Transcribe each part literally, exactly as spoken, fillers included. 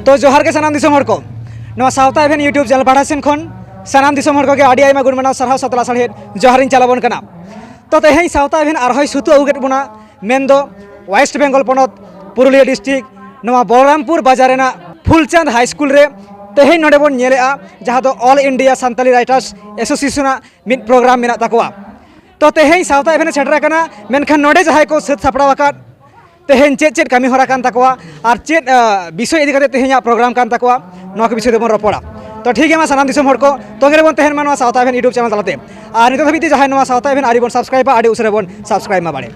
ᱛᱚ ᱡᱚᱦᱟᱨ ᱜᱮ ᱥᱟᱱᱟᱢ ᱫᱤᱥᱚᱢ ᱦᱚᱲ ᱠᱚ᱾ ᱱᱚᱣᱟ ᱥᱟᱶᱛᱟ ᱮᱵᱷᱮᱱ YouTube channel ᱯᱟᱦᱴᱟ ᱥᱮᱱ ᱠᱷᱚᱱ ᱥᱟᱱᱟᱢ ᱫᱤᱥᱚᱢ ᱦᱚᱲ ᱠᱚᱜᱮ ᱟᱹᱰᱤ ᱟᱭᱢᱟ ᱜᱩᱱ ᱢᱟᱱᱟᱣ ᱥᱟᱨᱦᱟᱣ ᱥᱟᱛᱞᱟ ᱥᱟᱲᱦᱮᱫ ᱡᱚᱦᱟᱨᱤᱧ ᱪᱟᱞᱟᱵᱚᱱ ᱠᱟᱱᱟ᱾ ᱛᱚ ᱛᱮᱦᱮᱧ ᱥᱟᱶᱛᱟ ᱮᱵᱷᱮᱱ ᱟᱨᱦᱚᱸᱭ ᱥᱩᱛᱩ ᱟᱹᱜᱩ ᱠᱮᱫ ᱵᱚᱱᱟ, ᱢᱮᱱᱫᱚ West Bengal ᱯᱚᱱᱚᱛ ᱯᱩᱨᱩᱞᱤᱭᱟᱹ district, ᱱᱚᱣᱟ ᱵᱚᱞᱨᱟᱢᱯᱩᱨ ᱵᱟᱡᱟᱨ ᱨᱮᱱᱟᱜ ᱯᱷᱩᱞᱪᱟᱸᱫᱽ high school ᱨᱮ ᱛᱮᱦᱮᱧ ᱱᱚᱰᱮ ᱵᱚᱱ ᱧᱮᱞᱮᱜᱼᱟ, ᱡᱟᱦᱟᱸ ᱫᱚ All India Santali Writers Association ᱟᱜ ᱢᱤᱫ program ᱢᱮᱱᱟᱜ ᱛᱟᱠᱚᱣᱟ᱾ ᱛᱚ ᱛᱮᱦᱮᱧ ᱥᱟᱶᱛᱟ ᱮᱵᱷᱮᱱ ᱮ ᱥᱮᱴᱮᱨ ᱟᱠᱟᱱᱟ, ᱢᱮᱱᱠᱷᱟᱱ ᱱᱚᱰᱮ ᱡᱟᱦᱟᱸᱭ ᱠᱚ ᱥᱟᱹᱛ ᱥᱟᱯᱲᱟᱣ ᱟᱠᱟᱫ, ᱛᱮᱦᱮᱧ ᱪᱮᱫ ᱪᱮᱫ ᱠᱟᱹᱢᱤ ᱦᱚᱨᱟ ᱠᱟᱱ ᱛᱟᱠᱚᱣᱟ ᱟᱨ ᱪᱮᱫ, ᱟ, ᱵᱤᱥᱚᱭ ᱤᱫᱤ ᱠᱟᱛᱮ ᱛᱮᱦᱮᱧᱟᱜ program ᱠᱟᱱ ᱛᱟᱠᱚᱣᱟ, ᱱᱚᱣᱟ ᱠᱚ ᱵᱤᱥᱚᱭ ᱛᱮᱵᱚᱱ ᱨᱚᱯᱚᱲᱟ᱾ ᱛᱚ ᱴᱷᱤᱠ ᱜᱮᱭᱟ, ᱢᱟ ᱥᱟᱱᱟᱢ ᱫᱤᱥᱚᱢ ᱦᱚᱲ ᱠᱚ ᱛᱚᱸᱜᱮ ᱨᱮᱵᱚᱱ ᱛᱟᱦᱮᱱ ᱢᱟ ᱱᱚᱣᱟ ᱥᱟᱶᱛᱟ ᱮᱵᱷᱮᱱ YouTube channel ᱛᱟᱞᱟᱛᱮ᱾ ᱟᱨ ᱱᱤᱛᱚᱜ ᱫᱷᱟᱹᱵᱤᱡ ᱛᱮ ᱡᱟᱦᱟᱸᱭ ᱱᱚᱣᱟ ᱥᱟᱶᱛᱟ ᱮᱵᱷᱮᱱ ᱟᱹᱣᱨᱤ ᱵᱚᱱ subscribeᱟ, ᱟᱹᱰᱤ ᱩᱥᱟᱹᱨᱟ ᱵᱚᱱ subscribe ᱢᱟ ᱵᱟᱲᱮ᱾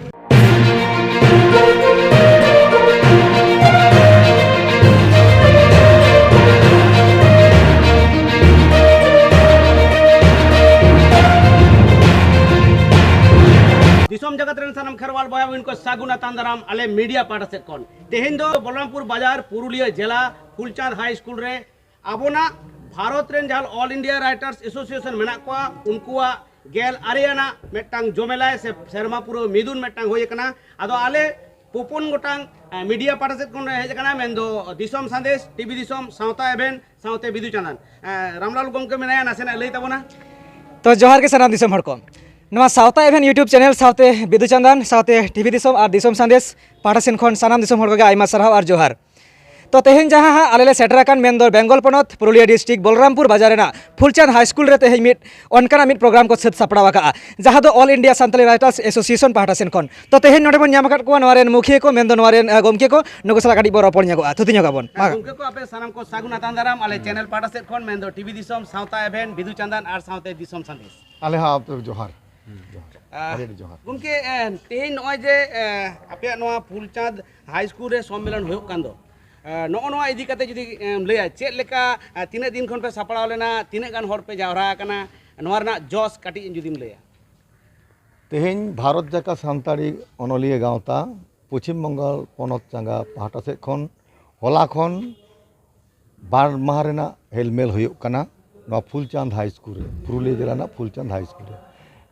ᱫᱤᱥᱚᱢ ᱡᱟᱠᱟᱛ ᱨᱮᱱ ᱥᱟᱱᱟᱢ ᱠᱷᱮᱨᱣᱟᱞ ᱵᱚᱭᱦᱟ ᱵᱚᱱ ᱠᱚ ᱥᱟᱹᱜᱩᱱ ᱟᱛᱟᱝ ᱫᱟᱨᱟᱢ ᱟᱞᱮ media ᱯᱟᱦᱴᱟ ᱥᱮᱫ ᱠᱷᱚᱱ᱾ ᱛᱮᱦᱮᱧ ᱫᱚ ᱵᱚᱞᱨᱟᱢᱯᱩᱨ ᱵᱟᱡᱟᱨ, ᱯᱩᱨᱩᱞᱤᱭᱟᱹ ᱡᱮᱞᱟ, ᱯᱷᱩᱞᱪᱟᱸᱫᱽ high school ᱨᱮ ᱟᱵᱚᱱᱟᱜ ᱵᱷᱟᱨᱚᱛ ᱨᱮᱱ ᱡᱟᱦᱟᱸ All India Writers Association ᱢᱮᱱᱟᱜ ᱠᱚᱣᱟ, ᱩᱱᱠᱩᱣᱟᱜ ᱜᱮᱞ ᱟᱨᱮ ᱟᱱᱟᱜ ᱢᱤᱫᱴᱟᱝ ᱡᱚᱢᱮᱞᱟᱭ ᱥᱮ ᱥᱮᱨᱢᱟ ᱯᱩᱨᱟᱹᱣ ᱢᱤᱫᱩᱱ ᱢᱤᱫᱴᱟᱝ ᱦᱩᱭ ᱟᱠᱟᱱᱟ᱾ ᱟᱫᱚ ᱟᱞᱮ ᱯᱩᱯᱩᱱ ᱜᱚᱴᱟᱝ, ᱮ, media ᱯᱟᱦᱴᱟ ᱥᱮᱫ ᱠᱷᱚᱱ ᱞᱮ ᱦᱮᱡ ᱟᱠᱟᱱᱟ, ᱢᱮᱱᱫᱚ ᱫᱤᱥᱚᱢ ᱥᱟᱸᱫᱮᱥ, ᱴᱤᱵᱷᱤ ᱫᱤᱥᱚᱢ, ᱥᱟᱶᱛᱟ ᱮᱵᱷᱮᱱ, ᱥᱟᱶᱛᱮ ᱵᱤᱫᱩ ᱪᱟᱸᱫᱟᱱ᱾ ᱮ, ᱨᱟᱢᱞᱟᱞ ᱜᱚᱢᱠᱮ ᱢᱮᱱᱟᱭᱟ, ᱱᱟᱥᱮᱱᱟᱜ ᱞᱟᱹᱭ ᱛᱟᱵᱚᱱᱟ᱾ ᱛᱚ ᱡᱚᱦᱟᱨ ᱜᱮ ᱥᱟᱱᱟᱢ ᱫᱤᱥᱚᱢ ᱦᱚᱲ ᱠᱚ᱾ ᱱᱚᱣᱟ ᱥᱟᱶᱛᱟ ᱮᱵᱷᱮᱱ YouTube channel ᱥᱟᱶᱛᱮ ᱵᱤᱫᱩ ᱪᱟᱸᱫᱟᱱ ᱥᱟᱶᱛᱮ ᱴᱤᱵᱷᱤ ᱫᱤᱥᱚᱢ ᱟᱨ ᱫᱤᱥᱚᱢ ᱥᱟᱸᱫᱮᱥ ᱯᱟᱦᱴᱟ ᱥᱮᱱ ᱠᱷᱚᱱ ᱥᱟᱱᱟᱢ ᱫᱤᱥᱚᱢ ᱦᱚᱲ ᱠᱚᱜᱮ ᱟᱭᱢᱟ ᱥᱟᱨᱦᱟᱣ ᱟᱨ ᱡᱚᱦᱟᱨ᱾ ᱛᱚ ᱛᱮᱦᱮᱧ ᱡᱟᱦᱟᱸ ᱦᱟᱸᱜ ᱟᱞᱮ ᱞᱮ ᱥᱮᱴᱮᱨ ᱟᱠᱟᱱ, ᱢᱮᱱᱫᱚ ᱵᱮᱝᱜᱚᱞ ᱯᱚᱱᱚᱛ ᱯᱩᱨᱩᱞᱤᱭᱟᱹ district ᱵᱚᱞᱨᱟᱢᱯᱩᱨ ᱵᱟᱡᱟᱨ ᱨᱮᱱᱟᱜ ᱯᱷᱩᱞᱪᱟᱸᱫᱽ high school ᱨᱮ ᱛᱮᱦᱮᱧ ᱢᱤᱫ ᱚᱱᱠᱟᱱᱟᱜ ᱢᱤᱫ program ᱠᱚ ᱥᱟᱹᱛ ᱥᱟᱯᱲᱟᱣ ᱟᱠᱟᱫᱼᱟ, ᱡᱟᱦᱟᱸ ᱫᱚ All India Santali Writers Association ᱯᱟᱦᱴᱟ ᱥᱮᱱ ᱠᱷᱚᱱ᱾ ᱛᱚ ᱛᱮᱦᱮᱧ ᱱᱚᱰᱮ ᱵᱚᱱ ᱧᱟᱢ ᱟᱠᱟᱫ ᱠᱚᱣᱟ ᱱᱚᱣᱟ ᱨᱮᱱ ᱢᱩᱠᱷᱤᱭᱟᱹ ᱠᱚ, ᱢᱮᱱᱫᱚ ᱱᱚᱣᱟ ᱨᱮᱱ, ᱟ, ᱜᱚᱢᱠᱮ ᱠᱚ, ᱱᱩᱠᱩ ᱥᱟᱞᱟᱜ ᱠᱟᱹᱴᱤᱡ ᱵᱚᱱ ᱨᱚᱯᱚᱲ ᱧᱚᱜᱚᱜᱼᱟ, ᱛᱷᱩᱛᱤ ᱧᱚᱜ ᱟᱵᱚᱱ᱾ ᱢᱟ᱾ ᱜᱚᱢᱠᱮ ᱠᱚ, ᱟᱯᱮ ᱥᱟᱱᱟᱢ ᱠᱚ ᱥᱟᱹᱜᱩᱱ ᱟᱛᱟᱝ ᱫᱟᱨᱟᱢ ᱟᱞᱮ channel ᱯᱟᱦᱴᱟ ᱥᱮᱫ ᱠᱷᱚᱱ, ᱢᱮᱱᱫᱚ ᱴᱤᱵᱷᱤ ᱫᱤᱥᱚᱢ, ᱥᱟᱶᱛᱟ ᱮᱵᱷᱮᱱ, ᱵᱤᱫᱩ ᱪᱟᱸᱫᱟᱱ ᱟᱨ ᱥᱟᱶᱛᱮ ᱫᱤᱥᱚᱢ ᱥᱟᱸᱫᱮᱥ᱾ ᱟᱞᱮ ᱦᱚᱸ ᱟᱯᱮ ᱡᱚᱦᱟᱨ᱾ ᱡᱚᱦᱟᱨ᱾ ᱟᱦ, ᱟᱹᱰᱤ ᱟᱹᱰᱤ ᱡᱚᱦᱟᱨ᱾ ᱜᱚᱢᱠᱮ, ᱮ, ᱛᱮᱦᱮᱧ ᱱᱚᱜᱼᱚᱭ ᱡᱮ, ᱮ, ᱟᱯᱮᱭᱟᱜ ᱱᱚᱣᱟ ᱯᱷᱩᱞᱪᱟᱸᱫᱽ high school ᱨᱮ ᱥᱚᱢᱢᱮᱞᱚᱱ ᱦᱩᱭᱩᱜ ᱠᱟᱱ ᱫᱚ, ᱮ, ᱱᱚᱜᱼᱚ ᱱᱚᱣᱟ ᱤᱫᱤ ᱠᱟᱛᱮ ᱡᱩᱫᱤ, ᱮᱢ ᱞᱟᱹᱭᱟ, ᱪᱮᱫ ᱞᱮᱠᱟ, ᱮ, ᱛᱤᱱᱟᱹᱜ ᱫᱤᱱ ᱠᱷᱚᱱ ᱯᱮ ᱥᱟᱯᱲᱟᱣ ᱞᱮᱱᱟ, ᱛᱤᱱᱟᱹᱜ ᱜᱟᱱ ᱦᱚᱲ ᱯᱮ ᱡᱟᱣᱨᱟ ᱟᱠᱟᱱᱟ, ᱱᱚᱣᱟ ᱨᱮᱱᱟᱜ ᱡᱚᱥ ᱠᱟᱹᱴᱤᱡ ᱡᱩᱫᱤᱢ ᱞᱟᱹᱭᱟ? ᱛᱮᱦᱮᱧ ᱵᱷᱟᱨᱚᱛ ᱡᱟᱠᱟᱛ ᱥᱟᱱᱛᱟᱲᱤ ᱚᱱᱚᱞᱤᱭᱟᱹ ᱜᱟᱶᱛᱟ ᱯᱚᱪᱷᱤᱢ ᱵᱟᱝᱜᱟᱞ ᱯᱚᱱᱚᱛ ᱪᱟᱸᱜᱟ ᱯᱟᱦᱴᱟ ᱥᱮᱫ ᱠᱷᱚᱱ ᱦᱚᱞᱟ ᱠᱷᱚᱱ ᱵᱟᱨ ᱢᱟᱦᱟ ᱨᱮᱱᱟᱜ ᱦᱮᱞᱢᱮᱞ ᱦᱩᱭᱩᱜ ᱠᱟᱱᱟ ᱱᱚᱣᱟ ᱯᱷᱩᱞᱪᱟᱸᱫᱽ high school ᱨᱮ, ᱯᱩᱨᱩᱞᱤᱭᱟᱹ ᱡᱮᱞᱟ ᱨᱮᱱᱟᱜ ᱯᱷᱩᱞᱪᱟᱸᱫᱽ high school ᱨᱮ᱾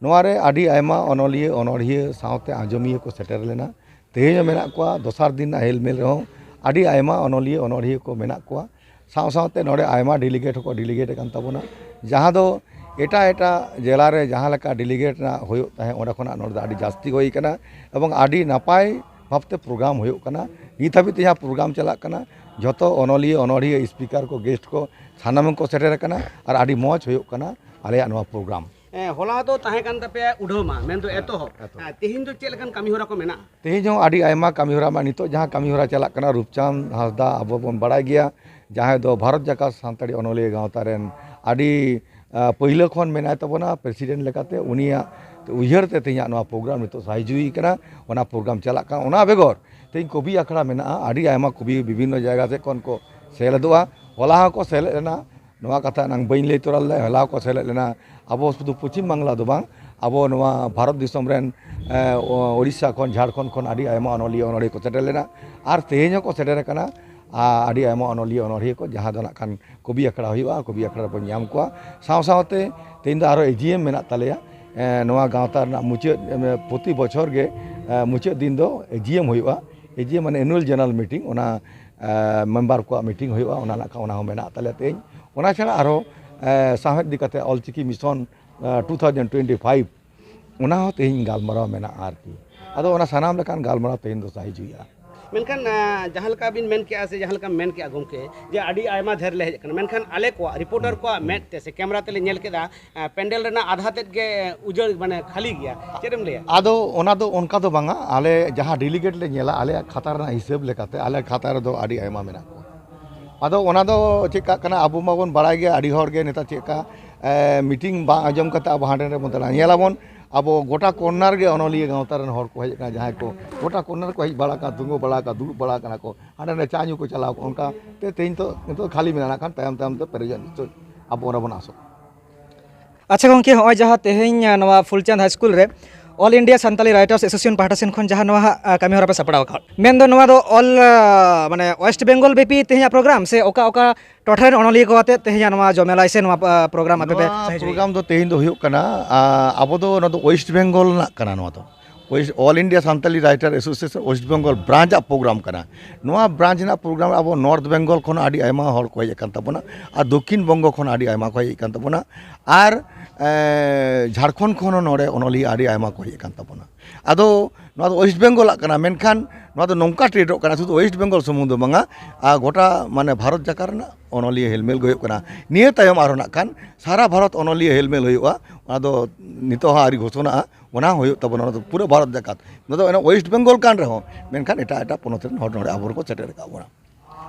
ᱱᱚᱣᱟ ᱨᱮ ᱟᱹᱰᱤ ᱟᱭᱢᱟ ᱚᱱᱚᱞᱤᱭᱟᱹ, ᱚᱱᱚᱲᱦᱤᱭᱟᱹ ᱥᱟᱶᱛᱮ ᱟᱸᱡᱚᱢᱤᱭᱟᱹ ᱠᱚ ᱥᱮᱴᱮᱨ ᱞᱮᱱᱟ᱾ ᱛᱮᱦᱮᱧ ᱦᱚᱸ ᱢᱮᱱᱟᱜ ᱠᱚᱣᱟ᱾ ᱫᱚᱥᱟᱨ ᱫᱤᱱ ᱨᱮᱱᱟᱜ ᱦᱮᱞᱢᱮᱞ ᱨᱮᱦᱚᱸ ᱟᱹᱰᱤ ᱟᱭᱢᱟ ᱚᱱᱚᱞᱤᱭᱟᱹ ᱚᱱᱚᱲᱦᱤᱭᱟᱹ ᱠᱚ ᱢᱮᱱᱟᱜ ᱠᱚᱣᱟ᱾ ᱥᱟᱶ ᱥᱟᱶᱛᱮ ᱱᱚᱰᱮ ᱟᱭᱢᱟ ᱰᱮᱞᱤᱜᱮᱴ ᱦᱚᱸᱠᱚ ᱰᱮᱞᱤᱜᱮᱴ ᱟᱠᱟᱱ ᱛᱟᱵᱚᱱᱟ, ᱡᱟᱦᱟᱸ ᱫᱚ ᱮᱴᱟᱜ ᱮᱴᱟᱜ ᱡᱮᱞᱟ ᱨᱮ ᱡᱟᱦᱟᱸ ᱞᱮᱠᱟ ᱰᱮᱞᱤᱜᱮᱴ ᱨᱮᱱᱟᱜ ᱦᱩᱭᱩᱜ ᱛᱟᱦᱮᱸᱫ, ᱚᱸᱰᱮ ᱠᱷᱚᱱᱟᱜ ᱱᱚᱰᱮ ᱫᱚ ᱟᱹᱰᱤ ᱡᱟᱹᱥᱛᱤ ᱦᱩᱭ ᱟᱠᱟᱱᱟ ᱮᱵᱚᱝ ᱟᱹᱰᱤ ᱱᱟᱯᱟᱭ ᱵᱷᱟᱵᱽᱛᱮ ᱯᱨᱳᱜᱨᱟᱢ ᱦᱩᱭᱩᱜ ᱠᱟᱱᱟ᱾ ᱱᱤᱛ ᱦᱟᱹᱵᱤᱡ ᱛᱮ ᱡᱟᱦᱟᱸ ᱯᱨᱳᱜᱨᱟᱢ ᱪᱟᱞᱟᱜ ᱠᱟᱱᱟ, ᱡᱷᱚᱛᱚ ᱚᱱᱚᱞᱤᱭᱟᱹ ᱚᱱᱚᱲᱦᱤᱭᱟᱹ ᱥᱯᱤᱠᱟᱨ ᱠᱚ ᱜᱮᱥᱴ ᱠᱚ ᱥᱟᱱᱟᱢ ᱠᱚ ᱥᱮᱴᱮᱨ ᱟᱠᱟᱱᱟ ᱟᱨ ᱟᱹᱰᱤ ᱢᱚᱡᱽ ᱦᱩᱭᱩᱜ ᱠᱟᱱᱟ ᱟᱞᱮᱭᱟᱜ ᱱᱚᱣᱟ ᱯᱨᱳᱜᱨᱟᱢ᱾ ᱦᱮᱸ, ᱦᱚᱞᱟ ᱫᱚ ᱛᱟᱦᱮᱸ ᱠᱟᱱ ᱛᱟᱯᱮᱭᱟ ᱩᱰᱷᱟᱹᱣ ᱢᱟ, ᱢᱮᱱᱫᱚ ᱮᱛᱚᱦᱚᱵ᱾ ᱮᱛᱚᱦᱚᱵ᱾ ᱦᱮᱸ, ᱛᱮᱦᱮᱧ ᱫᱚ ᱪᱮᱫ ᱞᱮᱠᱟᱱ ᱠᱟᱹᱢᱤ ᱦᱚᱨᱟ ᱠᱚ ᱢᱮᱱᱟᱜᱼᱟ? ᱛᱮᱦᱮᱧ ᱦᱚᱸ ᱟᱹᱰᱤ ᱟᱭᱢᱟ ᱠᱟᱹᱢᱤ ᱦᱚᱨᱟ ᱢᱟ ᱱᱤᱛᱚᱜ ᱡᱟᱦᱟᱸ ᱠᱟᱹᱢᱤ ᱦᱚᱨᱟ ᱪᱟᱞᱟᱜ ᱠᱟᱱᱟ, ᱨᱩᱯᱪᱟᱸᱫᱽ ᱦᱟᱸᱥᱫᱟ ᱟᱵᱚ ᱵᱚᱱ ᱵᱟᱲᱟᱭ ᱜᱮᱭᱟ, ᱡᱟᱦᱟᱸᱭ ᱫᱚ ᱵᱷᱟᱨᱚᱛ ᱡᱟᱠᱟᱛ ᱥᱟᱱᱛᱟᱲᱤ ᱚᱱᱚᱞᱤᱭᱟᱹ ᱜᱟᱶᱛᱟ ᱨᱮᱱ ᱟᱹᱰᱤ, ᱟ, ᱯᱟᱹᱦᱤᱞᱟᱹ ᱠᱷᱚᱱ ᱢᱮᱱᱟᱭ ᱛᱟᱵᱚᱱᱟ ᱯᱨᱮᱥᱤᱰᱮᱱᱴ ᱞᱮᱠᱟᱛᱮ, ᱩᱱᱤᱭᱟᱜ ᱩᱭᱦᱟᱹᱨ ᱛᱮ ᱛᱮᱦᱮᱧᱟᱜ ᱱᱚᱣᱟ ᱯᱨᱳᱜᱨᱟᱢ ᱱᱤᱛᱚᱜ ᱥᱟᱦᱤᱡᱩᱦᱤ ᱠᱟᱱᱟ, ᱚᱱᱟ ᱯᱨᱳᱜᱨᱟᱢ ᱪᱟᱞᱟᱜ ᱠᱟᱱᱟ᱾ ᱚᱱᱟ ᱵᱮᱜᱚᱨ ᱛᱮᱦᱮᱧ ᱠᱚᱵᱤ ᱟᱠᱷᱲᱟ ᱢᱮᱱᱟᱜᱼᱟ, ᱟᱹᱰᱤ ᱟᱭᱢᱟ ᱠᱚᱵᱤ ᱵᱤᱵᱷᱤᱱᱱᱚ ᱡᱟᱭᱜᱟ ᱥᱮᱫ ᱠᱷᱚᱱ ᱠᱚ ᱥᱮᱞᱮᱫᱚᱜᱼᱟ᱾ ᱦᱚᱞᱟ ᱦᱚᱸᱠᱚ ᱥᱮᱞᱮᱫ ᱞᱮᱱᱟ, ᱱᱚᱣᱟ ᱠᱟᱛᱷᱟ ᱱᱟᱝ ᱵᱟᱹᱧ ᱞᱟᱹᱭ ᱛᱚᱨᱟ ᱞᱮᱫᱟ, ᱦᱚᱞᱟ ᱦᱚᱸᱠᱚ ᱥᱮᱞᱮᱫ ᱞᱮᱱᱟ᱾ ᱟᱵᱚ ᱥᱩᱫᱷᱩ ᱯᱚᱪᱷᱤᱢ ᱵᱟᱝᱞᱟ ᱫᱚ ᱵᱟᱝ, ᱟᱵᱚ ᱱᱚᱣᱟ ᱵᱷᱟᱨᱚᱛ ᱫᱤᱥᱚᱢ ᱨᱮᱱ, ᱮ, ᱳ-, ᱳᱰᱤᱥᱟ ᱠᱷᱚᱱ, ᱡᱷᱟᱲᱠᱷᱚᱸᱰ ᱠᱷᱚᱱ ᱟᱹᱰᱤ ᱟᱭᱢᱟ ᱚᱱᱚᱞᱤᱭᱟᱹ ᱚᱱᱚᱲᱦᱤᱭᱟᱹ ᱠᱚ ᱥᱮᱴᱮᱨ ᱞᱮᱱᱟ ᱟᱨ ᱛᱮᱦᱮᱧ ᱦᱚᱸᱠᱚ ᱥᱮᱴᱮᱨ ᱟᱠᱟᱱᱟ᱾ ᱟ-, ᱟᱹᱰᱤ ᱟᱭᱢᱟ ᱚᱱᱚᱞᱤᱭᱟᱹ ᱚᱱᱚᱲᱦᱤᱭᱟᱹ ᱠᱚ, ᱡᱟᱦᱟᱸ ᱫᱚ ᱱᱟᱜ ᱠᱷᱟᱱ ᱠᱚᱵᱤ ᱟᱠᱷᱲᱟ ᱦᱩᱭᱩᱜᱼᱟ, ᱠᱚᱵᱤ ᱟᱠᱷᱲᱟ ᱨᱮᱵᱚᱱ ᱧᱟᱢ ᱠᱚᱣᱟ᱾ ᱥᱟᱶ ᱥᱟᱶᱛᱮ ᱛᱮᱦᱮᱧ ᱫᱚ ᱟᱨᱦᱚᱸ ᱮ ᱡᱤ ᱮᱢ ᱢᱮᱱᱟᱜ ᱛᱟᱞᱮᱭᱟ᱾ ᱮ, ᱱᱚᱣᱟ ᱜᱟᱶᱛᱟ ᱨᱮᱱᱟᱜ ᱢᱩᱪᱟᱹᱫ, ᱮ, ᱯᱨᱚᱛᱤ ᱵᱚᱪᱷᱚᱨ ᱜᱮ, ᱮ, ᱢᱩᱪᱟᱹᱫ ᱫᱤᱱ ᱫᱚ ᱮ ᱡᱤ ᱮᱢ ᱦᱩᱭᱩᱜᱼᱟ᱾ ᱮ ᱡᱤ ᱮᱢ ᱢᱟᱱᱮ annual general meeting, ᱚᱱᱟ, ᱮ, ᱢᱮᱢᱵᱟᱨ ᱠᱚᱣᱟᱜ ᱢᱤᱴᱤᱝ ᱦᱩᱭᱩᱜᱼᱟ, ᱚᱱᱟ ᱱᱟᱜ ᱠᱷᱟᱱ ᱚᱱᱟ ᱦᱚᱸ ᱢᱮᱱᱟᱜ ᱛᱟᱞᱮᱭᱟ ᱛᱮᱦᱮᱧ᱾ ᱚᱱᱟ ᱪᱷᱟᱲᱟ ᱟᱨᱦᱚᱸ, ᱮ, ᱥᱟᱶᱦᱮᱫ ᱤᱫᱤ ᱠᱟᱛᱮ ᱚᱞᱪᱤᱠᱤ ᱢᱤᱥᱚᱱ, ᱮ, two thousand twenty-five, ᱚᱱᱟ ᱦᱚᱸ ᱛᱮᱦᱮᱧ ᱜᱟᱞᱢᱟᱨᱟᱣ ᱢᱮᱱᱟᱜᱼᱟ ᱟᱨᱠᱤ᱾ ᱟᱫᱚ ᱚᱱᱟ ᱥᱟᱱᱟᱢ ᱞᱮᱠᱟᱱ ᱜᱟᱞᱢᱟᱨᱟᱣ ᱛᱮᱦᱮᱧ ᱫᱚ ᱥᱟᱹᱦᱤᱡ ᱦᱩᱭᱩᱜᱼᱟ᱾ ᱢᱮᱱᱠᱷᱟᱱ, ᱟ, ᱡᱟᱦᱟᱸ ᱞᱮᱠᱟ ᱵᱤᱱ ᱢᱮᱱ ᱠᱮᱜᱼᱟ ᱥᱮ ᱡᱟᱦᱟᱸ ᱞᱮᱠᱟᱢ ᱢᱮᱱ ᱠᱮᱜᱼᱟ ᱜᱚᱢᱠᱮ, ᱡᱮ ᱟᱹᱰᱤ ᱟᱭᱢᱟ ᱰᱷᱮᱨ ᱞᱮ ᱦᱮᱡ ᱟᱠᱟᱱᱟ, ᱢᱮᱱᱠᱷᱟᱱ ᱟᱞᱮ ᱠᱚᱣᱟᱜ, ᱨᱤᱯᱳᱨᱴᱟᱨ ᱠᱚᱣᱟᱜ ᱢᱮᱫ ᱛᱮ ᱥᱮ ᱠᱮᱢᱮᱨᱟ ᱛᱮᱞᱮ ᱧᱮᱞ ᱠᱮᱫᱟ, ᱟ, ᱯᱮᱱᱰᱮᱞ ᱨᱮᱱᱟᱜ ᱟᱫᱷᱟ ᱛᱮᱫ ᱜᱮ ᱩᱡᱟᱹᱲ, ᱢᱟᱱᱮ ᱠᱷᱟᱹᱞᱤ ᱜᱮᱭᱟ᱾ ᱪᱮᱫ ᱮᱢ ᱞᱟᱹᱭᱟ? ᱟᱫᱚ ᱚᱱᱟ ᱫᱚ ᱚᱱᱠᱟ ᱫᱚ ᱵᱟᱝᱟ, ᱟᱞᱮ ᱡᱟᱦᱟᱸ ᱰᱮᱞᱤᱜᱮᱴ ᱞᱮ ᱧᱮᱞᱟ, ᱟᱞᱮᱭᱟᱜ ᱠᱷᱟᱛᱟ ᱨᱮᱱᱟᱜ ᱦᱤᱥᱟᱹᱵ ᱞᱮᱠᱟᱛᱮ ᱟᱞᱮ ᱠᱷᱟᱛᱟ ᱨᱮᱫᱚ ᱟᱹᱰᱤ ᱟᱭᱢᱟ ᱢᱮᱱᱟᱜ ᱠᱚᱣᱟ᱾ ᱟᱫᱚ ᱚᱱᱟ ᱫᱚ ᱪᱮᱫ ᱠᱟᱜ ᱠᱟᱱᱟ, ᱟᱵᱚ ᱢᱟᱵᱚᱱ ᱵᱟᱲᱟᱭ ᱜᱮᱭᱟ, ᱟᱹᱰᱤ ᱦᱚᱲ ᱜᱮ ᱱᱮᱛᱟᱨ ᱪᱮᱫ ᱠᱟ, ᱮ, ᱢᱤᱴᱤᱝ ᱵᱟᱝ ᱟᱸᱡᱚᱢ ᱠᱟᱛᱮ ᱟᱵᱚ ᱦᱟᱸᱰᱮ ᱱᱟᱰᱮ ᱵᱚᱱ ᱫᱟᱬᱟᱱᱟ᱾ ᱧᱮᱞᱟᱵᱚᱱ, ᱟᱵᱚ ᱜᱚᱴᱟ ᱠᱚᱨᱱᱟᱨ ᱜᱮ ᱚᱱᱚᱞᱤᱭᱟᱹ ᱜᱟᱶᱛᱟ ᱨᱮᱱ ᱦᱚᱲ ᱠᱚ ᱦᱮᱡ ᱟᱠᱟᱱᱟ, ᱡᱟᱦᱟᱸᱭ ᱠᱚ ᱜᱚᱴᱟ ᱠᱚᱨᱱᱟᱨ ᱠᱚ ᱦᱮᱡ ᱵᱟᱲᱟ ᱟᱠᱟᱱᱟ, ᱛᱤᱸᱜᱩ ᱵᱟᱲᱟ ᱟᱠᱟᱱᱟ, ᱫᱩᱲᱩᱵ ᱵᱟᱲᱟ ᱟᱠᱟᱱᱟ ᱠᱚ, ᱦᱟᱸᱰᱮ ᱱᱟᱰᱮ ᱪᱟ ᱧᱩ ᱠᱚ ᱪᱟᱞᱟᱣ ᱠᱚᱜᱼᱟ᱾ ᱚᱱᱠᱟ ᱛᱮ ᱛᱮᱦᱮᱧ ᱛᱚ ᱱᱤᱛᱚᱜ ᱠᱷᱟᱹᱞᱤ ᱢᱮᱱᱟᱜᱼᱟ, ᱠᱷᱟᱱ ᱛᱟᱭᱚᱢ ᱛᱟᱭᱚᱢ ᱛᱮ ᱯᱮᱨᱮᱡᱚᱜ ᱱᱤᱥᱪᱚᱭ ᱟᱵᱚ ᱚᱸᱰᱮ ᱵᱚᱱ ᱟᱥᱚᱜᱼᱟ᱾ ᱟᱪᱪᱷᱟ ᱜᱚᱢᱠᱮ, ᱦᱚᱸᱜᱼᱚᱭ ᱡᱟᱦᱟᱸ ᱛᱮᱦᱮᱧ, ᱟ, ᱱᱚᱣᱟ ᱯᱷᱩᱞᱪᱟᱸᱫᱽ ᱦᱟᱭ ᱥᱠᱩᱞ ᱨᱮ All India Santali Writers Association ᱯᱟᱦᱴᱟ ᱥᱮᱱ ᱠᱷᱚᱱ ᱡᱟᱦᱟᱸ ᱱᱚᱣᱟ ᱦᱟᱸᱜ, ᱟ, ᱠᱟᱹᱢᱤ ᱦᱚᱨᱟ ᱯᱮ ᱥᱟᱯᱲᱟᱣ ᱟᱠᱟᱫ, ᱢᱮᱱᱫᱚ ᱱᱚᱣᱟ ᱫᱚ all, ᱟ, ᱢᱟᱱᱮ West Bengal ᱵᱮᱯᱤ ᱛᱮᱦᱮᱧᱟᱜ ᱯᱨᱳᱜᱨᱟᱢ ᱥᱮ ᱚᱠᱟ ᱚᱠᱟ ᱴᱚᱴᱷᱟ ᱨᱮᱱ ᱚᱱᱚᱞᱤᱭᱟᱹ ᱠᱚ ᱟᱛᱮᱫ ᱛᱮᱦᱮᱧᱟᱜ ᱱᱚᱣᱟ ᱡᱚᱢᱮᱞᱟᱭ ᱥᱮ ᱱᱚᱣᱟ, ᱟ, ᱯᱨᱳᱜᱨᱟᱢ ᱟᱯᱮ ᱯᱮ ᱱᱚᱣᱟ ᱥᱟᱹᱦᱤᱡᱩᱦᱤᱭᱟ? ᱯᱨᱳᱜᱨᱟᱢ ᱫᱚ ᱛᱮᱦᱮᱧ ᱫᱚ ᱦᱩᱭᱩᱜ ᱠᱟᱱᱟ, ᱟ, ᱟᱵᱚ ᱫᱚ ᱱᱚᱣᱟ ᱫᱚ ᱳᱭᱮᱥᱴ ᱵᱮᱝᱜᱚᱞ ᱨᱮᱱᱟᱜ ᱠᱟᱱᱟ᱾ ᱱᱚᱣᱟ ᱫᱚ West, All India Santali Writer Association West Bengal branch ᱟᱜ program ᱠᱟᱱᱟ᱾ ᱱᱚᱣᱟ branch ᱨᱮᱱᱟᱜ program ᱨᱮ ᱟᱵᱚ North Bengal ᱠᱷᱚᱱ ᱟᱹᱰᱤ ᱟᱭᱢᱟ ᱦᱚᱲ ᱠᱚ ᱦᱮᱡ ᱟᱠᱟᱱ ᱛᱟᱵᱚᱱᱟ, ᱟᱨ ᱫᱚᱠᱠᱷᱤᱱ ᱵᱚᱝᱜᱚ ᱠᱷᱚᱱ ᱟᱹᱰᱤ ᱟᱭᱢᱟ ᱠᱚ ᱦᱮᱡ ᱟᱠᱟᱱ ᱛᱟᱵᱚᱱᱟ, ᱟᱨ ᱮ, ᱡᱷᱟᱲᱠᱷᱚᱸᱰ ᱠᱷᱚᱱ ᱦᱚᱸ ᱱᱚᱰᱮ ᱚᱱᱚᱞᱤᱭᱟᱹ ᱟᱹᱰᱤ ᱟᱭᱢᱟ ᱠᱚ ᱦᱮᱡ ᱟᱠᱟᱱ ᱛᱟᱵᱚᱱᱟ᱾ ᱟᱫᱚ ᱱᱚᱣᱟ ᱫᱚ West Bengal ᱟᱜ ᱠᱟᱱᱟ, ᱢᱮᱱᱠᱷᱟᱱ ᱱᱚᱣᱟ ᱫᱚ ᱱᱚᱝᱠᱟ treat ᱚᱜ ᱠᱟᱱᱟ, ᱥᱩᱫᱷᱩ West Bengal ᱥᱩᱢᱩᱝ ᱫᱚ ᱵᱟᱝᱟ, ᱟᱨ ᱜᱚᱴᱟ ᱢᱟᱱᱮ ᱵᱷᱟᱨᱚᱛ ᱡᱟᱠᱟᱛ ᱨᱮᱱᱟᱜ ᱚᱱᱚᱞᱤᱭᱟᱹ ᱦᱮᱞᱢᱮᱞ ᱜᱮ ᱦᱩᱭᱩᱜ ᱠᱟᱱᱟ᱾ ᱱᱤᱭᱟᱹ ᱛᱟᱭᱚᱢ ᱟᱨᱦᱚᱸ ᱱᱟᱜ ᱠᱷᱟᱱ ᱥᱟᱨᱟ ᱵᱷᱟᱨᱚᱛ ᱚᱱᱚᱞᱤᱭᱟᱹ ᱦᱮᱞᱢᱮᱞ ᱦᱩᱭᱩᱜᱼᱟ, ᱚᱱᱟ ᱫᱚ ᱱᱤᱛᱚᱜ ᱦᱚᱸ ᱟᱹᱣᱨᱤ ᱜᱷᱳᱥᱚᱱᱟᱜᱼᱟ, ᱚᱱᱟ ᱦᱚᱸ ᱦᱩᱭᱩᱜ ᱛᱟᱵᱚᱱᱟ, ᱚᱱᱟ ᱫᱚ ᱯᱩᱨᱟᱹ ᱵᱷᱟᱨᱚᱛ ᱡᱟᱠᱟᱛ᱾ ᱱᱚᱣᱟ ᱫᱚ ᱚᱱᱟ West Bengal ᱠᱟᱱ ᱨᱮᱦᱚᱸ, ᱢᱮᱱᱠᱷᱟᱱ ᱮᱴᱟᱜ ᱮᱴᱟᱜ ᱯᱚᱱᱚᱛ ᱨᱮᱱ ᱦᱚᱲ ᱱᱚᱰᱮ ᱟᱵᱚ ᱨᱮᱠᱚ ᱥᱮᱴᱮᱨ ᱟᱠᱟᱫ ᱵᱚᱱᱟ᱾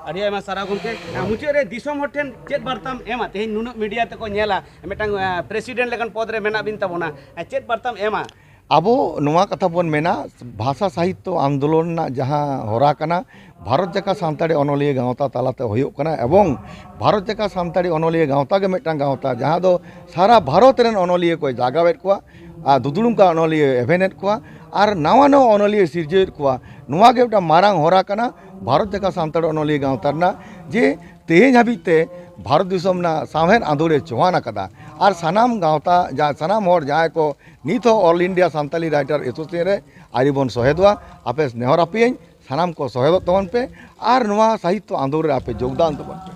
ᱟᱹᱰᱤ ᱟᱭᱢᱟ ᱥᱟᱨᱦᱟᱣ ᱜᱚᱢᱠᱮ᱾ ᱢᱩᱪᱟᱹᱫ ᱨᱮ ᱫᱤᱥᱚᱢ ᱦᱚᱲ ᱴᱷᱮᱱ ᱪᱮᱫ ᱵᱟᱨᱛᱟᱢ ᱮᱢᱟ? ᱛᱮᱦᱮᱧ ᱱᱩᱱᱟᱹᱜ media ᱛᱮᱠᱚ ᱧᱮᱞᱟ, ᱢᱤᱫᱴᱟᱝ, ᱮ, president ᱞᱮᱠᱟᱱ ᱯᱚᱫᱽ ᱨᱮ ᱢᱮᱱᱟᱜ ᱵᱤᱱ ᱛᱟᱵᱚᱱᱟ, ᱮ, ᱪᱮᱫ ᱵᱟᱨᱛᱟᱢ ᱮᱢᱟ? ᱟᱵᱚ ᱱᱚᱣᱟ ᱠᱟᱛᱷᱟ ᱵᱚᱱ ᱢᱮᱱᱟ, ᱵᱷᱟᱥᱟ ᱥᱟᱦᱤᱛᱛᱚ ᱟᱱᱫᱳᱞᱚᱱ ᱨᱮᱱᱟᱜ ᱡᱟᱦᱟᱸ ᱦᱚᱨᱟ ᱠᱟᱱᱟ, ᱵᱷᱟᱨᱚᱛ ᱡᱟᱠᱟᱛ ᱥᱟᱱᱛᱟᱲᱤ ᱚᱱᱚᱞᱤᱭᱟᱹ ᱜᱟᱶᱛᱟ ᱛᱟᱞᱟᱛᱮ ᱦᱩᱭᱩᱜ ᱠᱟᱱᱟ, ᱮᱵᱚᱝ ᱵᱷᱟᱨᱚᱛ ᱡᱟᱠᱟᱛ ᱥᱟᱱᱛᱟᱲᱤ ᱚᱱᱚᱞᱤᱭᱟᱹ ᱜᱟᱶᱛᱟ ᱜᱮ ᱢᱤᱫᱴᱟᱝ ᱜᱟᱶᱛᱟ, ᱡᱟᱦᱟᱸ ᱫᱚ ᱥᱟᱨᱟ ᱵᱷᱟᱨᱚᱛ ᱨᱮᱱ ᱚᱱᱚᱞᱤᱭᱟᱹ ᱠᱚᱭ ᱡᱟᱜᱟᱣᱮᱫ ᱠᱚᱣᱟ ᱟᱨ ᱫᱩᱫᱩᱲᱩᱢ ᱠᱟᱱ ᱚᱱᱚᱞᱤᱭᱟᱹ ᱮᱵᱷᱮᱱᱮᱫ ᱠᱚᱣᱟ ᱟᱨ ᱱᱟᱣᱟ ᱱᱟᱣᱟ ᱚᱱᱚᱞᱤᱭᱟᱹ ᱥᱤᱨᱡᱟᱹᱣᱮᱫ ᱠᱚᱣᱟ᱾ ᱱᱚᱣᱟ ᱜᱮ ᱢᱤᱫᱴᱟᱝ ᱢᱟᱨᱟᱝ ᱦᱚᱨᱟ ᱠᱟᱱᱟ ᱵᱷᱟᱨᱚᱛ ᱡᱟᱠᱟᱛ ᱥᱟᱱᱛᱟᱲ ᱚᱱᱚᱞᱤᱭᱟᱹ ᱜᱟᱶᱛᱟ ᱨᱮᱱᱟᱜ, ᱡᱮ ᱛᱮᱦᱮᱧ ᱦᱟᱹᱵᱤᱡ ᱛᱮ ᱵᱷᱟᱨᱚᱛ ᱫᱤᱥᱚᱢ ᱨᱮᱱᱟᱜ ᱥᱟᱶᱦᱮᱫ ᱟᱸᱫᱳᱲ ᱮ ᱪᱚᱣᱟᱱ ᱟᱠᱟᱫᱟ᱾ ᱟᱨ ᱥᱟᱱᱟᱢ ᱜᱟᱶᱛᱟ, ᱡᱟ-, ᱥᱟᱱᱟᱢ ᱦᱚᱲ ᱡᱟᱦᱟᱸᱭ ᱠᱚ ᱱᱤᱛ ᱦᱚᱸ All India Santali Writer Association ᱨᱮ ᱟᱹᱣᱨᱤ ᱵᱚᱱ ᱥᱚᱦᱮᱫᱚᱜᱼᱟ, ᱟᱯᱮ ᱱᱮᱦᱚᱨ ᱟᱯᱮᱭᱟᱹᱧ, ᱥᱟᱱᱟᱢ ᱠᱚ ᱥᱚᱦᱮᱫᱚᱜ ᱛᱟᱵᱚᱱ ᱯᱮ ᱟᱨ ᱱᱚᱣᱟ ᱥᱟᱦᱤᱛᱛᱚ ᱟᱸᱫᱳᱲ ᱨᱮ ᱟᱯᱮ ᱡᱳᱜᱽᱫᱟᱱ ᱛᱟᱵᱚᱱ ᱯᱮ᱾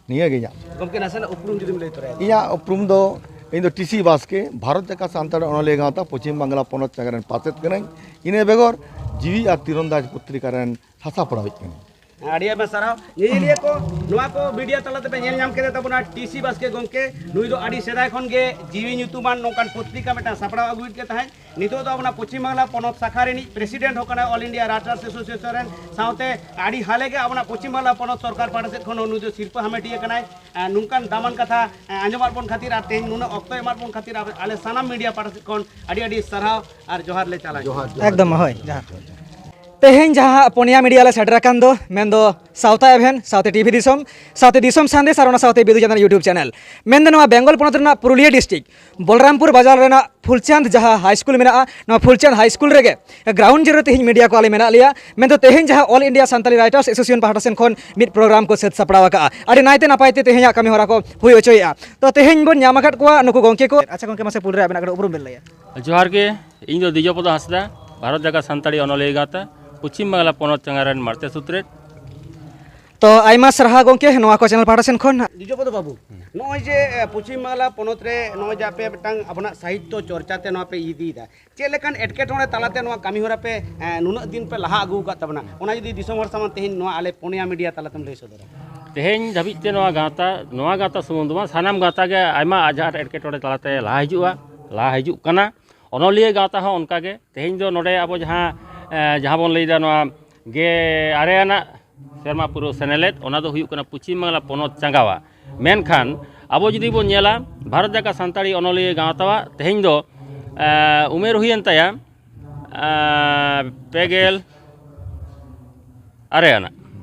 ᱱᱤᱭᱟᱹ ᱜᱮ ᱤᱧᱟᱹᱜ᱾ ᱜᱚᱢᱠᱮ, ᱱᱟᱥᱮᱱᱟᱜ ᱩᱯᱨᱩᱢ ᱡᱩᱫᱤᱢ ᱞᱟᱹᱭ ᱛᱚᱨᱟᱭᱟ᱾ ᱤᱧᱟᱹᱜ ᱩᱯᱨᱩᱢ ᱫᱚ, ᱤᱧ ᱫᱚ ᱴᱤ ᱥᱤ ᱵᱟᱥᱠᱮ, ᱵᱷᱟᱨᱚᱛ ᱡᱟᱠᱟᱛ ᱥᱟᱱᱛᱟᱲ ᱚᱱᱚᱞᱤᱭᱟᱹ ᱜᱟᱶᱛᱟ ᱯᱚᱪᱷᱤᱢ ᱵᱟᱝᱞᱟ ᱯᱚᱱᱚᱛ ᱡᱟᱭᱜᱟ ᱨᱮᱱ ᱯᱟᱪᱮᱫ ᱠᱟᱹᱱᱟᱹᱧ᱾ ᱤᱱᱟᱹ ᱵᱮᱜᱚᱨ ᱡᱤᱣᱤ ᱟᱨ ᱛᱤᱨᱚᱱᱫᱟᱡᱽ ᱯᱚᱛᱨᱤᱠᱟ ᱨᱮᱱ ᱥᱟᱥᱟᱯᱲᱟᱣᱤᱡ ᱠᱟᱹᱱᱟᱹᱧ᱾ ᱟᱹᱰᱤ ᱟᱭᱢᱟ ᱥᱟᱨᱦᱟᱣ᱾ ᱧᱮᱧᱮᱞᱤᱭᱟᱹ ᱠᱚ, ᱱᱚᱣᱟ ᱠᱚ media ᱛᱟᱞᱟ ᱛᱮᱯᱮ ᱧᱮᱞ ᱧᱟᱢ ᱠᱮᱫ ᱛᱟᱵᱚᱱᱟ ᱴᱤ ᱥᱤ ᱵᱟᱥᱠᱮ ᱜᱚᱢᱠᱮ᱾ ᱱᱩᱭ ᱫᱚ ᱟᱹᱰᱤ ᱥᱮᱫᱟᱭ ᱠᱷᱚᱱ ᱜᱮ ᱡᱤᱣᱤ ᱧᱩᱛᱩᱢᱟᱱ ᱱᱚᱝᱠᱟᱱ ᱯᱚᱛᱨᱤᱠᱟ ᱢᱤᱫᱴᱟᱝ ᱥᱟᱯᱲᱟᱣ ᱟᱹᱜᱩᱭᱮᱫ ᱜᱮ ᱛᱟᱦᱮᱸᱫ᱾ ᱱᱤᱛᱚᱜ ᱫᱚ ᱟᱵᱚᱱᱟᱜ ᱯᱚᱪᱷᱤᱢ ᱵᱟᱝᱞᱟ ᱯᱚᱱᱚᱛ ᱥᱟᱠᱷᱟ ᱨᱤᱱᱤᱡ president ᱦᱚᱸ ᱠᱟᱱᱟᱭ All India Writers Association ᱨᱮᱱ, ᱥᱟᱶᱛᱮ ᱟᱹᱰᱤ ᱦᱟᱞᱮ ᱜᱮ ᱟᱵᱚᱱᱟᱜ ᱯᱚᱪᱷᱤᱢ ᱵᱟᱝᱞᱟ ᱯᱚᱱᱚᱛ ᱥᱚᱨᱠᱟᱨ ᱯᱟᱦᱴᱟ ᱥᱮᱫ ᱠᱷᱚᱱ ᱦᱚᱸ ᱱᱩᱭ ᱫᱚ ᱥᱤᱨᱯᱟᱹ ᱦᱟᱢᱮᱴᱤᱭᱟᱹ ᱠᱟᱱᱟᱭ᱾ ᱮᱸ, ᱱᱚᱝᱠᱟᱱ ᱫᱟᱢᱟᱱ ᱠᱟᱛᱷᱟ, ᱮᱸ, ᱟᱸᱡᱚᱢᱟᱫ ᱵᱚᱱ ᱠᱷᱟᱹᱛᱤᱨ ᱟᱨ ᱛᱮᱦᱮᱧ ᱱᱩᱱᱟᱹᱜ ᱚᱠᱛᱚ ᱮᱢᱟᱫ ᱵᱚᱱ ᱠᱷᱟᱹᱛᱤᱨ ᱟᱵᱚ, ᱟᱞᱮ ᱥᱟᱱᱟᱢ media ᱯᱟᱦᱴᱟ ᱥᱮᱫ ᱠᱷᱚᱱ ᱟᱹᱰᱤ ᱟᱹᱰᱤ ᱥᱟᱨᱦᱟᱣ ᱟᱨ ᱡᱚᱦᱟᱨ ᱞᱮ ᱪᱟᱞᱟᱭ᱾ ᱡᱚᱦᱟᱨ, ᱡᱚᱦᱟᱨ᱾ ᱮᱠᱫᱚᱢ, ᱦᱳᱭ, ᱡᱚᱦᱟᱨ᱾ ᱛᱮᱦᱮᱧ ᱡᱟᱦᱟᱸ ᱯᱩᱱᱭᱟ media ᱞᱮ ᱥᱮᱴᱮᱨ ᱟᱠᱟᱱ ᱫᱚ, ᱢᱮᱱᱫᱚ ᱥᱟᱶᱛᱟ ᱮᱵᱷᱮᱱ, ᱥᱟᱶᱛᱮ ᱴᱤᱵᱷᱤ ᱫᱤᱥᱚᱢ, ᱥᱟᱶᱛᱮ ᱫᱤᱥᱚᱢ ᱥᱟᱸᱫᱮᱥ ᱟᱨ ᱚᱱᱟ ᱥᱟᱶᱛᱮ ᱵᱤᱫᱩ ᱪᱟᱸᱫᱟᱱ YouTube channel, ᱢᱮᱱᱫᱚ ᱱᱚᱣᱟ ᱵᱮᱝᱜᱚᱞ ᱯᱚᱱᱚᱛ ᱨᱮᱱᱟᱜ ᱯᱩᱨᱩᱞᱤᱭᱟᱹ district ᱵᱚᱞᱨᱟᱢᱯᱩᱨ ᱵᱟᱡᱟᱨ ᱨᱮᱱᱟᱜ ᱯᱷᱩᱞᱪᱟᱸᱫᱽ ᱡᱟᱦᱟᱸ high school ᱢᱮᱱᱟᱜᱼᱟ, ᱱᱚᱣᱟ ᱯᱷᱩᱞᱪᱟᱸᱫᱽ high school ᱨᱮᱜᱮ ground zero ᱨᱮ ᱛᱮᱦᱮᱧ media ᱠᱚ ᱟᱞᱮ ᱢᱮᱱᱟᱜ ᱞᱮᱭᱟ᱾ ᱢᱮᱱᱫᱚ ᱛᱮᱦᱮᱧ ᱡᱟᱦᱟᱸ All India Santali Writers Association ᱯᱟᱦᱴᱟ ᱥᱮᱱ ᱠᱷᱚᱱ ᱢᱤᱫ program ᱠᱚ ᱥᱟᱹᱛ ᱥᱟᱯᱲᱟᱣ ᱟᱠᱟᱫᱼᱟ, ᱟᱹᱰᱤ ᱱᱟᱭᱛᱮ ᱱᱟᱯᱟᱭ ᱛᱮ ᱛᱮᱦᱮᱧᱟᱜ ᱠᱟᱹᱢᱤ ᱦᱚᱨᱟ ᱠᱚ ᱦᱩᱭ ᱦᱚᱪᱚᱭᱮᱫᱼᱟ᱾ ᱛᱚ ᱛᱮᱦᱮᱧ ᱵᱚᱱ ᱧᱟᱢ ᱟᱠᱟᱫ ᱠᱚᱣᱟ ᱱᱩᱠᱩ ᱜᱚᱢᱠᱮ ᱠᱚ᱾ ᱟᱪᱪᱷᱟ ᱜᱚᱢᱠᱮ, ᱢᱟᱥᱮ ᱯᱩᱭᱞᱩ ᱨᱮ ᱟᱵᱮᱱᱟᱜ ᱠᱟᱹᱴᱤᱡ ᱩᱯᱨᱩᱢ ᱵᱮᱱ ᱞᱟᱹᱭᱟ᱾ ᱡᱚᱦᱟᱨ ᱜᱮ, ᱤᱧ ᱫᱚ ᱫᱤᱡᱚᱯᱚᱫᱚ ᱦᱟᱸᱥᱫᱟ᱾ ᱵᱷᱟᱨᱚᱛ ᱡᱟᱠᱟᱛ ᱥᱟᱱᱛᱟᱲᱤ ᱚᱱᱚᱞᱤᱭᱟᱹ ᱜᱟᱶᱛᱟ, ᱯᱚᱪᱷᱤᱢ ᱵᱟᱝᱞᱟ ᱯᱚᱱᱚᱛ ᱪᱟᱸᱜᱟ ᱨᱮᱱ ᱢᱟᱲᱛᱮ ᱥᱩᱛᱨᱮᱛ᱾ ᱛᱚ, ᱟᱭᱢᱟ ᱥᱟᱨᱦᱟᱣ ᱜᱚᱢᱠᱮ, ᱱᱚᱣᱟ ᱠᱚ ᱪᱮᱱᱮᱞ ᱯᱟᱦᱴᱟ ᱥᱮᱱ ᱠᱷᱚᱱ᱾ ᱡᱤᱡᱚᱯᱚᱫᱚ ᱵᱟᱹᱵᱩ, ᱱᱚᱜᱼᱚᱭ ᱡᱮ ᱮ, ᱯᱚᱪᱷᱤᱢ ᱵᱟᱝᱞᱟ ᱯᱚᱱᱚᱛ ᱨᱮ ᱱᱚᱜᱼᱚᱭ ᱡᱮ ᱟᱯᱮ ᱢᱤᱫᱴᱟᱝ ᱟᱵᱚᱱᱟᱜ ᱥᱟᱦᱤᱛᱛᱚ ᱪᱚᱨᱪᱟ ᱛᱮ ᱱᱚᱣᱟ ᱯᱮ ᱤᱫᱤᱭᱮᱫᱟ, ᱪᱮᱫ ᱞᱮᱠᱟᱱ ᱮᱴᱠᱮᱴᱚᱬᱮ ᱛᱟᱞᱟᱛᱮ ᱱᱚᱣᱟ ᱠᱟᱹᱢᱤ ᱦᱚᱨᱟ ᱯᱮ ᱮ, ᱱᱩᱱᱟᱹᱜ ᱫᱤᱱ ᱯᱮ ᱞᱟᱦᱟ ᱟᱹᱜᱩ ᱟᱠᱟᱫ ᱛᱟᱵᱚᱱᱟ, ᱚᱱᱟ ᱡᱩᱫᱤ ᱫᱤᱥᱚᱢ ᱦᱚᱲ ᱥᱟᱢᱟᱝ ᱛᱮᱦᱮᱧ ᱱᱚᱣᱟ ᱟᱞᱮ ᱯᱩᱱᱭᱟ ᱢᱤᱰᱤᱭᱟ ᱛᱟᱞᱟᱛᱮᱢ ᱞᱟᱹᱭ ᱥᱚᱫᱚᱨᱟ? ᱛᱮᱦᱮᱧ ᱫᱷᱟᱹᱵᱤᱡ ᱛᱮ ᱱᱚᱣᱟ ᱜᱟᱶᱛᱟ, ᱱᱚᱣᱟ ᱜᱟᱶᱛᱟ ᱥᱩᱢᱩᱝ ᱫᱚ ᱵᱟᱝ, ᱥᱟᱱᱟᱢ ᱜᱟᱶᱛᱟ ᱜᱮ ᱟᱭᱢᱟ ᱟᱡᱷᱟᱴ ᱮᱴᱠᱮᱴᱚᱬᱮ ᱛᱟᱞᱟᱛᱮ ᱞᱟᱦᱟ ᱦᱤᱡᱩᱜᱼᱟ, ᱞᱟᱦᱟ ᱦᱤᱡᱩᱜ ᱠᱟᱱᱟ᱾ ᱚᱱᱚᱞᱤᱭᱟᱹ ᱜᱟᱶᱛᱟ ᱦᱚᱸ ᱚᱱᱠᱟ ᱜᱮ᱾ ᱛᱮᱦᱮᱧ ᱫᱚ ᱱᱚᱰᱮ ᱟᱵᱚ ᱡᱟᱦᱟᱸ, ᱮ, ᱡᱟᱦᱟᱸ ᱵᱚᱱ ᱞᱟᱹᱭᱫᱟ ᱱᱚᱣᱟ ᱜᱮ ᱟᱨᱮ ᱟᱱᱟᱜ ᱥᱮᱨᱢᱟ ᱯᱩᱨᱟᱹᱣ ᱥᱮᱱᱮᱞᱮᱫ, ᱚᱱᱟ ᱫᱚ ᱦᱩᱭᱩᱜ ᱠᱟᱱᱟ ᱯᱚᱪᱷᱤᱢ ᱵᱟᱝᱞᱟ ᱯᱚᱱᱚᱛ ᱪᱟᱸᱜᱟᱣᱟ᱾ ᱢᱮᱱᱠᱷᱟᱱ ᱟᱵᱚ ᱡᱩᱫᱤ ᱵᱚᱱ ᱧᱮᱞᱟ, ᱵᱷᱟᱨᱚᱛ ᱡᱟᱠᱟᱛ ᱥᱟᱱᱛᱟᱲᱤ ᱚᱱᱚᱞᱤᱭᱟᱹ ᱜᱟᱶᱛᱟᱣᱟᱜ ᱛᱮᱦᱮᱧ ᱫᱚ, ᱮ, ᱩᱢᱮᱨ ᱦᱩᱭᱮᱱ ᱛᱟᱭᱟ, ᱮ, ᱯᱮ ᱜᱮᱞ ᱟᱨᱮ ᱟᱱᱟᱜ,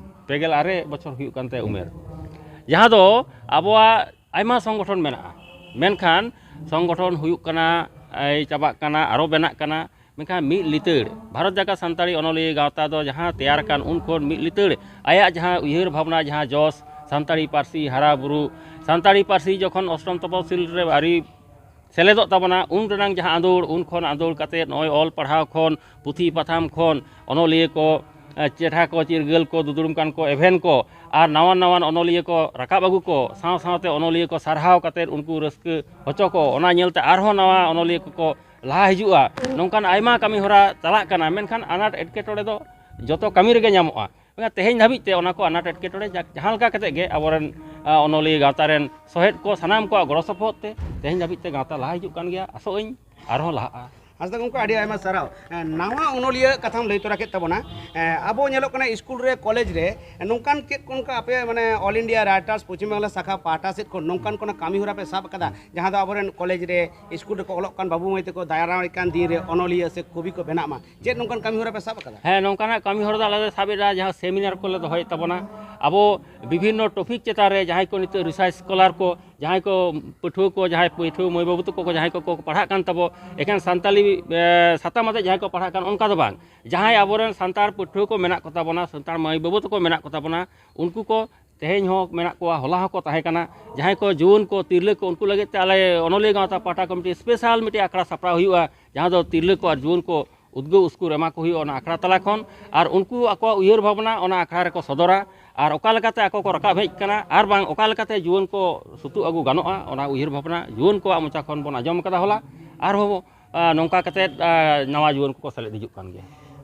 ᱯᱮ ᱜᱮᱞ ᱟᱨᱮ ᱵᱚᱪᱷᱚᱨ ᱦᱩᱭᱩᱜ ᱠᱟᱱ ᱛᱟᱭᱟ ᱩᱢᱮᱨ᱾ ᱡᱟᱦᱟᱸ ᱫᱚ ᱟᱵᱚᱣᱟᱜ ᱟᱭᱢᱟ ᱥᱚᱝᱜᱚᱴᱷᱚᱱ ᱢᱮᱱᱟᱜᱼᱟ, ᱢᱮᱱᱠᱷᱟᱱ ᱥᱚᱝᱜᱚᱴᱷᱚᱱ ᱦᱩᱭᱩᱜ ᱠᱟᱱᱟ, ᱮᱭ ᱪᱟᱵᱟᱜ ᱠᱟᱱᱟ, ᱟᱨᱚ ᱵᱮᱱᱟᱜ ᱠᱟᱱᱟ, ᱢᱮᱱᱠᱷᱟᱱ ᱢᱤᱫ ᱞᱤᱛᱟᱹᱲ ᱵᱷᱟᱨᱚᱛ ᱡᱟᱠᱟᱛ ᱥᱟᱱᱛᱟᱲᱤ ᱚᱱᱚᱞᱤᱭᱟᱹ ᱜᱟᱶᱛᱟ ᱫᱚ ᱡᱟᱦᱟᱸ ᱛᱮᱭᱟᱨ ᱟᱠᱟᱱ, ᱩᱱ ᱠᱷᱚᱱ ᱢᱤᱫ ᱞᱤᱛᱟᱹᱲ ᱟᱭᱟᱜ ᱡᱟᱦᱟᱸ ᱩᱭᱦᱟᱹᱨ ᱵᱷᱟᱵᱽᱱᱟ, ᱡᱟᱦᱟᱸ ᱡᱚᱥ, ᱥᱟᱱᱛᱟᱲᱤ ᱯᱟᱹᱨᱥᱤ ᱦᱟᱨᱟ ᱵᱩᱨᱩ, ᱥᱟᱱᱛᱟᱲᱤ ᱯᱟᱹᱨᱥᱤ ᱡᱚᱠᱷᱚᱱ ᱚᱥᱴᱚᱢ ᱛᱚᱯᱚᱥᱤᱞ ᱨᱮ ᱟᱹᱣᱨᱤ ᱥᱮᱞᱮᱫᱚᱜ ᱛᱟᱵᱚᱱᱟ, ᱩᱱ ᱨᱮᱱᱟᱝ ᱡᱟᱦᱟᱸ ᱟᱸᱫᱳᱲ, ᱩᱱ ᱠᱷᱚᱱ ᱟᱸᱫᱳᱲ ᱠᱟᱛᱮᱫ ᱱᱚᱜᱼᱚᱭ ᱚᱞ ᱯᱟᱲᱦᱟᱣ ᱠᱷᱚᱱ, ᱯᱩᱛᱷᱤ ᱯᱟᱛᱷᱟᱢ ᱠᱷᱚᱱ, ᱚᱱᱚᱞᱤᱭᱟᱹ ᱠᱚ, ᱮ, ᱪᱮᱴᱷᱟ ᱠᱚ, ᱪᱤᱨᱜᱟᱹᱞ ᱠᱚ, ᱫᱩᱫᱩᱲᱩᱢ ᱠᱟᱱ ᱠᱚ, ᱮᱵᱷᱮᱱ ᱠᱚ, ᱟᱨ ᱱᱟᱣᱟᱱ ᱱᱟᱣᱟᱱ ᱚᱱᱚᱞᱤᱭᱟᱹ ᱠᱚ ᱨᱟᱠᱟᱵ ᱟᱹᱜᱩ ᱠᱚ, ᱥᱟᱶ ᱥᱟᱶᱛᱮ ᱚᱱᱚᱞᱤᱭᱟᱹ ᱠᱚ ᱥᱟᱨᱦᱟᱣ ᱠᱟᱛᱮᱫ ᱩᱱᱠᱩ ᱨᱟᱹᱥᱠᱟᱹ ᱦᱚᱪᱚ ᱠᱚ, ᱚᱱᱟ ᱧᱮᱞᱛᱮ ᱟᱨᱦᱚᱸ ᱱᱟᱣᱟ ᱚᱱᱚᱞᱤᱭᱟᱹ ᱠᱚᱠᱚ ᱞᱟᱦᱟ ᱦᱤᱡᱩᱜᱼᱟ᱾ ᱱᱚᱝᱠᱟᱱ ᱟᱭᱢᱟ ᱠᱟᱹᱢᱤ ᱦᱚᱨᱟ ᱪᱟᱞᱟᱜ ᱠᱟᱱᱟ, ᱢᱮᱱᱠᱷᱟᱱ ᱟᱱᱟᱴ ᱮᱴᱠᱮᱴᱚᱬᱮ ᱫᱚ ᱡᱚᱛᱚ ᱠᱟᱹᱢᱤ ᱨᱮᱜᱮ ᱧᱟᱢᱚᱜᱼᱟ᱾ ᱢᱮᱱᱠᱷᱟᱱ ᱛᱮᱦᱮᱧ ᱫᱷᱟᱹᱵᱤᱡ ᱛᱮ ᱚᱱᱟ ᱠᱚ ᱟᱱᱟᱴ ᱮᱴᱠᱮᱴᱚᱬᱮ ᱡᱟ-, ᱡᱟᱦᱟᱸ ᱞᱮᱠᱟ ᱠᱟᱛᱮᱫ ᱜᱮ ᱟᱵᱚᱨᱮᱱ, ᱟ, ᱚᱱᱚᱞᱤᱭᱟᱹ ᱜᱟᱶᱛᱟ ᱨᱮᱱ ᱥᱚᱦᱮᱫ ᱠᱚ ᱥᱟᱱᱟᱢ ᱠᱚᱣᱟᱜ ᱜᱚᱲᱚ ᱥᱚᱯᱚᱦᱚᱫ ᱛᱮ ᱛᱮᱦᱮᱧ ᱫᱷᱟᱹᱵᱤᱡ ᱛᱮ ᱜᱟᱶᱛᱟ ᱞᱟᱦᱟ ᱦᱤᱡᱩᱜ ᱠᱟᱱ ᱜᱮᱭᱟ᱾ ᱟᱥᱚᱜ ᱟᱹᱧ ᱟᱨᱦᱚᱸ ᱞᱟᱦᱟᱜᱼᱟ᱾ ᱦᱟᱸᱥᱫᱟ ᱜᱚᱢᱠᱮ, ᱟᱹᱰᱤ ᱟᱭᱢᱟ ᱥᱟᱨᱦᱟᱣ᱾ ᱮᱸ, ᱱᱟᱣᱟ ᱚᱱᱚᱞᱤᱭᱟᱹ ᱠᱟᱛᱷᱟᱢ ᱞᱟᱹᱭ ᱛᱚᱨᱟ ᱠᱮᱫ ᱛᱟᱵᱚᱱᱟ᱾ ᱮᱸ, ᱟᱵᱚ ᱧᱮᱞᱚᱜ ᱠᱟᱱᱟ ᱥᱠᱩᱞ ᱨᱮ, ᱠᱚᱞᱮᱡᱽ ᱨᱮ ᱱᱚᱝᱠᱟᱱ ᱪᱮᱫ ᱠᱚ ᱚᱱᱠᱟ ᱟᱯᱮ ᱢᱟᱱᱮ All India Writers Paschim Bangla ᱥᱟᱠᱷᱟ ᱯᱟᱦᱴᱟ ᱥᱮᱫ ᱠᱷᱚᱱ ᱱᱚᱝᱠᱟᱱ ᱠᱳᱱᱳ ᱠᱟᱹᱢᱤ ᱦᱚᱨᱟ ᱯᱮ ᱥᱟᱵ ᱟᱠᱟᱫᱟ, ᱡᱟᱦᱟᱸ ᱫᱚ ᱟᱵᱚᱨᱮᱱ ᱠᱚᱞᱮᱡᱽ ᱨᱮ, ᱥᱠᱩᱞ ᱨᱮᱠᱚ ᱚᱞᱚᱜ ᱠᱟᱱ ᱵᱟᱹᱵᱩ ᱢᱟᱹᱭ ᱛᱟᱠᱚ ᱫᱟᱨᱟᱭ ᱠᱟᱱ ᱫᱤᱱ ᱨᱮ ᱚᱱᱚᱞᱤᱭᱟᱹ ᱥᱮ ᱠᱚᱵᱤ ᱠᱚ ᱵᱮᱱᱟᱜ ᱢᱟ? ᱪᱮᱫ ᱱᱚᱝᱠᱟᱱ ᱠᱟᱹᱢᱤ ᱦᱚᱨᱟ ᱯᱮ ᱥᱟᱵ ᱟᱠᱟᱫᱟ? ᱦᱮᱸ, ᱱᱚᱝᱠᱟᱱᱟᱜ ᱠᱟᱹᱢᱤ ᱦᱚᱨᱟ ᱫᱚ ᱟᱞᱮ ᱞᱮ ᱥᱟᱵ ᱮᱫᱟ, ᱡᱟᱦᱟᱸ ᱥᱮᱢᱤᱱᱟᱨ ᱠᱚᱞᱮ ᱫᱚᱦᱚᱭᱮᱫ ᱛᱟᱵᱚᱱᱟ᱾ ᱟᱵᱚ ᱵᱤᱵᱷᱤᱱᱱᱚ ᱴᱚᱯᱤᱠ ᱪᱮᱛᱟᱱ ᱨᱮ ᱡᱟᱦᱟᱸᱭ ᱠᱚ ᱱᱤᱛᱚᱜ ᱨᱤᱥᱟᱨᱪ ᱥᱠᱚᱞᱟᱨ ᱠᱚ, ᱡᱟᱦᱟᱸᱭ ᱠᱚ ᱯᱟᱹᱴᱷᱩᱣᱟᱹ ᱠᱚ, ᱡᱟᱦᱟᱸᱭ ᱯᱟᱹᱴᱷᱩᱣᱟᱹ ᱢᱟᱹᱭ ᱵᱟᱹᱵᱩ ᱛᱟᱠᱚ ᱠᱚ, ᱡᱟᱦᱟᱸᱭ ᱠᱚᱠᱚ ᱯᱟᱲᱦᱟᱜ ᱠᱟᱱ ᱛᱟᱵᱚ, ᱮᱠᱷᱮᱱ ᱥᱟᱱᱛᱟᱞᱤ, ᱮ, ᱥᱟᱛᱟᱢ ᱟᱛᱮ ᱡᱟᱦᱟᱸᱭ ᱠᱚ ᱯᱟᱲᱦᱟᱜ ᱠᱟᱱ, ᱚᱱᱠᱟ ᱫᱚ ᱵᱟᱝ᱾ ᱡᱟᱦᱟᱸᱭ ᱟᱵᱚᱨᱮᱱ ᱥᱟᱱᱛᱟᱲ ᱯᱟᱹᱴᱷᱩᱣᱟᱹ ᱠᱚ ᱢᱮᱱᱟᱜ ᱠᱚᱛᱟ ᱵᱚᱱᱟ, ᱥᱟᱱᱛᱟᱲ ᱢᱟᱹᱭ ᱵᱟᱹᱵᱩ ᱛᱟᱠᱚ ᱢᱮᱱᱟᱜ ᱠᱚᱛᱟ ᱵᱚᱱᱟ, ᱩᱱᱠᱩ ᱠᱚ ᱛᱮᱦᱮᱧ ᱦᱚᱸ ᱢᱮᱱᱟᱜ ᱠᱚᱣᱟ, ᱦᱚᱞᱟ ᱦᱚᱸᱠᱚ ᱛᱟᱦᱮᱸ ᱠᱟᱱᱟ᱾ ᱡᱟᱦᱟᱸᱭ ᱠᱚ ᱡᱩᱣᱟᱹᱱ ᱠᱚ, ᱛᱤᱨᱞᱟᱹ ᱠᱚ, ᱩᱱᱠᱩ ᱞᱟᱹᱜᱤᱫ ᱛᱮ ᱟᱞᱮ ᱚᱱᱚᱞᱤᱭᱟᱹ ᱜᱟᱶᱛᱟ ᱯᱟᱦᱴᱟ ᱠᱷᱚᱱ ᱢᱤᱫᱴᱤᱡ ᱥᱯᱮᱥᱟᱞ ᱢᱤᱫᱴᱤᱡ ᱟᱠᱷᱲᱟ ᱥᱟᱯᱲᱟᱣ ᱦᱩᱭᱩᱜᱼᱟ, ᱡᱟᱦᱟᱸ ᱫᱚ ᱛᱤᱨᱞᱟᱹ ᱠᱚ ᱟᱨ ᱡᱩᱣᱟᱹᱱ ᱠᱚ ᱩᱫᱽᱜᱟᱹᱣ ᱩᱥᱠᱩᱨ ᱮᱢᱟ ᱠᱚ ᱦᱩᱭᱩᱜᱼᱟ ᱚᱱᱟ ᱟᱠᱷᱲᱟ ᱛᱟᱞᱟ ᱠᱷᱚᱱ᱾ ᱟᱨ ᱩᱱᱠᱩ ᱟᱠᱚᱣᱟᱜ ᱩᱭᱦᱟᱹᱨ ᱵᱷᱟᱵᱽᱱᱟ ᱚᱱᱟ ᱟᱠᱷᱲᱟ ᱨᱮᱠᱚ ᱥᱚᱫᱚᱨᱟ᱾ ᱟᱨ ᱚᱠᱟ ᱞᱮᱠᱟᱛᱮ ᱟᱠᱚ ᱠᱚ ᱨᱟᱠᱟᱵ ᱦᱮᱡ ᱟᱠᱟᱱᱟ ᱟᱨ ᱵᱟᱝ ᱚᱠᱟ ᱞᱮᱠᱟᱛᱮ ᱡᱩᱣᱟᱹᱱ ᱠᱚ ᱥᱩᱛᱩᱜ ᱟᱹᱜᱩ ᱜᱟᱱᱚᱜᱼᱟ, ᱚᱱᱟ ᱩᱭᱦᱟᱹᱨ ᱵᱷᱟᱵᱽᱱᱟ ᱡᱩᱣᱟᱹᱱ ᱠᱚᱣᱟᱜ ᱢᱚᱪᱟ ᱠᱷᱚᱱ ᱵᱚᱱ ᱟᱸᱡᱚᱢ ᱠᱟᱫᱟ ᱦᱚᱞᱟ᱾ ᱟᱨᱦᱚᱸ ᱟᱨ ᱱᱚᱝᱠᱟ ᱠᱟᱛᱮᱫ ᱟᱨ ᱱᱟᱣᱟ ᱡᱩᱣᱟᱹᱱ ᱠᱚᱠᱚ ᱥᱮᱞᱮᱫ ᱦᱤᱡᱩᱜ ᱠᱟᱱ ᱜᱮᱭᱟ᱾